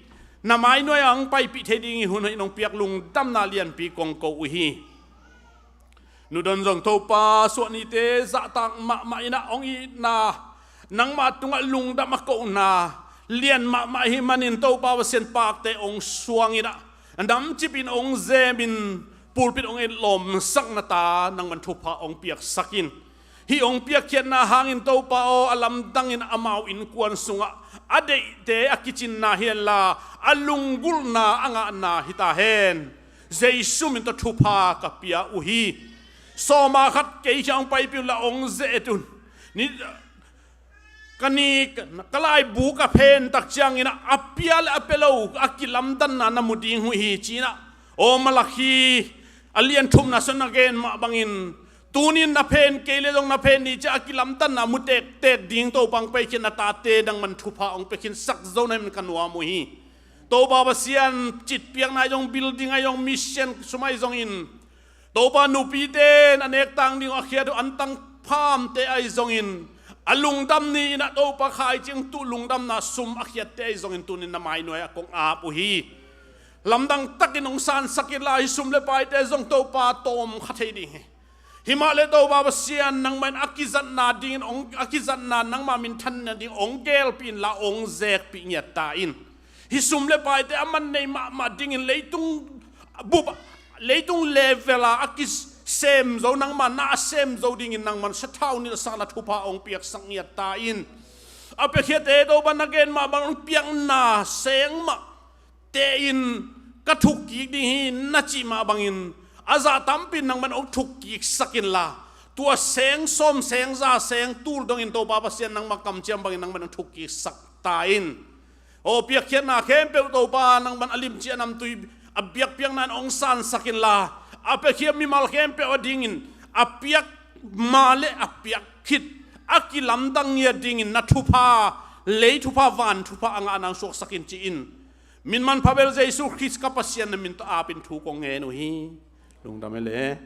na mainuai-a hong paipih thei dingin hun hoih nong piak lungdamna lianpi kong ko uh hi. Nu Don zong Topa, suahnite zahtak mahmah in ah hong itna, nangma tungah lungdam a kohna lian mahmah ahih manin Topa Pasian, pakte hong suang in ah, namcip in hong zem in, pulpit hong etlawmsak na ta nangman thupha hong piaksak in. Hih hong piakkhiatna hangin Topa aw, a lamdangin amau innkuan sungah a deihte a kicinna hi henla, a lunggulhna a ngahna hi ta hen. Jesu min tawh thupha ka pia uh hi. Sawma khat kei kiang hong paipih un la, hong ze-et un. Ni, ka ni, ka laibu ka phen tak ciangin ah, a pia le a pia lo a kilamdanna na mu ding uh hi ci-in ah, aw Malakhi a lian thumna sung na gen mah bangin, tunin na phen kei le zong na phen ni ciang a kilamdanna mu tektek ding Topa hong paikhiat na tate nangman thupha hong pia khinsak zo na hih manin ka nuam uh hi. Topa Pasian, citpiakna ahi zong, building ahi zong, mission sum ahi zongin, Topa, nupite in a nek tang ding uh a khiat uh antang phamte ahi zongin, a lungdam ni in ah Topa, khaici hong tuh lungdamna sum a khiatte ahi zongin, tunin na mainuai-ah kong ap uh hi. Lamdang takin hong sansak in la, hih sum le paite zong Topa, tawm kha thei ding hi. Himah le Topa Pasian, nangmah in a kizatna dingin hong, a kizatna nangmah minthanna ding hong gelpih in la, hong zekpih ngiat ta in. Hih sum le paite a man nei mahmah dingin leitung bup, leitung level a a kisem zo, nangmah na a sem zo dingin nangmah sathau nilhsak na thupha hong piaksak ngiat ta in. A piakkhiate Topa, na gen mah bang hong piakna seng mah te in ka thukkik ding hi na cih mah bangin, a zah tampi in nangmah in hong thukkiksak in la, tua seng sawm, seng za, seng tul dongin Topa Pasian, nangmah kamciam bangin nangmah in hong thukkiksak ta in. Aw, piakkhiatna khempeuh Topa, nangmah in a limci a namtui a biakpiakna in hong sansak in la, a piakkhiat mimal khempeuh a dingin a piak ma le a piak khit a kilamdang ngiat dingin na thupha, lei thupha, van thupha a ngahna hong suaksak in ci-in, min manpha bel Jesu Khrist ka Pasian na min tawh apin thu kong ngen uh hi. Lungdam e le.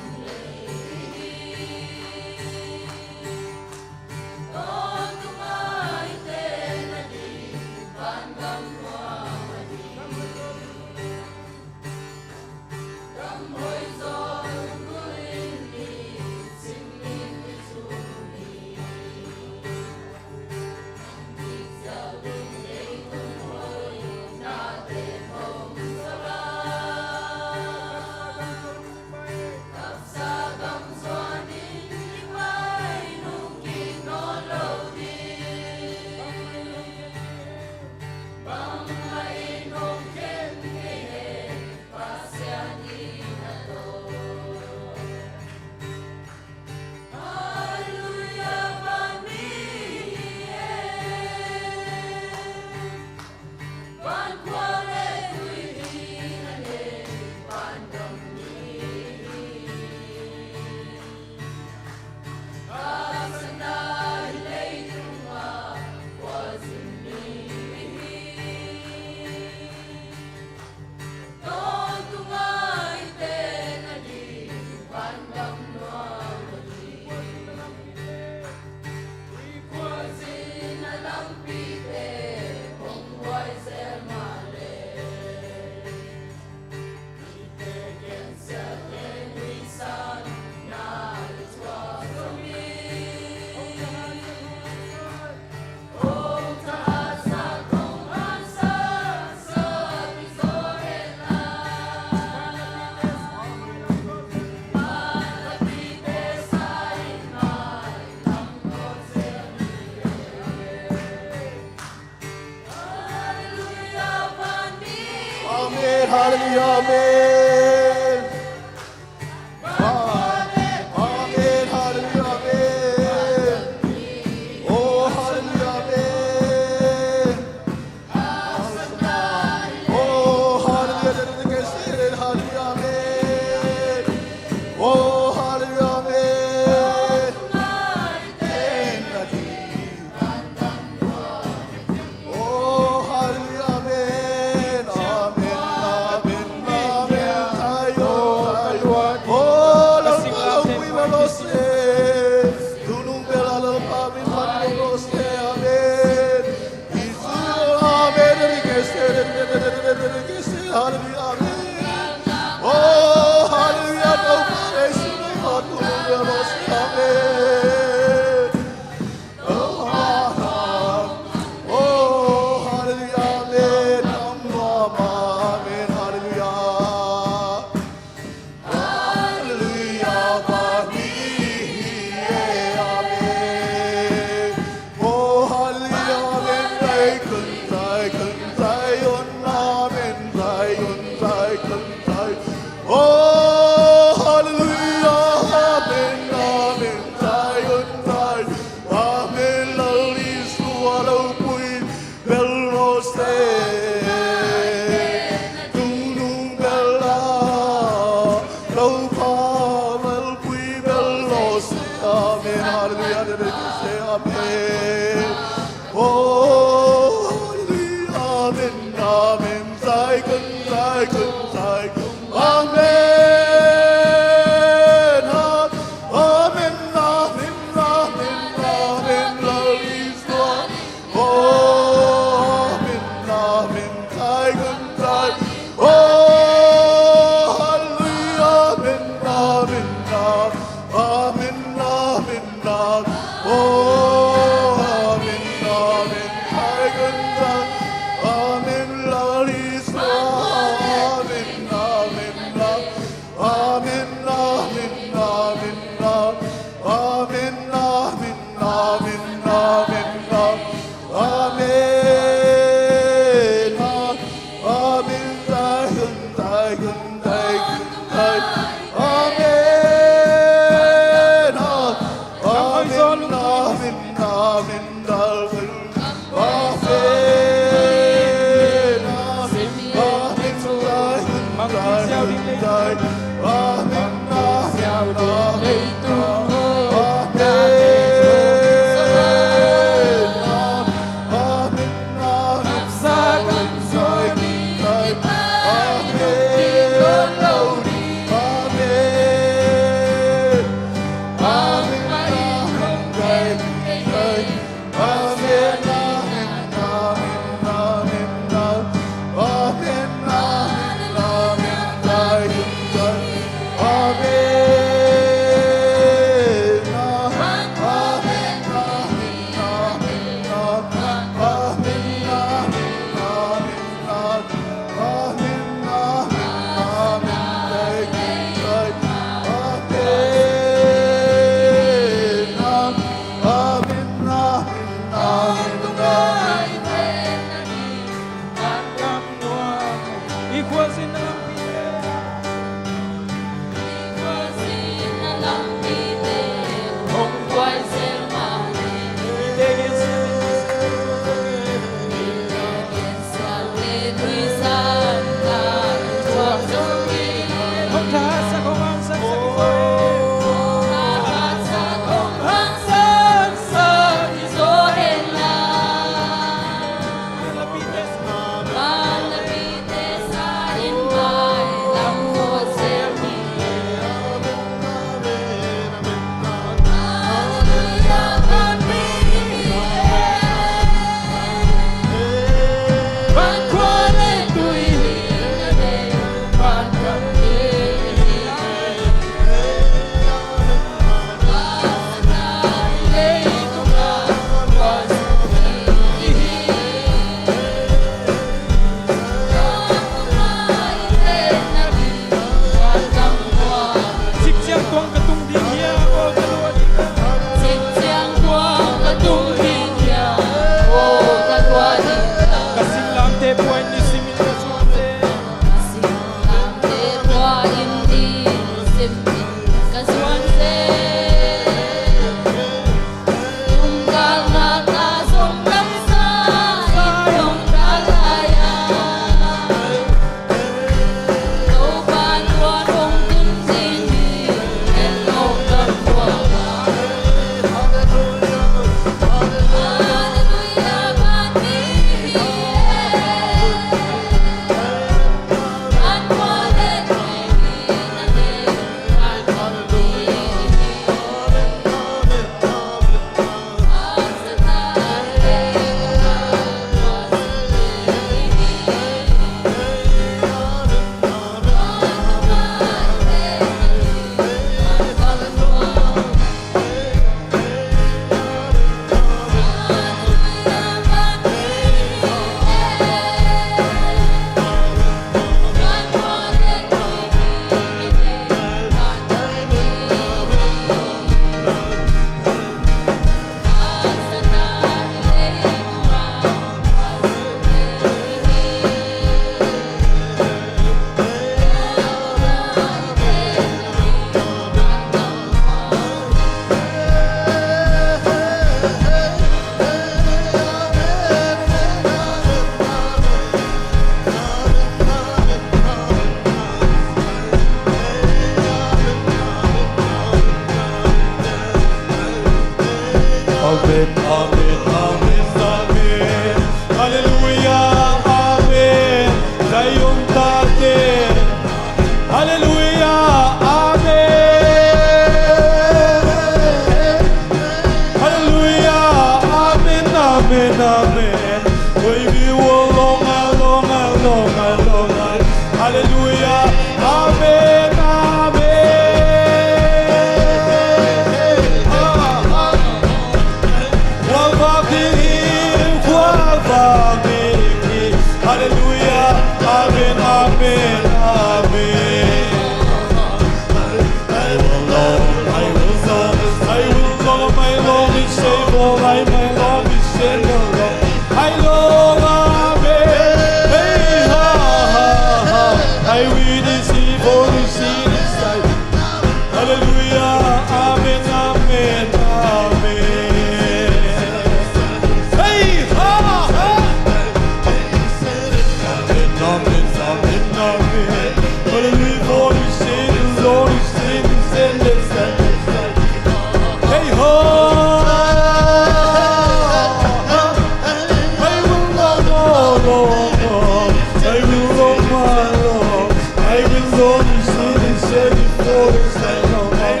Amen, amen,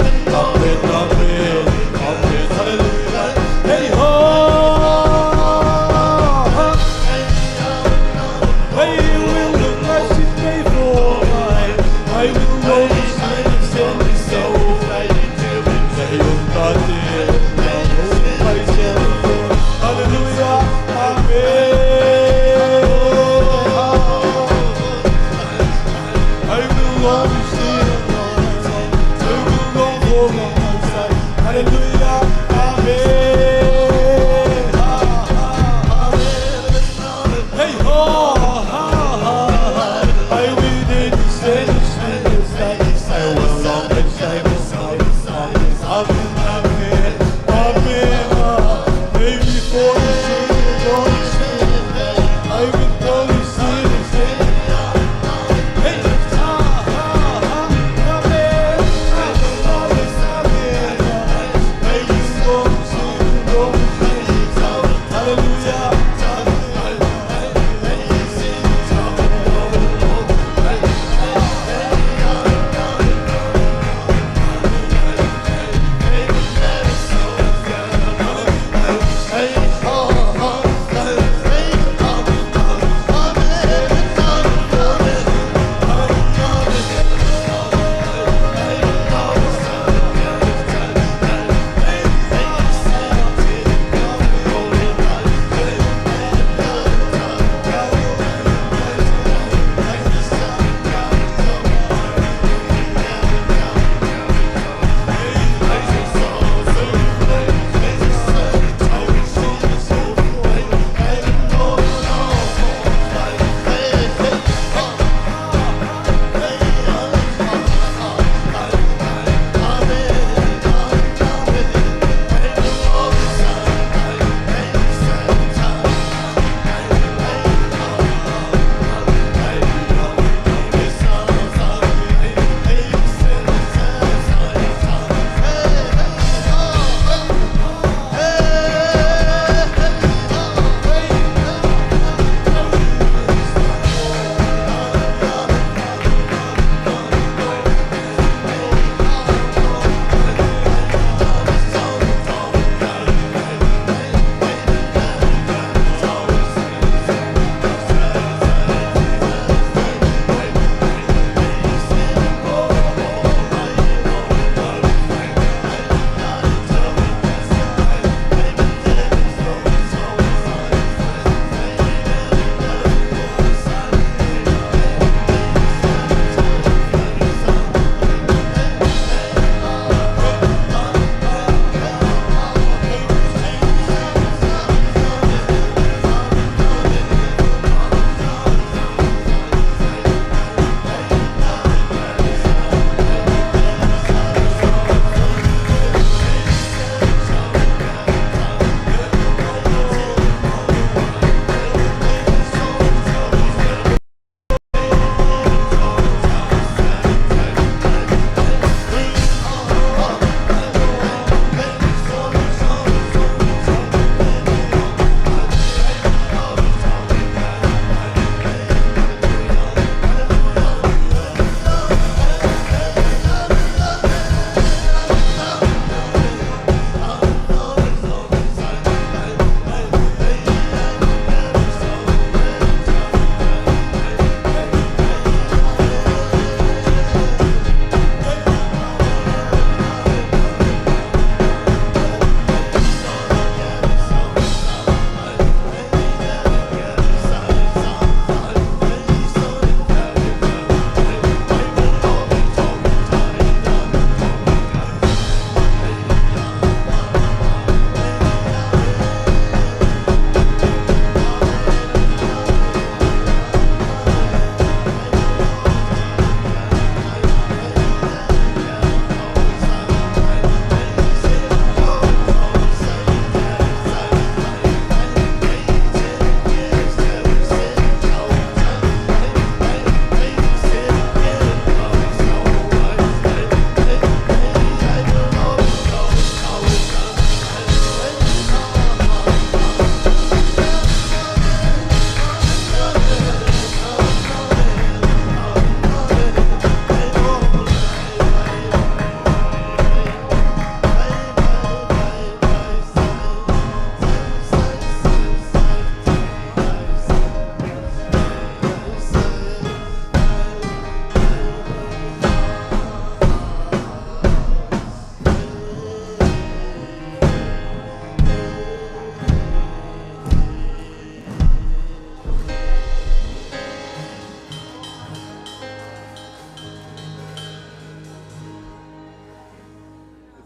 amen. Hallelujah. Hey, ho. Hey, you will look like it before I, I will always stand so. Hey, you got it. Hallelujah. Amen. I will always stand.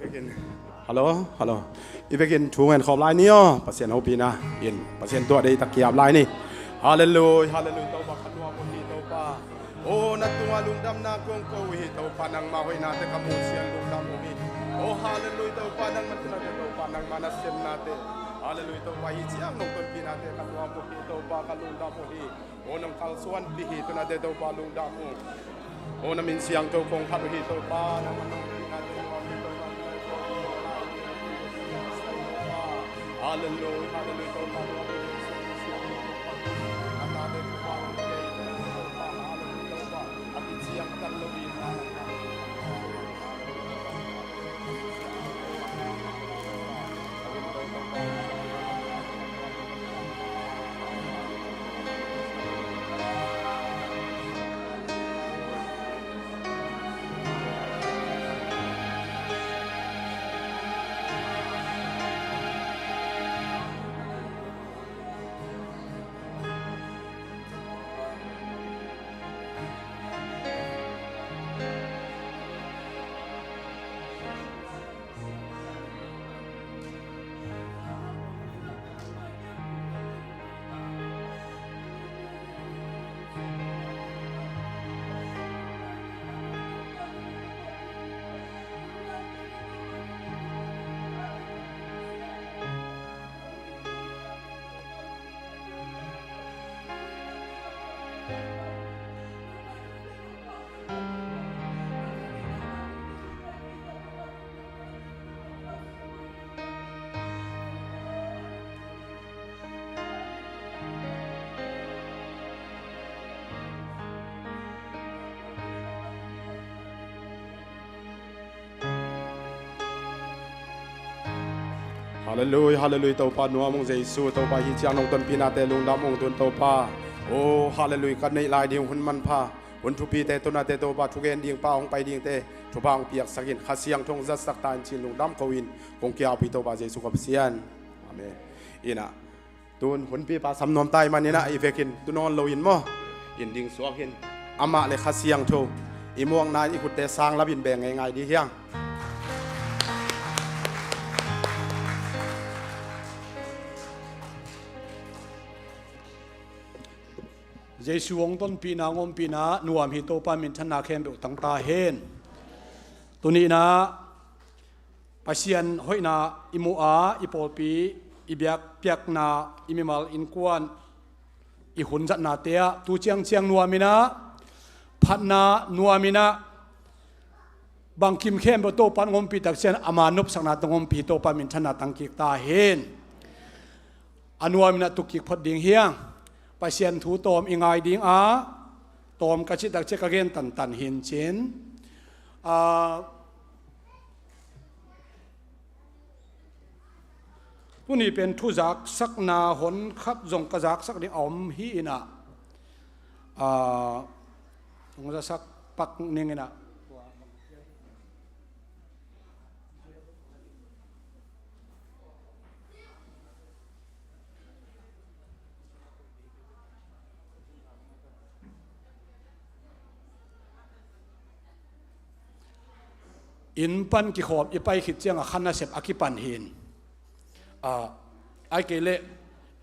Hello, hello. I vekin thu ngen khawm lai ni aw. Pasian hopihna in Pasian tuah dei tak kiap lai ni. Halleluia, halleluia. Topa khat nuam uh hi Topa. O, na tungah lungdamna kong ko uh hi Topa, nangmah hoihnate ka mu sian lungdam uh hi. O, halleluia Topa, nangmah tunate Topa, nangmah na semnate. Halleluia Topa, hi ciang nong tonpihnate ka nuam uh hi Topa, ka lungdam uh hi. O, nong kalsuanpih hi tunate Topa lungdam uh. O, na min siangtho kong phat uh hi Topa, nangmah nong tonpihnate nuam hi Topa. Halleluia, halleluia Topa, nuam uh hi. Nangmah te Topa, halleluia Topa. A kiciang tan lo hi. Halleluia, halleluia Topa, nuam ung Jesu Topa, hi ciang nong tonpihnate lungdam ung tun Topa. O, halleluia, ka neih lai ding hun manpha, hun thupite tunate Topa, thugen ding pa hong pai dingte thupha hong piaksak in, Kha Siangtho hong zatsak ta in ci-in lungdam ko-in kong kiap uh hi Topa Jesu ka Pasian. Amen. Ina tun hunpipa sam nuam ta i manin ah i vekin tu nawn loin maw, in ding suak in amah le Kha Siangtho i muakna in i khutte sang lapin beng ngeingai dih hiang. Jesu hong tonpihna, hong ompihna nuam hi Topa minthanna khempeuh tang ta hen. Tuni-in ah Pasian hoihna i muh a, i pawlpi, i biakpiakna, i mimal innkuan, i hun zatnate ah tu ciangciang nuam-in ah, phatna nuam-in ah, bangkim khempeuh Topa in hong ompih tak ciang ama nopsakna tawh hong ompih Topa minthanna tang kik ta hen. A nuam-in ah tuk kik phot ding hiang. Pasian thu tawm i ngai ding a, tawm ka cih tak ciang ka gen tantan hi-in cin. Ah, tuni pen thu zaksakna hon khat zong ka zaksak ding a om hi-in ah, ah, hong zasak pak ning in ah. Inn pan kikhawm i pai khit ciangah kha nasep a kipan hi-in, ah, ahih kei leh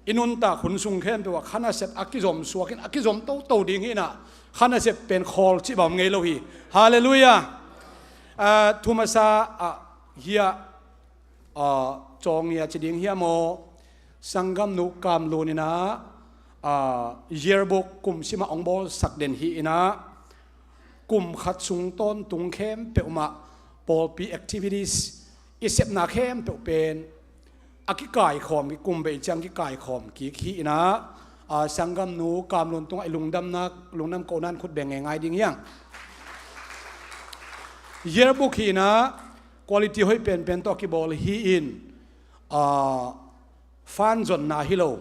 i nuntak hun sung khempeuh ah kha nasep a kizom suak in, a kizom toto ding hi-in ah, kha nasep pen khawl cih bang om ngei lo hi. Halleluia. Ah, thu masa ah hiah, ah, Cawng Ngia ci ding hiam aw, sanggamnu Kam Lun in ah, ah, yearbook kum sim ah hong bawlsak den hi-in ah, kum khat sung tawntung khempeuh mah pawlpi activities, i sepna khempeuh pen a kikaikhawm, i kum bei ciang kikaikhawm kik hi-in ah, ah, sanggamnu Kam Lun tungah i lungdamna, lungdam kohna in khut beng ngeingai ding hiang. Yearbook hi-in ah quality hoih penpen tawh a kibawl hi-in, ah, fan zonna hi lo.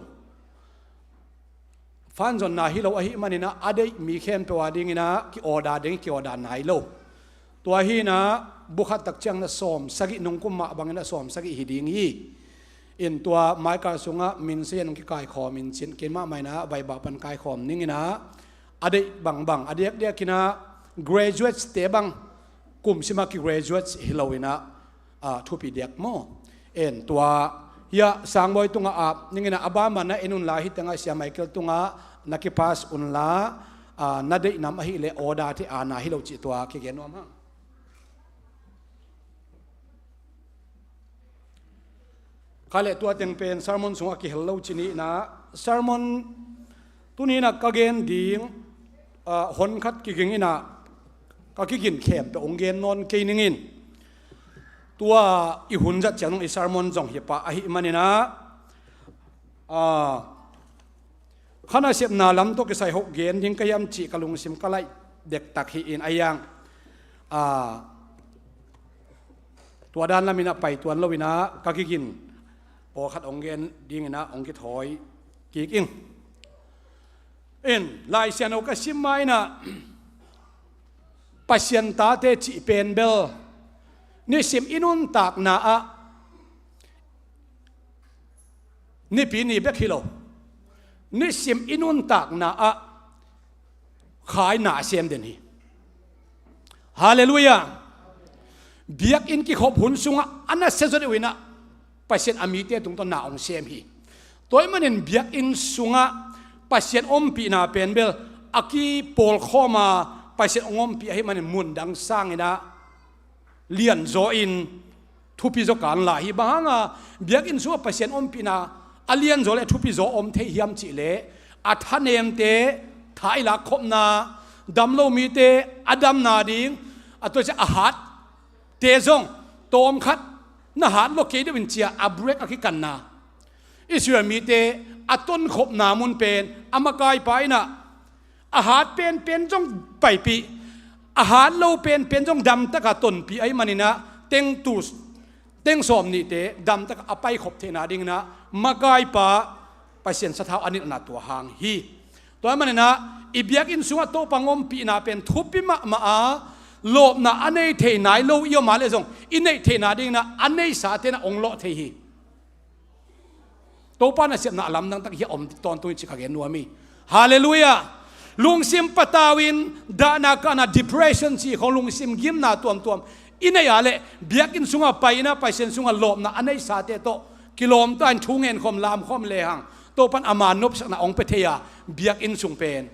Fan zonna hi lo ahih manin ah, a deih mi khempeuh a dingin ah ki-order ding, ki-order nai lo. Tua hi-in ah, bu khat tak ciang na sawm sagih, nung kum mah bangin a sawm sagih hi ding hi. In tua maikal sungah min sei-in hong kikaikhawm in cin, keimah mah in ah Vaibah pan kaikhawm ning in ah, a deih bangbang, a diakdiak in ah graduates te bang, kum sim ah ki-graduates hi lo-in ah, ah, thupi diak maw? En tua hiah sangbawi tungah ap ning in ah, a banban na en unla, hih tengah Sia Michael tungah na kipas unla, ah, na deih nam ahih leh order te a na hi lo cih tua kigen nuam hang. Kha leh tua teng pen sermon sungah kihel lo ci ni in ah, sermon tuni in ah ka gen ding, ah, hon khat kiging in ah, ka kigin khempeuh hong gen nawn kei ning in. Tua i hun zat ciang nung i sermon zong hi pah ahih manin ah, ah, kha nasepna lam tawh kisai hoh gen ding ka hiam cih ka lungsim ka laih dektak hi in a hiang. Ah, tua dan lam in ah pai tuan lo in ah ka kigin pawlkhat hong gen ding in ah hong kithawi kik ing. In, Lai Siangtho ka sim ma in ah, Pasian tate cih pen bel nisim i nuntakna ah, nipi ni bek hi lo, nisim i nuntakna ah khai na a sem den hi. Halleluiah. Biakinn kikhop hun sungah a nasia zaw deuh in ah Pasian a mite tungtawn na hong sem hi. Tua ahih manin biakinn sungah Pasian ompihna pen bel a kipawlkhawm a, Pasian hong ompih ahih manin mun dang sang in ah lianzaw in thupi zaw kan lai hi. Bang hanga biakinn sungah Pasian ompihna a lianzaw le thupi zaw om thei hiam cih leh, a thanemte tha i lakkhopna, dam lo mite a damna ding, a tua ciang a hatte zong tawmkhat na hat lua kei deuh in ci a, a break a kikanna. Israel mite a tonkhopna mun pen a makaipa in ah a hat penpen zong paipih, a hat lo penpen zong damtaka tonpih ahih manin ah, tengtu, teng sawm nihte damtaka a paikhop theihna ding in ah makaipa Pasian sathau a nilhna tua hang hi. Tua ahih manin ah i biakinn sungah Topa hong ompihna pen thupi mahmah a, lawpna a nei thei nai lo i om a leh zong i neih theihna ding in ah a neisate in ah hong lawh thei hi. Topa nasepna a lamdang tak hiah om tawntung hi cih ka gen nuam hi. Halleluiah. Lungsim patau in dahna kahna, depression cih khawng, lungsim gimna tuamtuam i neih a leh, biakinn sungah pai in ah Pasian sungah lawpna a neisate tawh kilawmta in thu ngen khawm, lam khawm lehang, Topa in ama nopsakna hong pia thei a, biakinn sung pen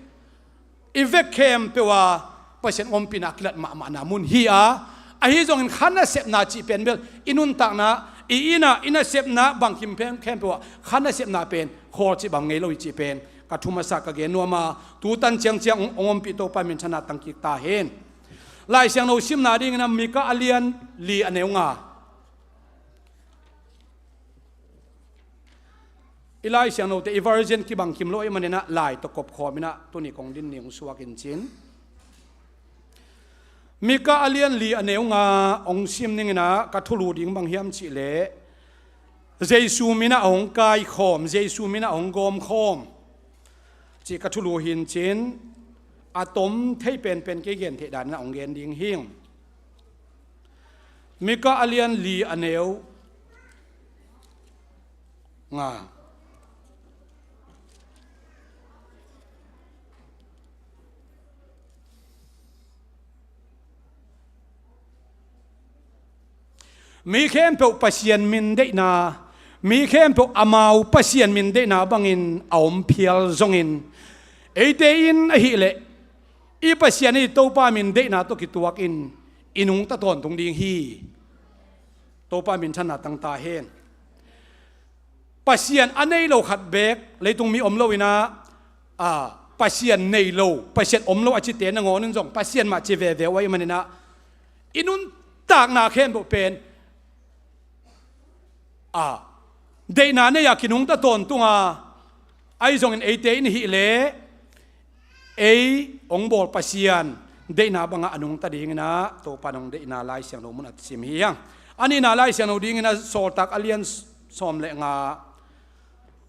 i vek khempeuh ah Pasian ompihna a kilat mahmahna mun hi a, ahi zongin kha nasepna cih pen bel i nuntakna, i inn ah, i nasepna bangkim pen khempeuh ah kha nasepna pen khawl cih bang ngei lo hi cih pen ka thu masa ka gen nuam a, tu tan ciangciang hong, hong ompih Topa minthanna tang kik ta hen. Lai Siangtho simna ding in ah Mika a lian li a neu nga. I Lai Siangthote i version kibang kim lo ahih manin ah lai tawh kop khawm in ah tuni kong din ni hong suak in cin. Mika a lian li a neu nga hong sim ning in ah ka thulu ding bang hiam cih leh, Jesu min ah hong kaikhawm, Jesu min ah hong gawmkhawm cih ka thulu hi in cin, a tom thei penpen kei gen theih dan in ah hong gen ding hi ing. Mika a lian li a neu nga. Mi khempeuh Pasian min deihna, mi khempeuh amau Pasian min deihna bangin a om phial zongin, eite in ahih leh i Pasian i Topa min deihna tawh kituak in i nungta tawntung ding hi. Topa minthanna tang ta hen. Pasian a nei lo khat beek, leitung mi om lo in ah, a, Pasian nei lo, Pasian om lo a cite nangawn in zong Pasian mah ci veve uh ahih manin ah, i nuntakna khempeuh pen, a, deihna nei a kinungta tawntung a, ahi zongin eite in ahih leh ei hong bawl Pasian deihna bangah a nungta ding in ah Topa in hong deihna Lai Siangtho mun a sim hi hang. A nihna Lai Siangtho ding in ah Sawltak a lian sawm le nga,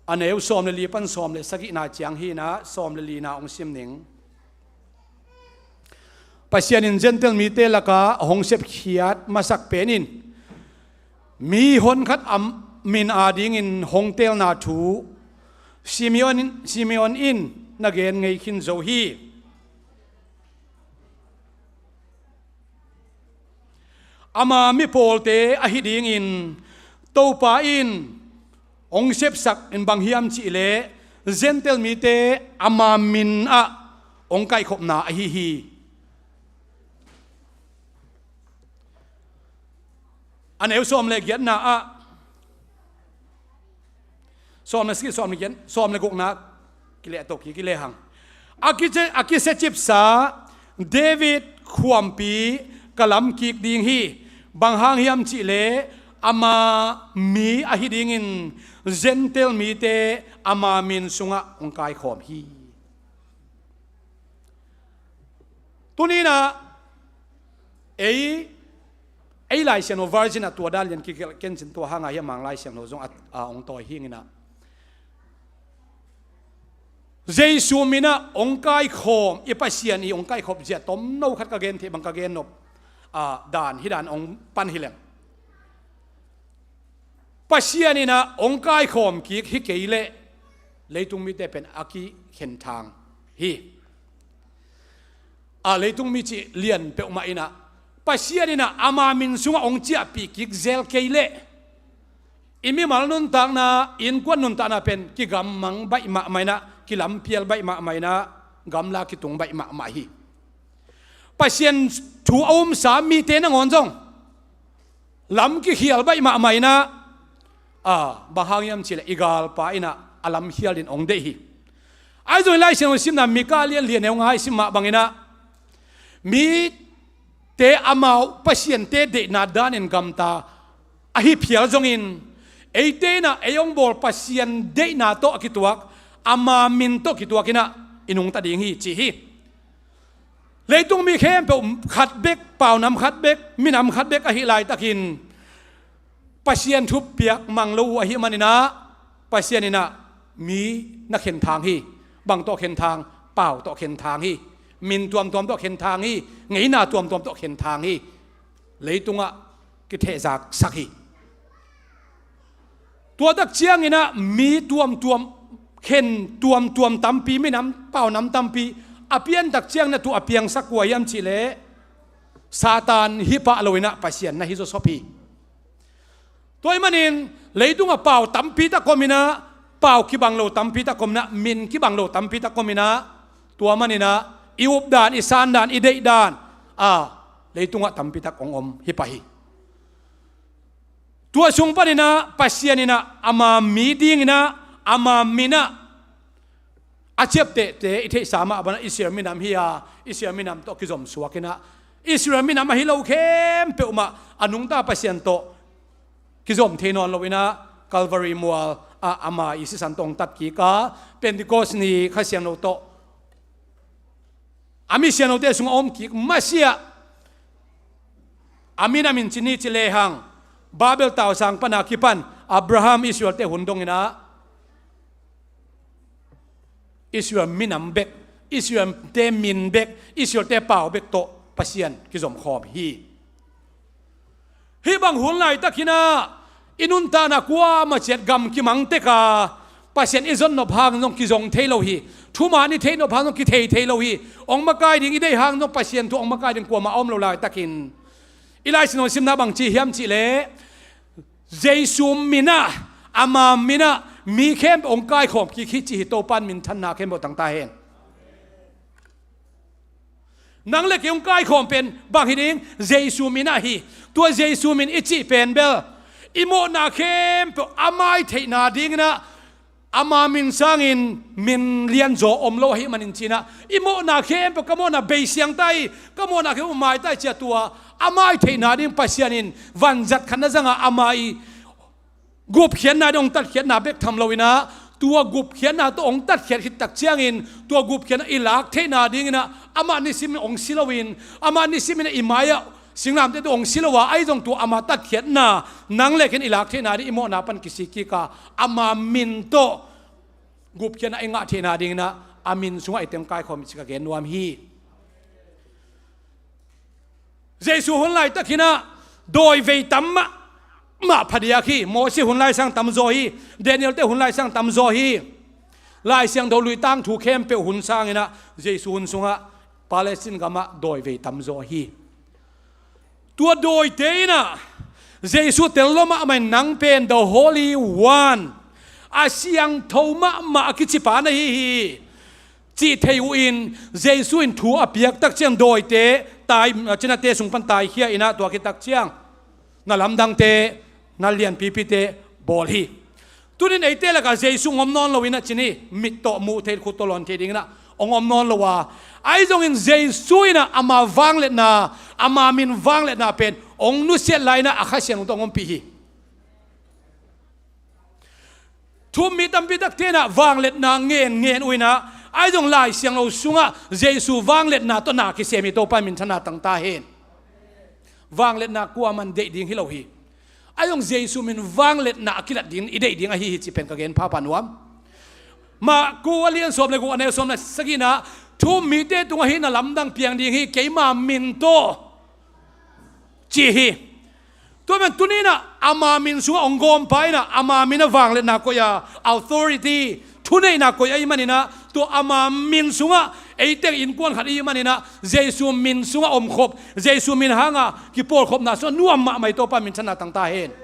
a neu sawm le li pan sawm le sagihna ciang hi in ah, sawm le lina hong sim ning. Pasian in Gentile mite lakah hong sepkhiat masak pen in, mi honkhat a min a dingin hong teelna thu Simeon in, Simeon in na gen ngei khin zo hi. Ama mi pawlte ahi dingin Topa in hong sepsak in bang hiam cihleh Gentile mite ama min ah hong kaikhopna ahi hi. A neu sawm le giatna ah, sawm le si, sawm le giat, sawm le gukna kileh to ki, kileh hang. A kise, a kisia cipsa David khuampi ka lam kik ding hi. Bang hang hiam cihleh ama mi ahi dingin Gentile mite ama min sungah hong kaikhawm hi. Tuninah ei, ei Lai Siangtho version ah tua dan lian kikelh kencin tua hangah hi a, Mang Lai Siangtho zong a, a hong tawi hinginah Jesu minah hong kaikhawm i Pasian i hong kaikhop zia tomno khat ka gen theih bang ka gen nop, a, dan hi dan hong pan hi leng. Pasian inah hong kaikhawm kik hi kei leh leitung mite pen a kikhenthang hi. A, leitung mi cih lian peuhmah inah Pasian inah ama min sungah hong ciahpih kik zel kei leh i mimal nuntakna, innkuan nuntakna pen kigammang baih mahmah inah, kilampial baih mahmah inah, gamla kitung baih mahmah hi. Pasian thu a umsa mite nangawn zong lam kikhial baih mahmah inah, a, bang hang hiam cihleh i galpa inah a lamkhial din hong deih hi. Ahi zong i Lai Siangtho simna Mika lian lian neu nga i sim mah banginah mite amau pasiante deihna danin gamta ahi phial zongin eite inah ei hong bawl Pasian deihna tawh a kituak, ama min tawh kituak inah i nungta ding hi ci hi. Leitung mi khempeuh khat bek, paunam khat bek, minam khat bek ahih laitakin Pasian thupiak mang lo uh ahih maninah Pasian inah mi na khenthang hi. Bang tawh khenthang? Pau tawh khenthang hi. Min tuamtuam tawh khenthang hi. Ngeina tuamtuam tawh khenthang hi. Leitungah kithehzaksak hi. Tua tak cianginah mi tuamtuam, khen tuamtuam tampi, minam paunam tampi a piantak cianginah tua a piangsak kua hiam cihleh Satan hi pah loinah Pasian na hi zawsop hi. Tua ahih manin leitungah pau tampi tak om inah, pau kibang lo tampi tak om inah, min kibang lo tampi tak om inah, tua maninah i updan, i sandan, i deihdan, a, leitungah tampi tak hong om hi pah hi. Tua sung paninah Pasian inah ama mi dinginah ama minah a ciaptehte i theihsa mah banah Israel minam hi a, Israel minam tawh kizom suak inah Israel minam ahi lo khempeuh mah a nungta Pasian tawh kizom thei nawn lo inah Calvary mual ah ama i sisan tawh hong tat kik a, Pentecost ni Kha Siangtho tawh a mi siangthote sungah om kik masiah. A minam in ci ni ci lehang Babel tausang pana kipan Abraham Israelte hun donginah Israel minam bek, Israelte min bek, Israelte pau bek tawh Pasian kizomkhawm hi. Hih bang hun laitakinah i nuntakna kuamah ciat gam kimang teka Pasian i zonnop hang zong kizong thei lo hi. Thuman i theihnop hang zong kithei thei lo hi. Hong makai ding i deih hang zong Pasian thu hong makai ding kuamah a om lo laitakin i Lai Siangtho simna bang ci hiam cihleh Jesu minah, ama minah mi khempeuh hong kaikhawm kik hi ci hi. Topa in minthanna khempeuh tangta hen. Nang le kei hong kaikhawm pen bang hi ding? Jesu minah hi. Tua Jesu min i cih pen bel i mawhna khempeuh a mai theihna dinginah ama min sangin min lianzaw om lo ahih manin cinah i mawhna khempeuh, ka mawhna beisiang ta hi, ka mawhna khempeuh mai ta hi cia tua a mai theihna ding Pasian in vanzat khat na zangah ama i gupkhiatna ding hong tatkhiatna bek tham loinah tua gupkhiatna tawh hong tatkhiat khit tak ciangin tua gupkhiatna i lak theihna dinginah amah nisimin hong si loin, amah nisimin i mai-ah singlamteh tawh hong si lo a, ahi zong tua ama tatkhiatna nang le kei in i lak theihna ding i mawhna pan kisik kik a, ama min tawh gupkhiatna i ngah theihna dinginah a min sungah eite hong kaikhawm hi ci ka gen nuam hi. Jesu hun laitakinah dawivei tam mah, mah phadiak hi. Moses hun lai sang tamzaw hi. Daniel-te hun lai sang tamzaw hi. Lai Siangtho lui tangthu khempeuh hun sanginah Jesu hun sungah Palestine gamah dawivei tamzaw hi. Tua dawite in ah Jesu tel lua mahmah in, "Nang pen the Holy One, a siangtho mahmah a kicipa na hi hi," cih thei uh in, Jesu in thu a piak tak ciang dawite tai, cinate sung pan taikhia in ah, tua khit tak ciang na lamdangte, na lianpipite bawl hi. Tunin eite lakah Jesu hong om nawn lo in ah, ci ni, mit tawh muh thei, khut tawh lawn thei ding in ah hong om nawn lo a, ahi zongin Jesu in ah ama vangliatna, ama min vangliatna pen hong nusiat lai in ah a Kha Siangtho tawh hong ompih hi. Thu-um mi tampi takte in ah vangliatna ngen ngen uh in ah, ahi zong Lai Siangtho sungah Jesu vangliatna tawh na kisem hi. Topa in minthanna tang ta hen. Vangliatna kuaman deih ding hi lo hi. Ahi zong Jesu min vangliatna a kilat ding i deih ding ahi hi cih pen ka gen phapha nuam. Marku a lian sawm le guk, a neu sawm le sagih in ah, "Thu-um mite tungah hih na lamdang piang ding hi, keima min tawh," ci hi. Tua man tuni in ah ama min sungah hong gawmpa in ah, ama min a vangliatna koih a, authority, thuneihna koih ahih manin ah, tua ama min sungah, eite innkuan khat i hih manin ah, Jesu min sungah omkhop, Jesu min hanga kipawlkhopna sungah nuam mahmah hi. Topa minthanna tang ta hen.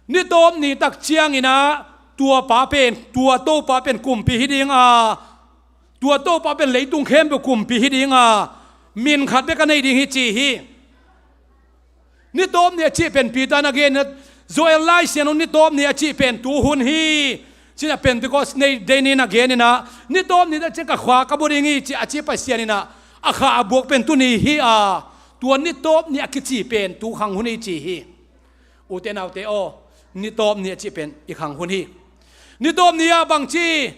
Ni tawp ni tak ciangin ah, tua pa pen, tua Topa pen kumpi hi ding a, tua Topa pen leitung khempeuh kumpi hi ding a, min khat bek a nei ding hi, ci hi. Ni tawp ni a cih pen Peter in a gen in ah, Joel Lai Siangtho ni tawp ni a cih pen tu hun hi, ci in ah Pentecost Day ni in a gen in ah, "Ni tawp ni tak ciang ka kha ka bua ding hi," ci a ci Pasian in ah a kha a buak pen tuni hi a, tua ni tawp ni a kici pen tu khang hun hi, ci hi. Ute naute aw, ni tawp ni a cih pen i khang hun hi. Ni tawp ni ah bang ci,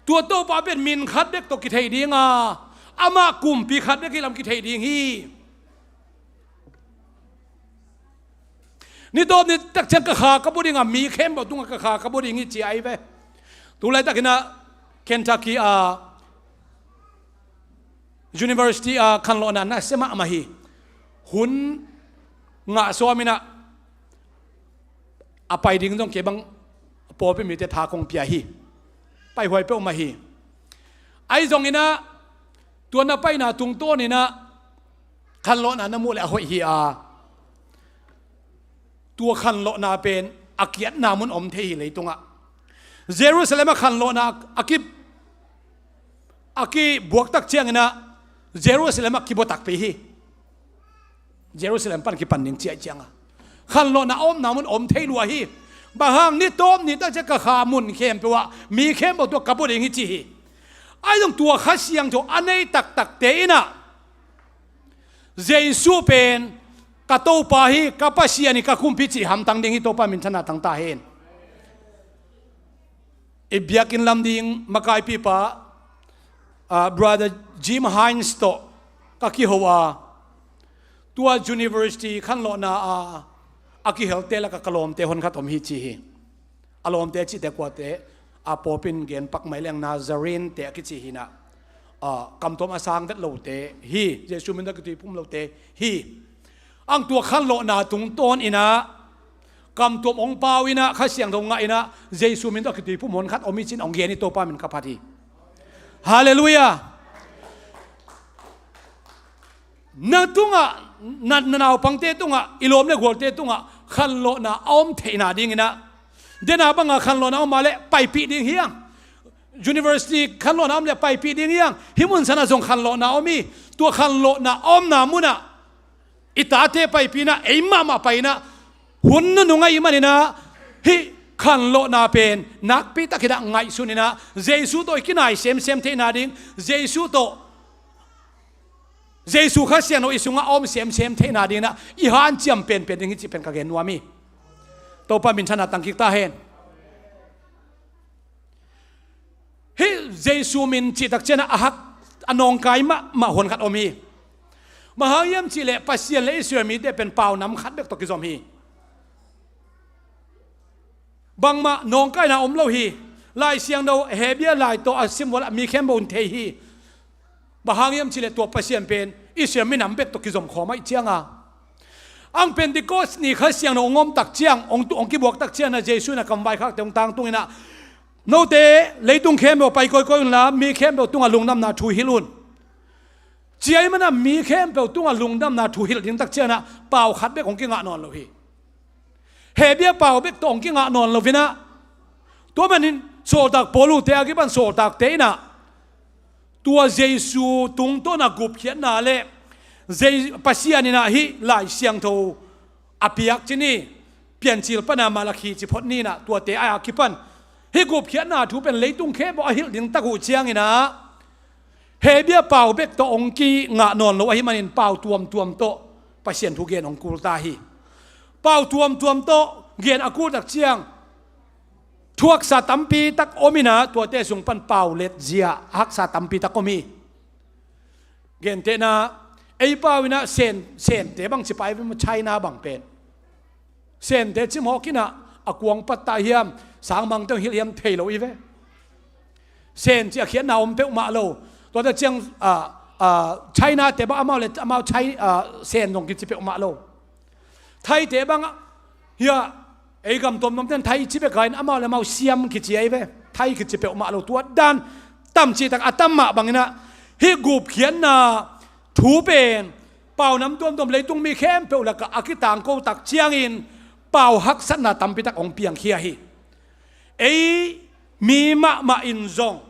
tua Topa pen min khat bek tawh kithei ding a, amah kumpi khat bek hi lam kithei ding hi. Ni tawp ni tak ciang ka kha ka bua ding a, mi khempeuh tungah ka kha ka bua ding hi, ci ahi ve. Tu laitak in ah Kentucky a university a khanlawhna nasia mahmah hi. Hun ngah sawm in ah a pai ding zong kei bang, pawlpi mite tha kong pia hi. Paihuai peuhmah hi. Ahi zongin ah tua na paina tungtawn in ah khanlawhna na muh leh a hoih hi a, tua khanlawhna pen a kiatna mun om thei hi leitungah. Jerusalem ah khanlawhna a ki, a kibuak tak ciangin ah Jerusalem ah kibua takpi hi. Jerusalem pan kipan ding ciah ciangah khanlawhna a omna mun om thei lua hi. Bang hang, ni tawp ni tak ciang ka kha mun khempeuh ah mi khempeuh tungah ka bua ding hi, ci hi. Ahi zong tua Kha Siangtho a nei taktakte in ah Jesu pen ka Topa hi, ka Pasian hi, ka Kumpi cih hamtang ding hi. Topa minthanna tang ta hen. I biakinn lam ding makaipipa, ah, Brother Jim Hines tawh ka kiho a, tua university khanlawhna a, a kihelte lakah ka lawmte honkhat om hi, ci hi. A lawmte cihte kuate, a pawlpi in gen pak mai leng Nazarene te a kici hi in ah, ah, kamtuam a sang vet lote hi, Jesu min tawh kituiphum lote hi. Ang tua khanlawhna tungtawn in ah kamtuam hong pau in ah, Kha Siangtho ngah in ah, Jesu min tawh kituiphum honkhat om hi, ci in hong gen hi. Topa min ka phat hi. Halleluiah. Na tungah, na, na naupangte tungah, i lawm le gualte tungah khanlawhna a om theihna dingin ah, dena bangah khanlawhna a om a leh paipih ding hi hang. University khanlawhna a om leh paipih ding hi hang. Hih mun sanah zong khanlawhna a om hi. Tua khanlawhna a omna munah i tate paipih in ah, ei mahmah pai in ah, hun nunung ahih manin ah, hih khanlawhna pen nakpi takin ah ngaihsun in ah, Jesu tawh i kinai semsem theihna ding, Jesu tawh, Jesu Kha Siangtho i sungah a om semsem theihna dingin ah i hanciam penpen ding hi, cih pen ka gen nuam hi. Topa minthanna tang kik ta hen. Hih Jesu min cih tak ciangin ah a hak, a nawngkai mahmah honkhat om hi. Bang hang hiam cih leh Pasian le Israel mite pen pau nam khat bek tawh kizom hi. Bangmah nawngkaina om lo hi. Lai Siangtho Hebru lai tawh a sim uh leh mi khempeuh in thei hi. Bang hang hiam cih leh tua Pasian pen Israel minam bek tawh kizom khawm ahih ciangin. Ang Pentecost ni Kha Siangtho hong om tak ciang, hong tu, hong kibuak tak ciangin ah Jesu in ah, "Kam vaikhakte hong tangtung in ah, note leitung khempeuh pai kawikawi unla, mi khempeuh tungah lungdamna thu hilh un. Cia ahih manin ah mi khempeuh tungah lungdamna thu hilh ding tak ciangin ah pau khat bek hong kingah nawn lo hi. Hebru pau bek tawh hong kingah nawn lo hi-in ah, tua manin sawltak Paul-te a kipan sawltakte in ah tua Jesu tungtawn a gupkhiatna le Pasian in ah hih Lai Siangtho a piak ci ni, Piancil pan a Malakhi ci phot ni-in ah, tuate a kipan hih gupkhiatna thu pen leitung khempeuh a hilh ding tak uh ciangin ah, Hebru pau bek tawh hong kingah nawn lo ahih manin pau tuamtuam tawh Pasian thu gen hong kul ta hi. Pau tuamtuam tawh gen a kul tak ciang, thuaksa tampi tak om in ah, tuate sung pan pau letzia a haksa tampi tak om hi. Gentehna, ei pau in ah Sen, Sente bang ci pai ve maw, China bang pen. Sente ci mawk in ah, a kuang pattah hiam, sangmangte hong hilh hiam thei lo hi ve. Sen ci a khiatna om peuhmah lo. Tuate ciang, ah, ah, Chinate bang amau le amau Chai-, ah, Sen zong kici peuhmah lo. Thaite bang ah, hia, ei gam tuamtuamte in Thai ci bek a, in amau le amau Siam kici ahi ve. Thai kici peuhmah lo. Tua dan tam cihtak a tam mah bangin ah, hih gupkhiatna thu pen pau nam tuamtuam leitung mi khempeuh lakah a kitangko tak ciangin pau haksatna tampi tak hong piangkhia hi. Ei mi mahmah in zong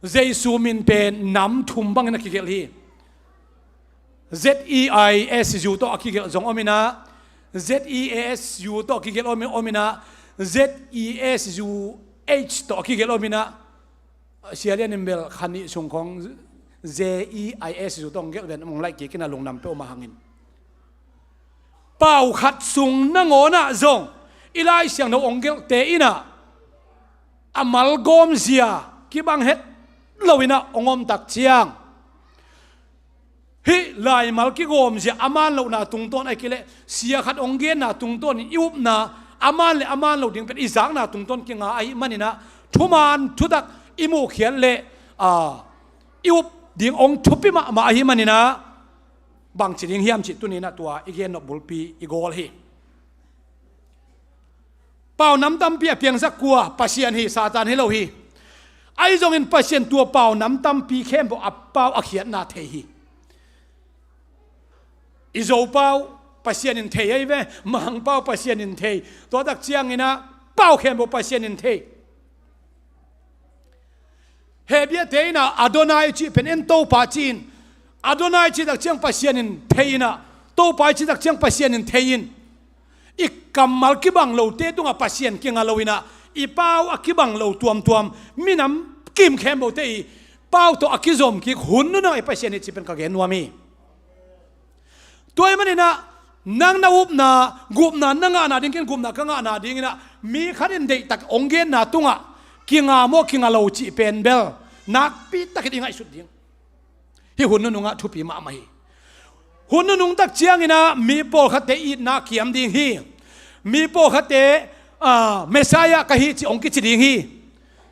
Jesu min pen nam thum bangin a kigelh hi. Z E I S U tawh a kigelh zong om in ah, Z E A S U tawh a kigelh om, om in ah, Z E S U H tawh a kigelh om in ah, Sia Lian in bel kha nih sung khawng Z E I S U tawh hong gelh ven, hong laih kik in ah, lungdam peuhmah hangin. Pau khat sung nangawn ah zong i Lai Siangtho hong gelhte in ah a malgawm zia kibang het lo in ah hong om tak ciang, hih laimal kigawm zia a man lohna tungtawn ahih kei leh sia khat hong genna tungtawn in i upna a man le a man lo ding pen i zakna tungtawn kinga ahih manin ah, thuman thutak i muhkhiat leh, aa, i up ding hong thupi mahmah ahih manin ah, bangci ding hiam cih tuni-in ah tua i gen nop bulpi i gawl hi. Pau nam tampi a piangsak kua? Pasian hi, Satan hi lo hi. Ahi zongin Pasian tua pau nam tampi khempeuh a pau a khiatna thei hi. I Zo pau Pasian in thei ahi ve, Mang pau Pasian in thei. Tua tak ciangin ah pau khempeuh Pasian in thei. Hebru-te in ah Adonai cih pen en Topa ci-in, Adonai cih tak ciang Pasian in thei in ah, Topa cih tak ciang Pasian in thei in, i kammal kibang lote tungah Pasian kinga lo in ah, i pau a kibang lo tuamtuam, minam kim khempeuhte i pau tawh a kizom kik hun nunung i Pasian hi cih pen ka gen nuam hi. Tua ahih manin ah, nang na upna, gupna na ngahna ding, ken gupna ka ngahna dingin ah, mi khat in deihtak hong genna tungah kinga maw kinga lo cih pen bel nakpi takin i ngaihsut ding. Hih hun nunung ah thupi mahmah hi. Hun nunung tak ciangin ah mi pawlkhatte itna kiam ding hi. Mi pawlkhatte, ah, Messiah ka hi cih hong kici ding hi.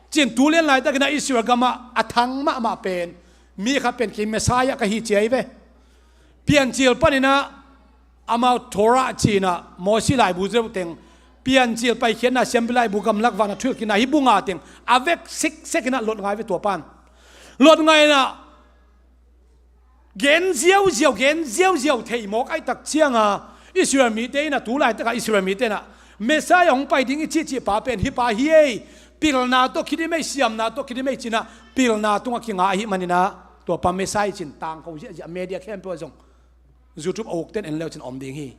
Cin tu lian laitakin ah Israel gamah a thang mahmah pen mi khat pen kei Messiah ka hi ci ahi ve. Piancil panin ah amau Torah ci-in ah Mosi laibu zeu teng, Piancil paikhiatna siampi laibu gamlak van a thuhilhkikna hih bu nga teng a vek siksek in ah lot ngai ve tua pan. Lot ngai in ah gen ziauziau, gen ziauziau thei mawk ahih tak ciang a, Israel mite in ah tu laitak a Israel mite in ah Messiah hong pai ding i cihcih pa pen hih pa hi ei, pilna tawh kidim ei, siamna tawh kidim ei ci-in ah pilna tungah kinga ahih manin ah tua pa Messiah ci-in tangko ziahziah, media khempeuh ah zong, YouTube a ukten en leu cin om ding hi.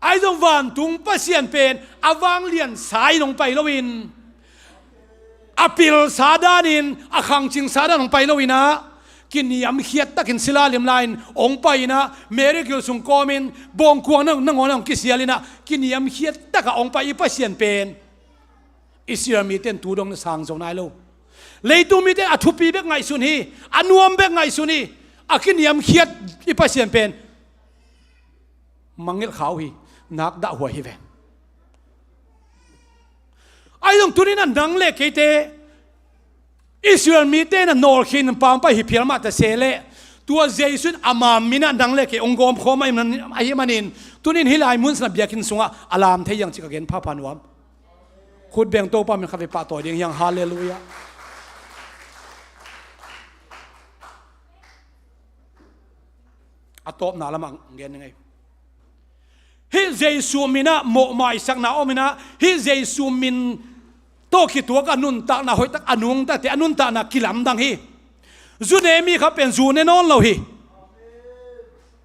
Ahi zong vantung Pasian pen a vanglian sa in hong pai loin, a pilsa danin, a khangcingsa dan hong pai loin ah, kiniamkhiat takin sila limla-in hong pai in ah, Mary gil sung kawmin bawngkuang nangawn ah hong kisial in ah, kiniamkhiat takah hong pai i Pasian pen Israel mite in tu dong na sang zo nai lo. Leitung mite in a thupi bek ngaihsun hi, a nuam bek ngaihsun hi, a kiniamkhiat i Pasian pen mangngilh kha uh hi, nak dahhuai hi ve. Ahi zong tuni-in ah nang le keite Israel mite in ah nawlkhin pampai hi phial mah ta se leh, tua Jesu in ama min ah nang le kei hong gawmkhawm ahih manin, tuni-in hih lai mun sana biakinn sungah a lam thei hiang cih ka gen phapha nuam. Khut beng, Topa min khat vei pahtawi ding hiang. Halleluiah. A tawpna lamah gen ning ei. Hih Jesu min ah mawhmaisakna om in ah, hih Jesu min tawh kituak a nuntakna hoihtak, a nungtate a nuntakna kilamdang hi. Zu ne mi khat pen zu ne nawn lo hi.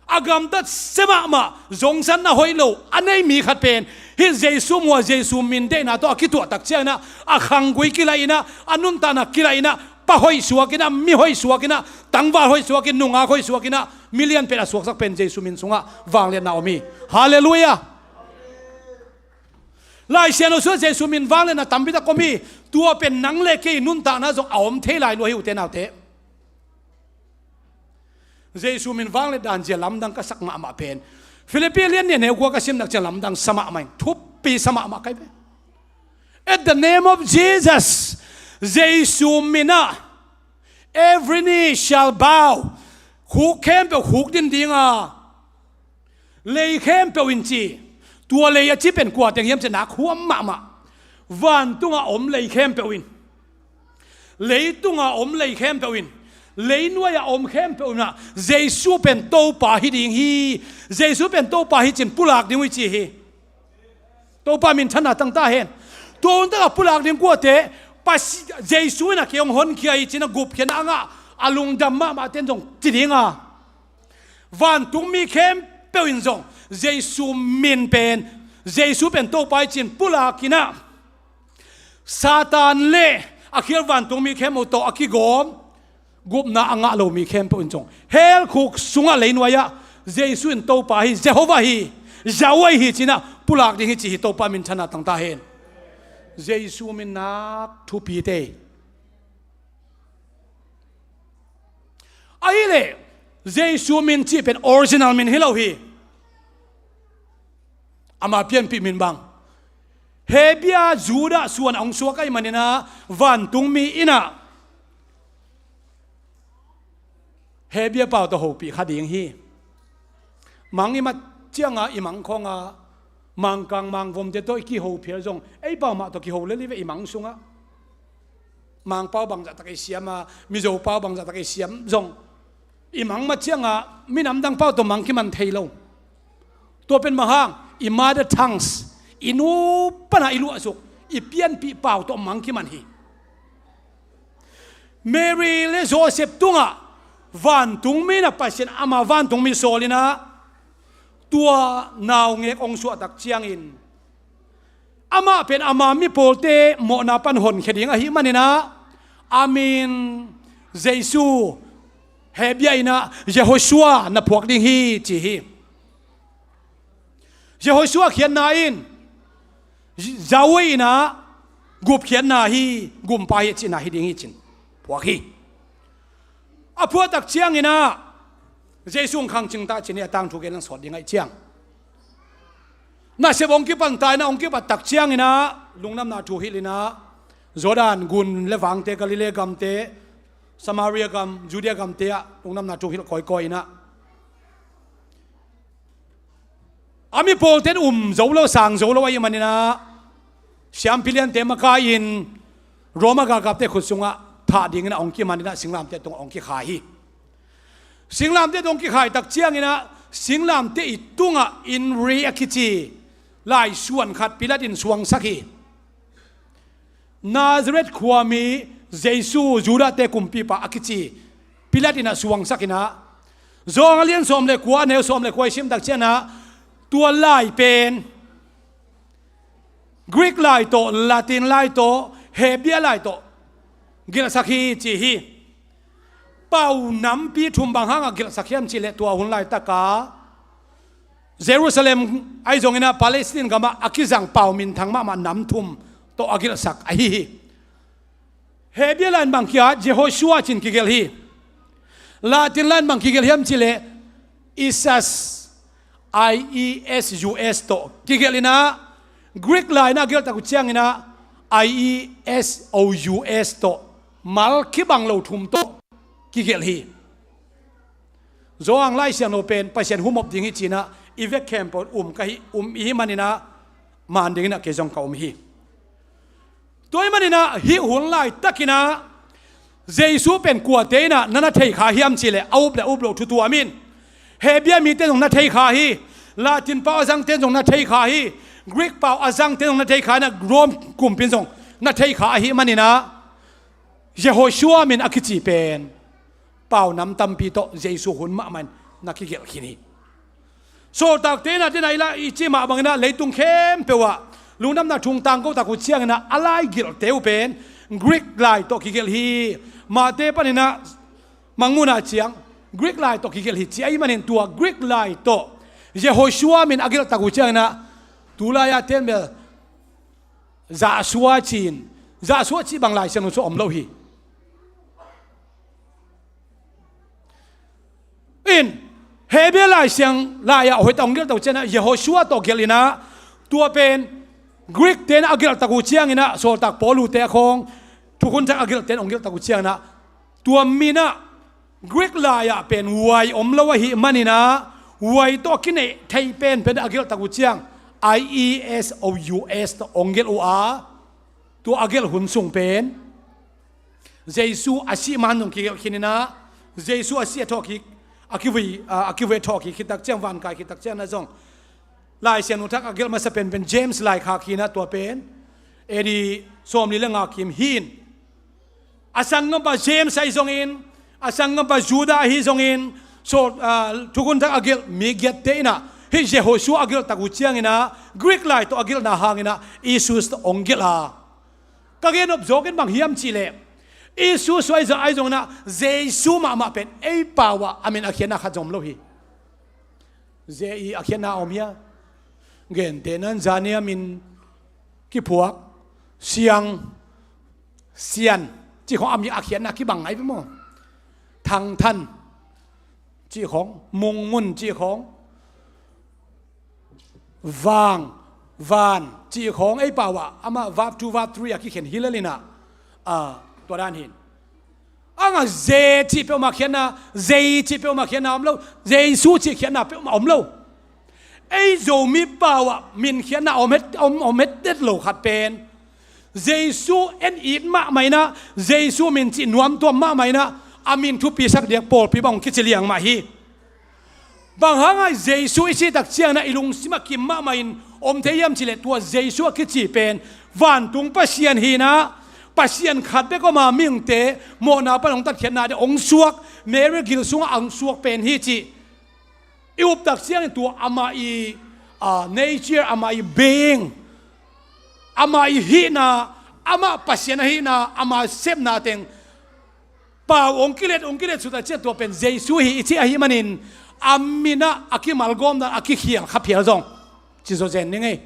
A gamtat sia mahmah, zongsatna hoih lo a nei mi khat pen hih Jesu muh a Jesu min deihna tawh a kituah tak ciangin ah, a khanggui kilaih in ah, a nuntakna kilaih in ah, pa hoih suak in ah, mi hoih suak in ah, tangval hoih suak in, nungak hoih suak in ah, mi lianpen a suaksak pen Jesu min sungah vangliatna om hi. Halleluiah. Lai Siangtho sungah Jesu min vangliatna tampi tak om hi. Tua pen nang le kei nuntakna zong a om thei lai lua hi, ute naute. Jesu min vangliat dan zia lamdang ka sak mahmah pen, Philippi lian nih a neu kua ka sim nak ciang lamdang sa mahmah in, thupi sa mahmah kai ve. At the name of Jesus, Jesu min ah every knee shall bow. Khuk khempeuh khuk din ding a, lei khempeuh in ci. Tua lei a ci pen kua teng hiam cih nak huam mahmah. Vantung a om lei khempeuh in, leitung a om lei khempeuh in, leinuai a om khempeuh in ah Jesu pen Topa hi ding hi. Jesu pen Topa hi cin pulak ding uh hi ci hi. Topa minthanna tang ta hen. Tua hun tak a pulak ding kuate, Pasi-, Jesu in a kei hong honkhia hi cin a gupkhiatna a ngah a lungdam mahmah ten zong ci ding a, vantung mi khempeuh in zong Jesu min pen, Jesu pen Topa hi cin pulak in ah, Satan le a khial vantung mi khempeuh tawh a kigawm gupna a ngah lo mi khempeuh in zong hell khuk sungah leinuai ah Jesu in Topa hi, Jehovah hi, Yahweh hi cin ah pulak ding hi ci hi. Topa minthanna tang ta hen. Jesu min nak thupi te. Ahih leh Jesu min cih pen original min hi lo hi. Ama pianpih min bang, Hebia Judah suan a hong suak ahih manin ah, vantung mi in ah Hebia pau tawh hopih kha ding hi. Mang i mat ciang a, i mang khawng a, Mangkang Mangvomte tawh i kiho phial zong, ei pau mah tawh kiho lel hi ve i mang sungah. Mangpau bangzah tak i siam a, Mizopau bangzah tak i siam zong, i mang mat ciang a minam dang pau tawh mang kiman thei lo. Tua pen bang hang, i mother tongues, i nu pan a i luahsuk, i pianpih pau tawh mang kiman hi. Mary le Joseph tungah vantung mi in ah Pasian ama vantung mi sawl in ah, tua naungek hong suah tak ciangin, amah pen ama mi pawlte mawhna pan honkhia ding ahih manin ah, a min Jesu, Hebia in ah Yehoshua na phuak ding hi ci hi. Yehoshua khiatna in Yahweh in ah gupkhiatna hi, gumpa hi a cihna hi ding hi cin phuak hi. A phuak tak ciangin ah Jesu hong khang cing ta cin hi, a tangthu gen lang sawt ding ahih ciang. Nasep hong kipan ta in ah, hong kipat tak ciangin ah lungdamna thu hilh in ah, Jordan gun le vangte, Galilee gamte, Samaria gam, Judea gamte ah lungdamna thu hilh kawikawi in ah, a mi pawlte'n um zo lo, sang zo lo ahih manin ah, siampi liante makai-in Roma galkapte khut sungah thah dingin ah hong kiman in ah, singlamteh tungah hong kikhai hi. Singlamteh tungah hong kikhai tak ciangin ah, singlamteh i tungah Inri a kici laisuan khat Pilat in suangsak hi. Nazareth khuami Jesu, Judahte kumpipa a kici Pilat in ah suangsak in ah, Johan a lian sawm le kua, a neu sawm le kua i sim tak ciangin ah, tua lai pen Greek lai tawh, Latin lai tawh, Hebia lai tawh gelhsak hi ci hi. Pau nampi thum bang hangah gelhsak hiam cih leh, tua hun laitak a Jerusalem ahi zongin ah Palestine gamah a kizang pau minthang mahmah nam thum tawh a gelhsak ahi hi. Hebia lai in bang kiat, Jehoshua ci-in kigelh hi. Latin lai in bang kigelh hiam cih leh, Isus, I E S U S tawh kigelh in ah, Greek lai in ah a gelh tak uh ciangin ah, I E S O U S tawh mal kibang lo thum tawh kigelh hi. Johan Lai Siangtho pen Pasian humop ding hi ci-in ah i vek khempeuh um ka hi, um i hih manin ah, man dingin ah kei zong ka um hi. Tua ahih manin ah hih hun laitakin ah Jesu pen kuate in ah na na thei kha hiam cih leh, a up le a up loh thu tuam in, Hebrew mite zong na thei kha hi. Latin pau a zangte zong na thei kha hi. Greek pau a zangte zong na thei kha hi. Na Rome kumpi zong na thei kha ahih manin ah, Jehoshua min a kici pen pau nam tampi tawh Jesu hun mahmah in na kigelh khin hi. Sawltakte in ah, den ah i la i cih mah bangin ah leitung khempeuh ah lungdamna thung tangko tak uh ciangin ah, a lai gelhte uh pen Greek lai tawh kigelh hi. Mate panin ah Mangmuhna ciang Greek lai tawh kigelh hi ci ahih manin, tua Greek lai tawh Jehoshua min a gelh tak uh ciangin ah, tulai-a ten bel Zahsua ci-in, Zahsua cih bang Lai Siangtho sung om lo hi. In, Hebrew Lai Siang lai-ah hoih tak hong gelh tak uh ciangin ah Jehoshua tawh gelh in ah, tua pen Greek ten a gelh tak uh ciangin ah, Sawltak Paulu te a khawng, Thukhun Thak a gelhte in hong gelh tak uh ciangin ah, tua min ah Greek lai-ah pen Y om lo ahih manin ah, Y tawh a kineih theih penpen a gelh tak uh ciang, I E S O U S tawh hong gelh uh a, tua a gelh hun sung pen Jesu a sih man zong kigelh khin in ah, Jesu a sih a thawhkik, a kivui, a, a kivui a thawhkik khit tak ciang, vankai khit tak ciang na zong, Lai Siangtho Thak a gelh masa penpen James laikhak hi in ah, tua pen A D sawmli le nga kim hi in, a sanggampa James ahi zongin, a sanggampa Judah ahi zongin, so, ah, Thukhun Thak a gelh mi giatte in ah, hih Jehoshua a gelh tak uh ciangin ah, Greek lai tawh a gelhna hangin ah, Isus tawh hong gelh a. Ka gen nop zawk in bang hiam cih leh, Isus ahi zong, ahi zongin ah, Jesu mahmah pen ei pau ah a min a khiatna khat zong om lo hi. J E a khiatna a om hia? Gentehna in zani a min kiphuak, Siang, Sian cih khawng a min a khiatna kibang ngai ve maw? Thangthan cih khawng, Mungmun cih khawng, Vang, Van cih khawng, ei pau ah amah verb two, verb three a kikhen hi lel in ah, a, tua dan hi in. A ngah J cih peuhmah khiatna, J cih peuhmah khiatna om lo, Jesu cih khiatna peuhmah om lo. Ei Zomi pau ah min khiatna om het, om, om het det lo khat pen, Jesu en it mahmah in ah, Jesu min cih nuamtuam mahmah in ah, a min thupisak diak pawlpi bang kici liang mah hi. Bang hang a Jesu i cih tak ciangin ah i lungsim ah kim mahmah in om thei hiam cih leh, tua Jesu a kici pen vantung Pasian hi in ah, Pasian khat bek om a, mihingte mawhna pan hong tatkhiatna ding hong suak, Mary gil sungah hong suak pen hi cih i up tak ciangin, tua amah i, a, nature, amah i being, amah i hihna, amah Pasian ahihna, ama sepna teng pau hong kilet, hong kilet suk tak ciang, tua pen Jesu hi i cih ahih manin, a min ah a kimalgawmna, a kikhial kha phial zong ci zawzen ning ei.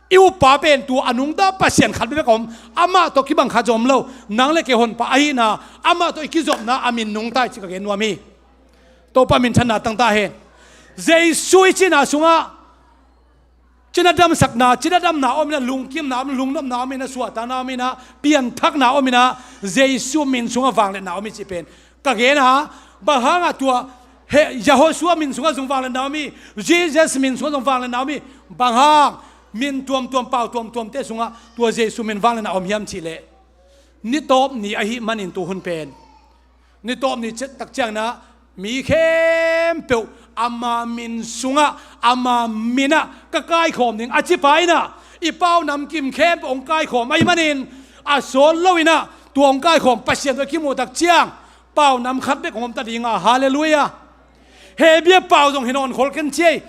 I uppa pen tua a nungta Pasian khat bek om, amah tawh kibang khat zong om lo. Nang le kei Honpa ahihna, amah tawh i kizopna a min nungta hi cih ka gen nuam hi. Topa minthanna tang ta hen. Jesu i cihna sungah cina damsakna, cina damna om in ah, lungkimna om, lungnopna om in ah, suahtakna om in ah, pianthakna om in ah, Jesu min sungah vangliatna om hi cih pen ka gen a. Bang hang a tua he, Jehoshua min sungah zong vangliatna om hi, Jesus min sungah zong vangliatna om hi? Bang hang min tuamtuam, pau tuamtuamte sungah tua Jesu min vangliatna om hiam cih leh, ni tawp ni ahih manin, tu hun pen ni tawp ni ciat tak ciangin ah, mi khempeuh ama min sungah, ama min ah ka kaikhawm ding a cipa in ah, i pau namkim khempeuh hong kaikhawm ahih manin, a sawt lo in ah tua hong kaikhawm Pasian tawh kimuh tak ciang, pau nam khat bek hong om ta ding a. Halleluiah. Hebrew pau zong hi nawn khol ken ci ei.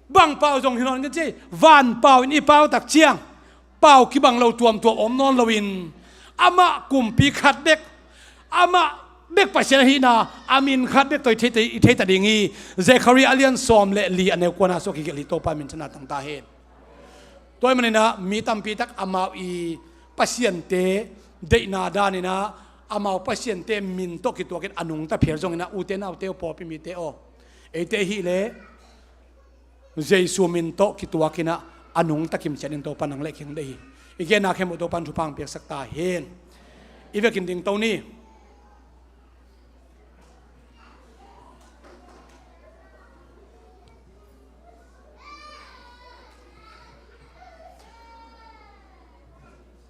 Bang pau zong hi nawn ken ci ei. Van pau in i pau tak ciang, pau kibang lo tuamtuam om nawn loin, amah kumpi khat bek, amah bek Pasian ahihna, a min khat bek tawh i thei, i thei ta ding hi. Zekhariah a lian sawm le li, a neu kuana sung kigelh hi. Topa minthanna tang ta hen. Tua ahih manin ah mi tampi tak amau i pasiante deihna dan in ah, amau pasiante min tawh kituakin a nungta phial zongin ah, ute naute aw, pawlpi mite aw, eite ahih leh Jesu min tawh kituakin ah a nungta kimciat in Topa nang le kei hong deih hi. I genna khempeuh Topa in thupha hong piaksak ta hen. I vekin dingto ni.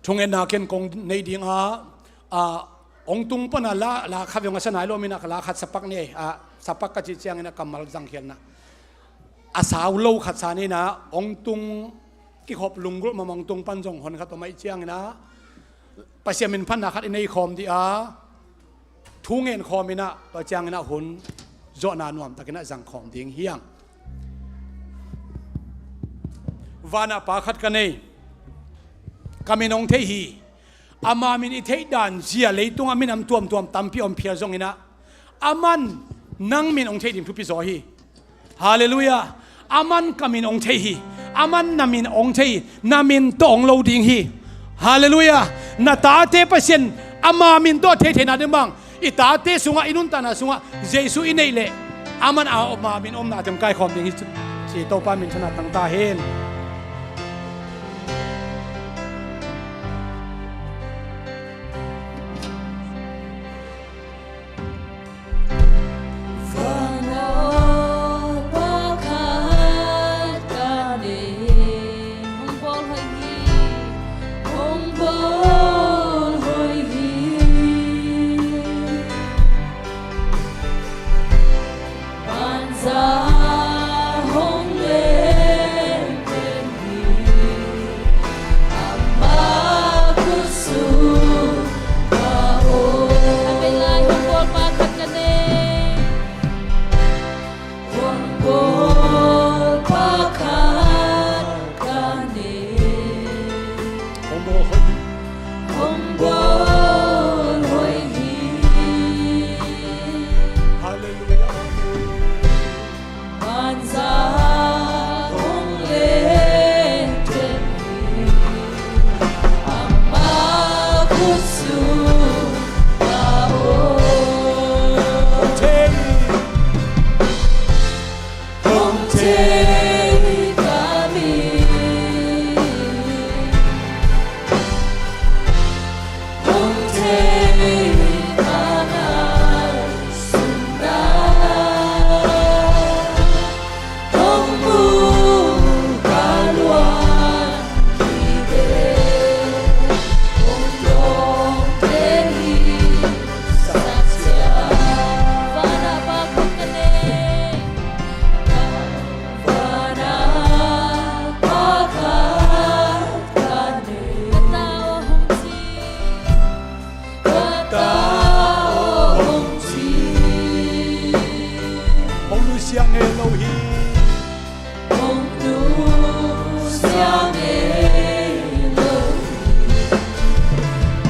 Thungetna ken kong nei ding a, a, Ong tung pana la, la khat ve ong a sa nai lo mina ka la khat sapak ni, a, sapak ka cih ciangina kammal zangkhialna a sau lo khat sa nina, ong tung kikhop lunggulh mama ong tung pan zong hon khat om aih ciangina Pasian min phatna khat i nei khawm dih a, thu ngen khawm ina, tua ciangina hun zawhna nuamtakina zang khawm ding hiang. Vana pa khat ka nei, ka min ong thei hi. Ama min i theih dan zia leitunga minam tuamtuam tampi om phial zongina, aman nang min ong thei ding thupi zaw hi. Halleluiah. Aman ka min ong thei hi. Aman na min ong thei hi. Na min tawh ong lo ding hi. Halleluiah. Na tate Pasian ama min tawh thei theihna ding bang, i tate sungah, i nuntakna sungah Jesu i neih leh aman a, ama min omna teng kaikhawm ding hi ci. Topa min thana tangta hen. Halleluiah. Hong nusia ngei lo hi. Hong nusia ngei lo hi.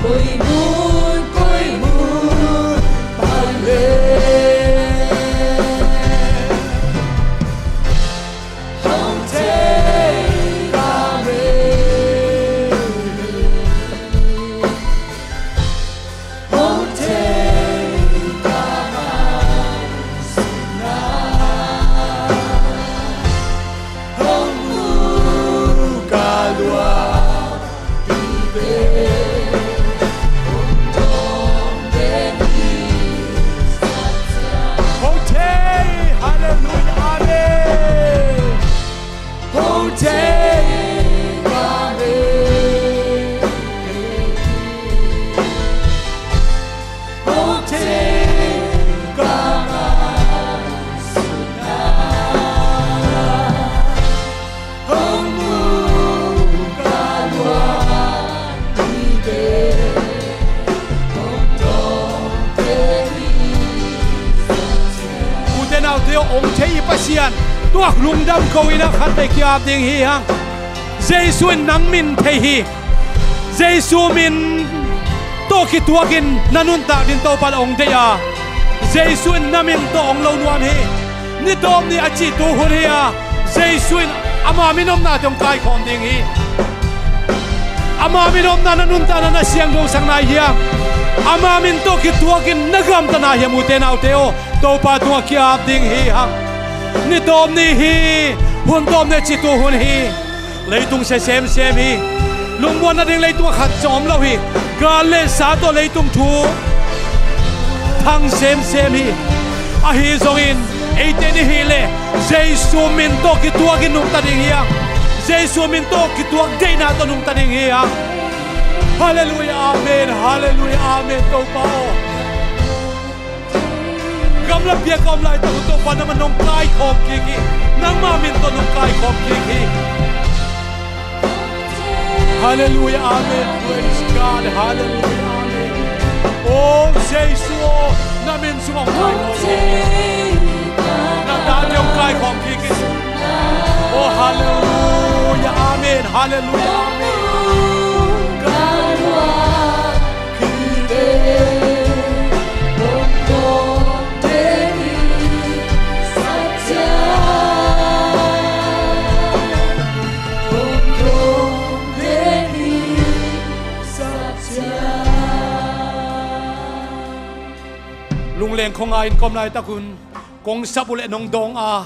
Koi mun, koi mun pan le. Hong thei, halleluiah, amen. Hong thei, amen. Hong thei, amen. Ute naute aw, ong thei i Pasian tua lungdam ko in a khat vei ki-ap ding hi hang. Jesu in nang min thei hi. Jesu min tawh kituakin na nuntak ding Topa in ong deih a, Jesu in na min tawh ong lo nuam hi. Ni tawp ni a cih tu hun hi a, Jesu in ama min omna teng kaikhawm ding hi. Ama min omna na nuntakna na siangthosak nai hiam? Ama min tawh kituakin na gamta nai hiam, ute naute aw? Topa tungah ki-ap ding hi hang. Ni tawp ni hi, hun tawp ni a cih tu hun hi. Leitung sia semsem hi. Lungmuan nading leitung a khat zong om lo hi. Gal le sa tawh leitung thu thang semsem hi. Ahi zongin eite in i hih leh Jesu min tawh kituakin nungta ding hi hang. Jesu min tawh kituak deihna tawh nungta ding hi hang. Halleluiah, amen. Halleluiah, amen. Topa aw, gamla piak a om laitak uh Topa, nangmah nong kaikhawm kik hi. Nangmah min tawh nong kaikhawm kik hi. Halleluiah, amen. Praise God. Halleluiah, amen. O Jesu aw, na min sungah hong kaikhawm kik hi. Na tate hong kaikhawm kik hi. O halleluiah, amen. Halleluiah, amen. Lungleng khuanga inn ka om laitak un kong sap uh leh nong dawng a,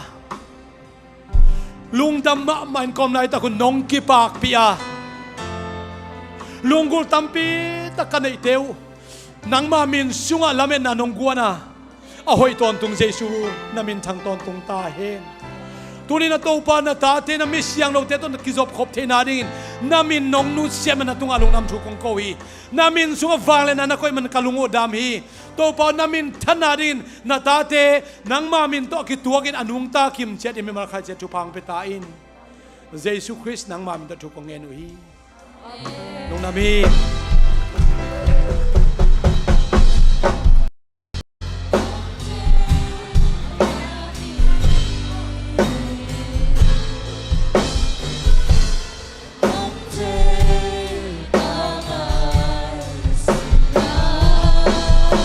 lungdam mahmah in ka om laitak un nong kipakpih a, lunggulh tampi tak ka neihte uh nangma min sungah lametna nong guan a, a hoih tawntung Jesu, na min thang tawntung ta hen. Tuni-in a Topa, na tate, na mi siangthote tawh na kizopkhop theihna dingin na min nong nusiat man na tungah lungdam thu kong ko hi. Na min sungah vangliatna na koih man ka lung uh dam hi. Topa aw, na min thanna dingin na tate nangma min tawh kituakin a nungta kim ciat in mimal khat ciat thupha hong pia ta in. Jesu Khrist nangma min tawh thu kong ngen uh hi. Lungdam hi.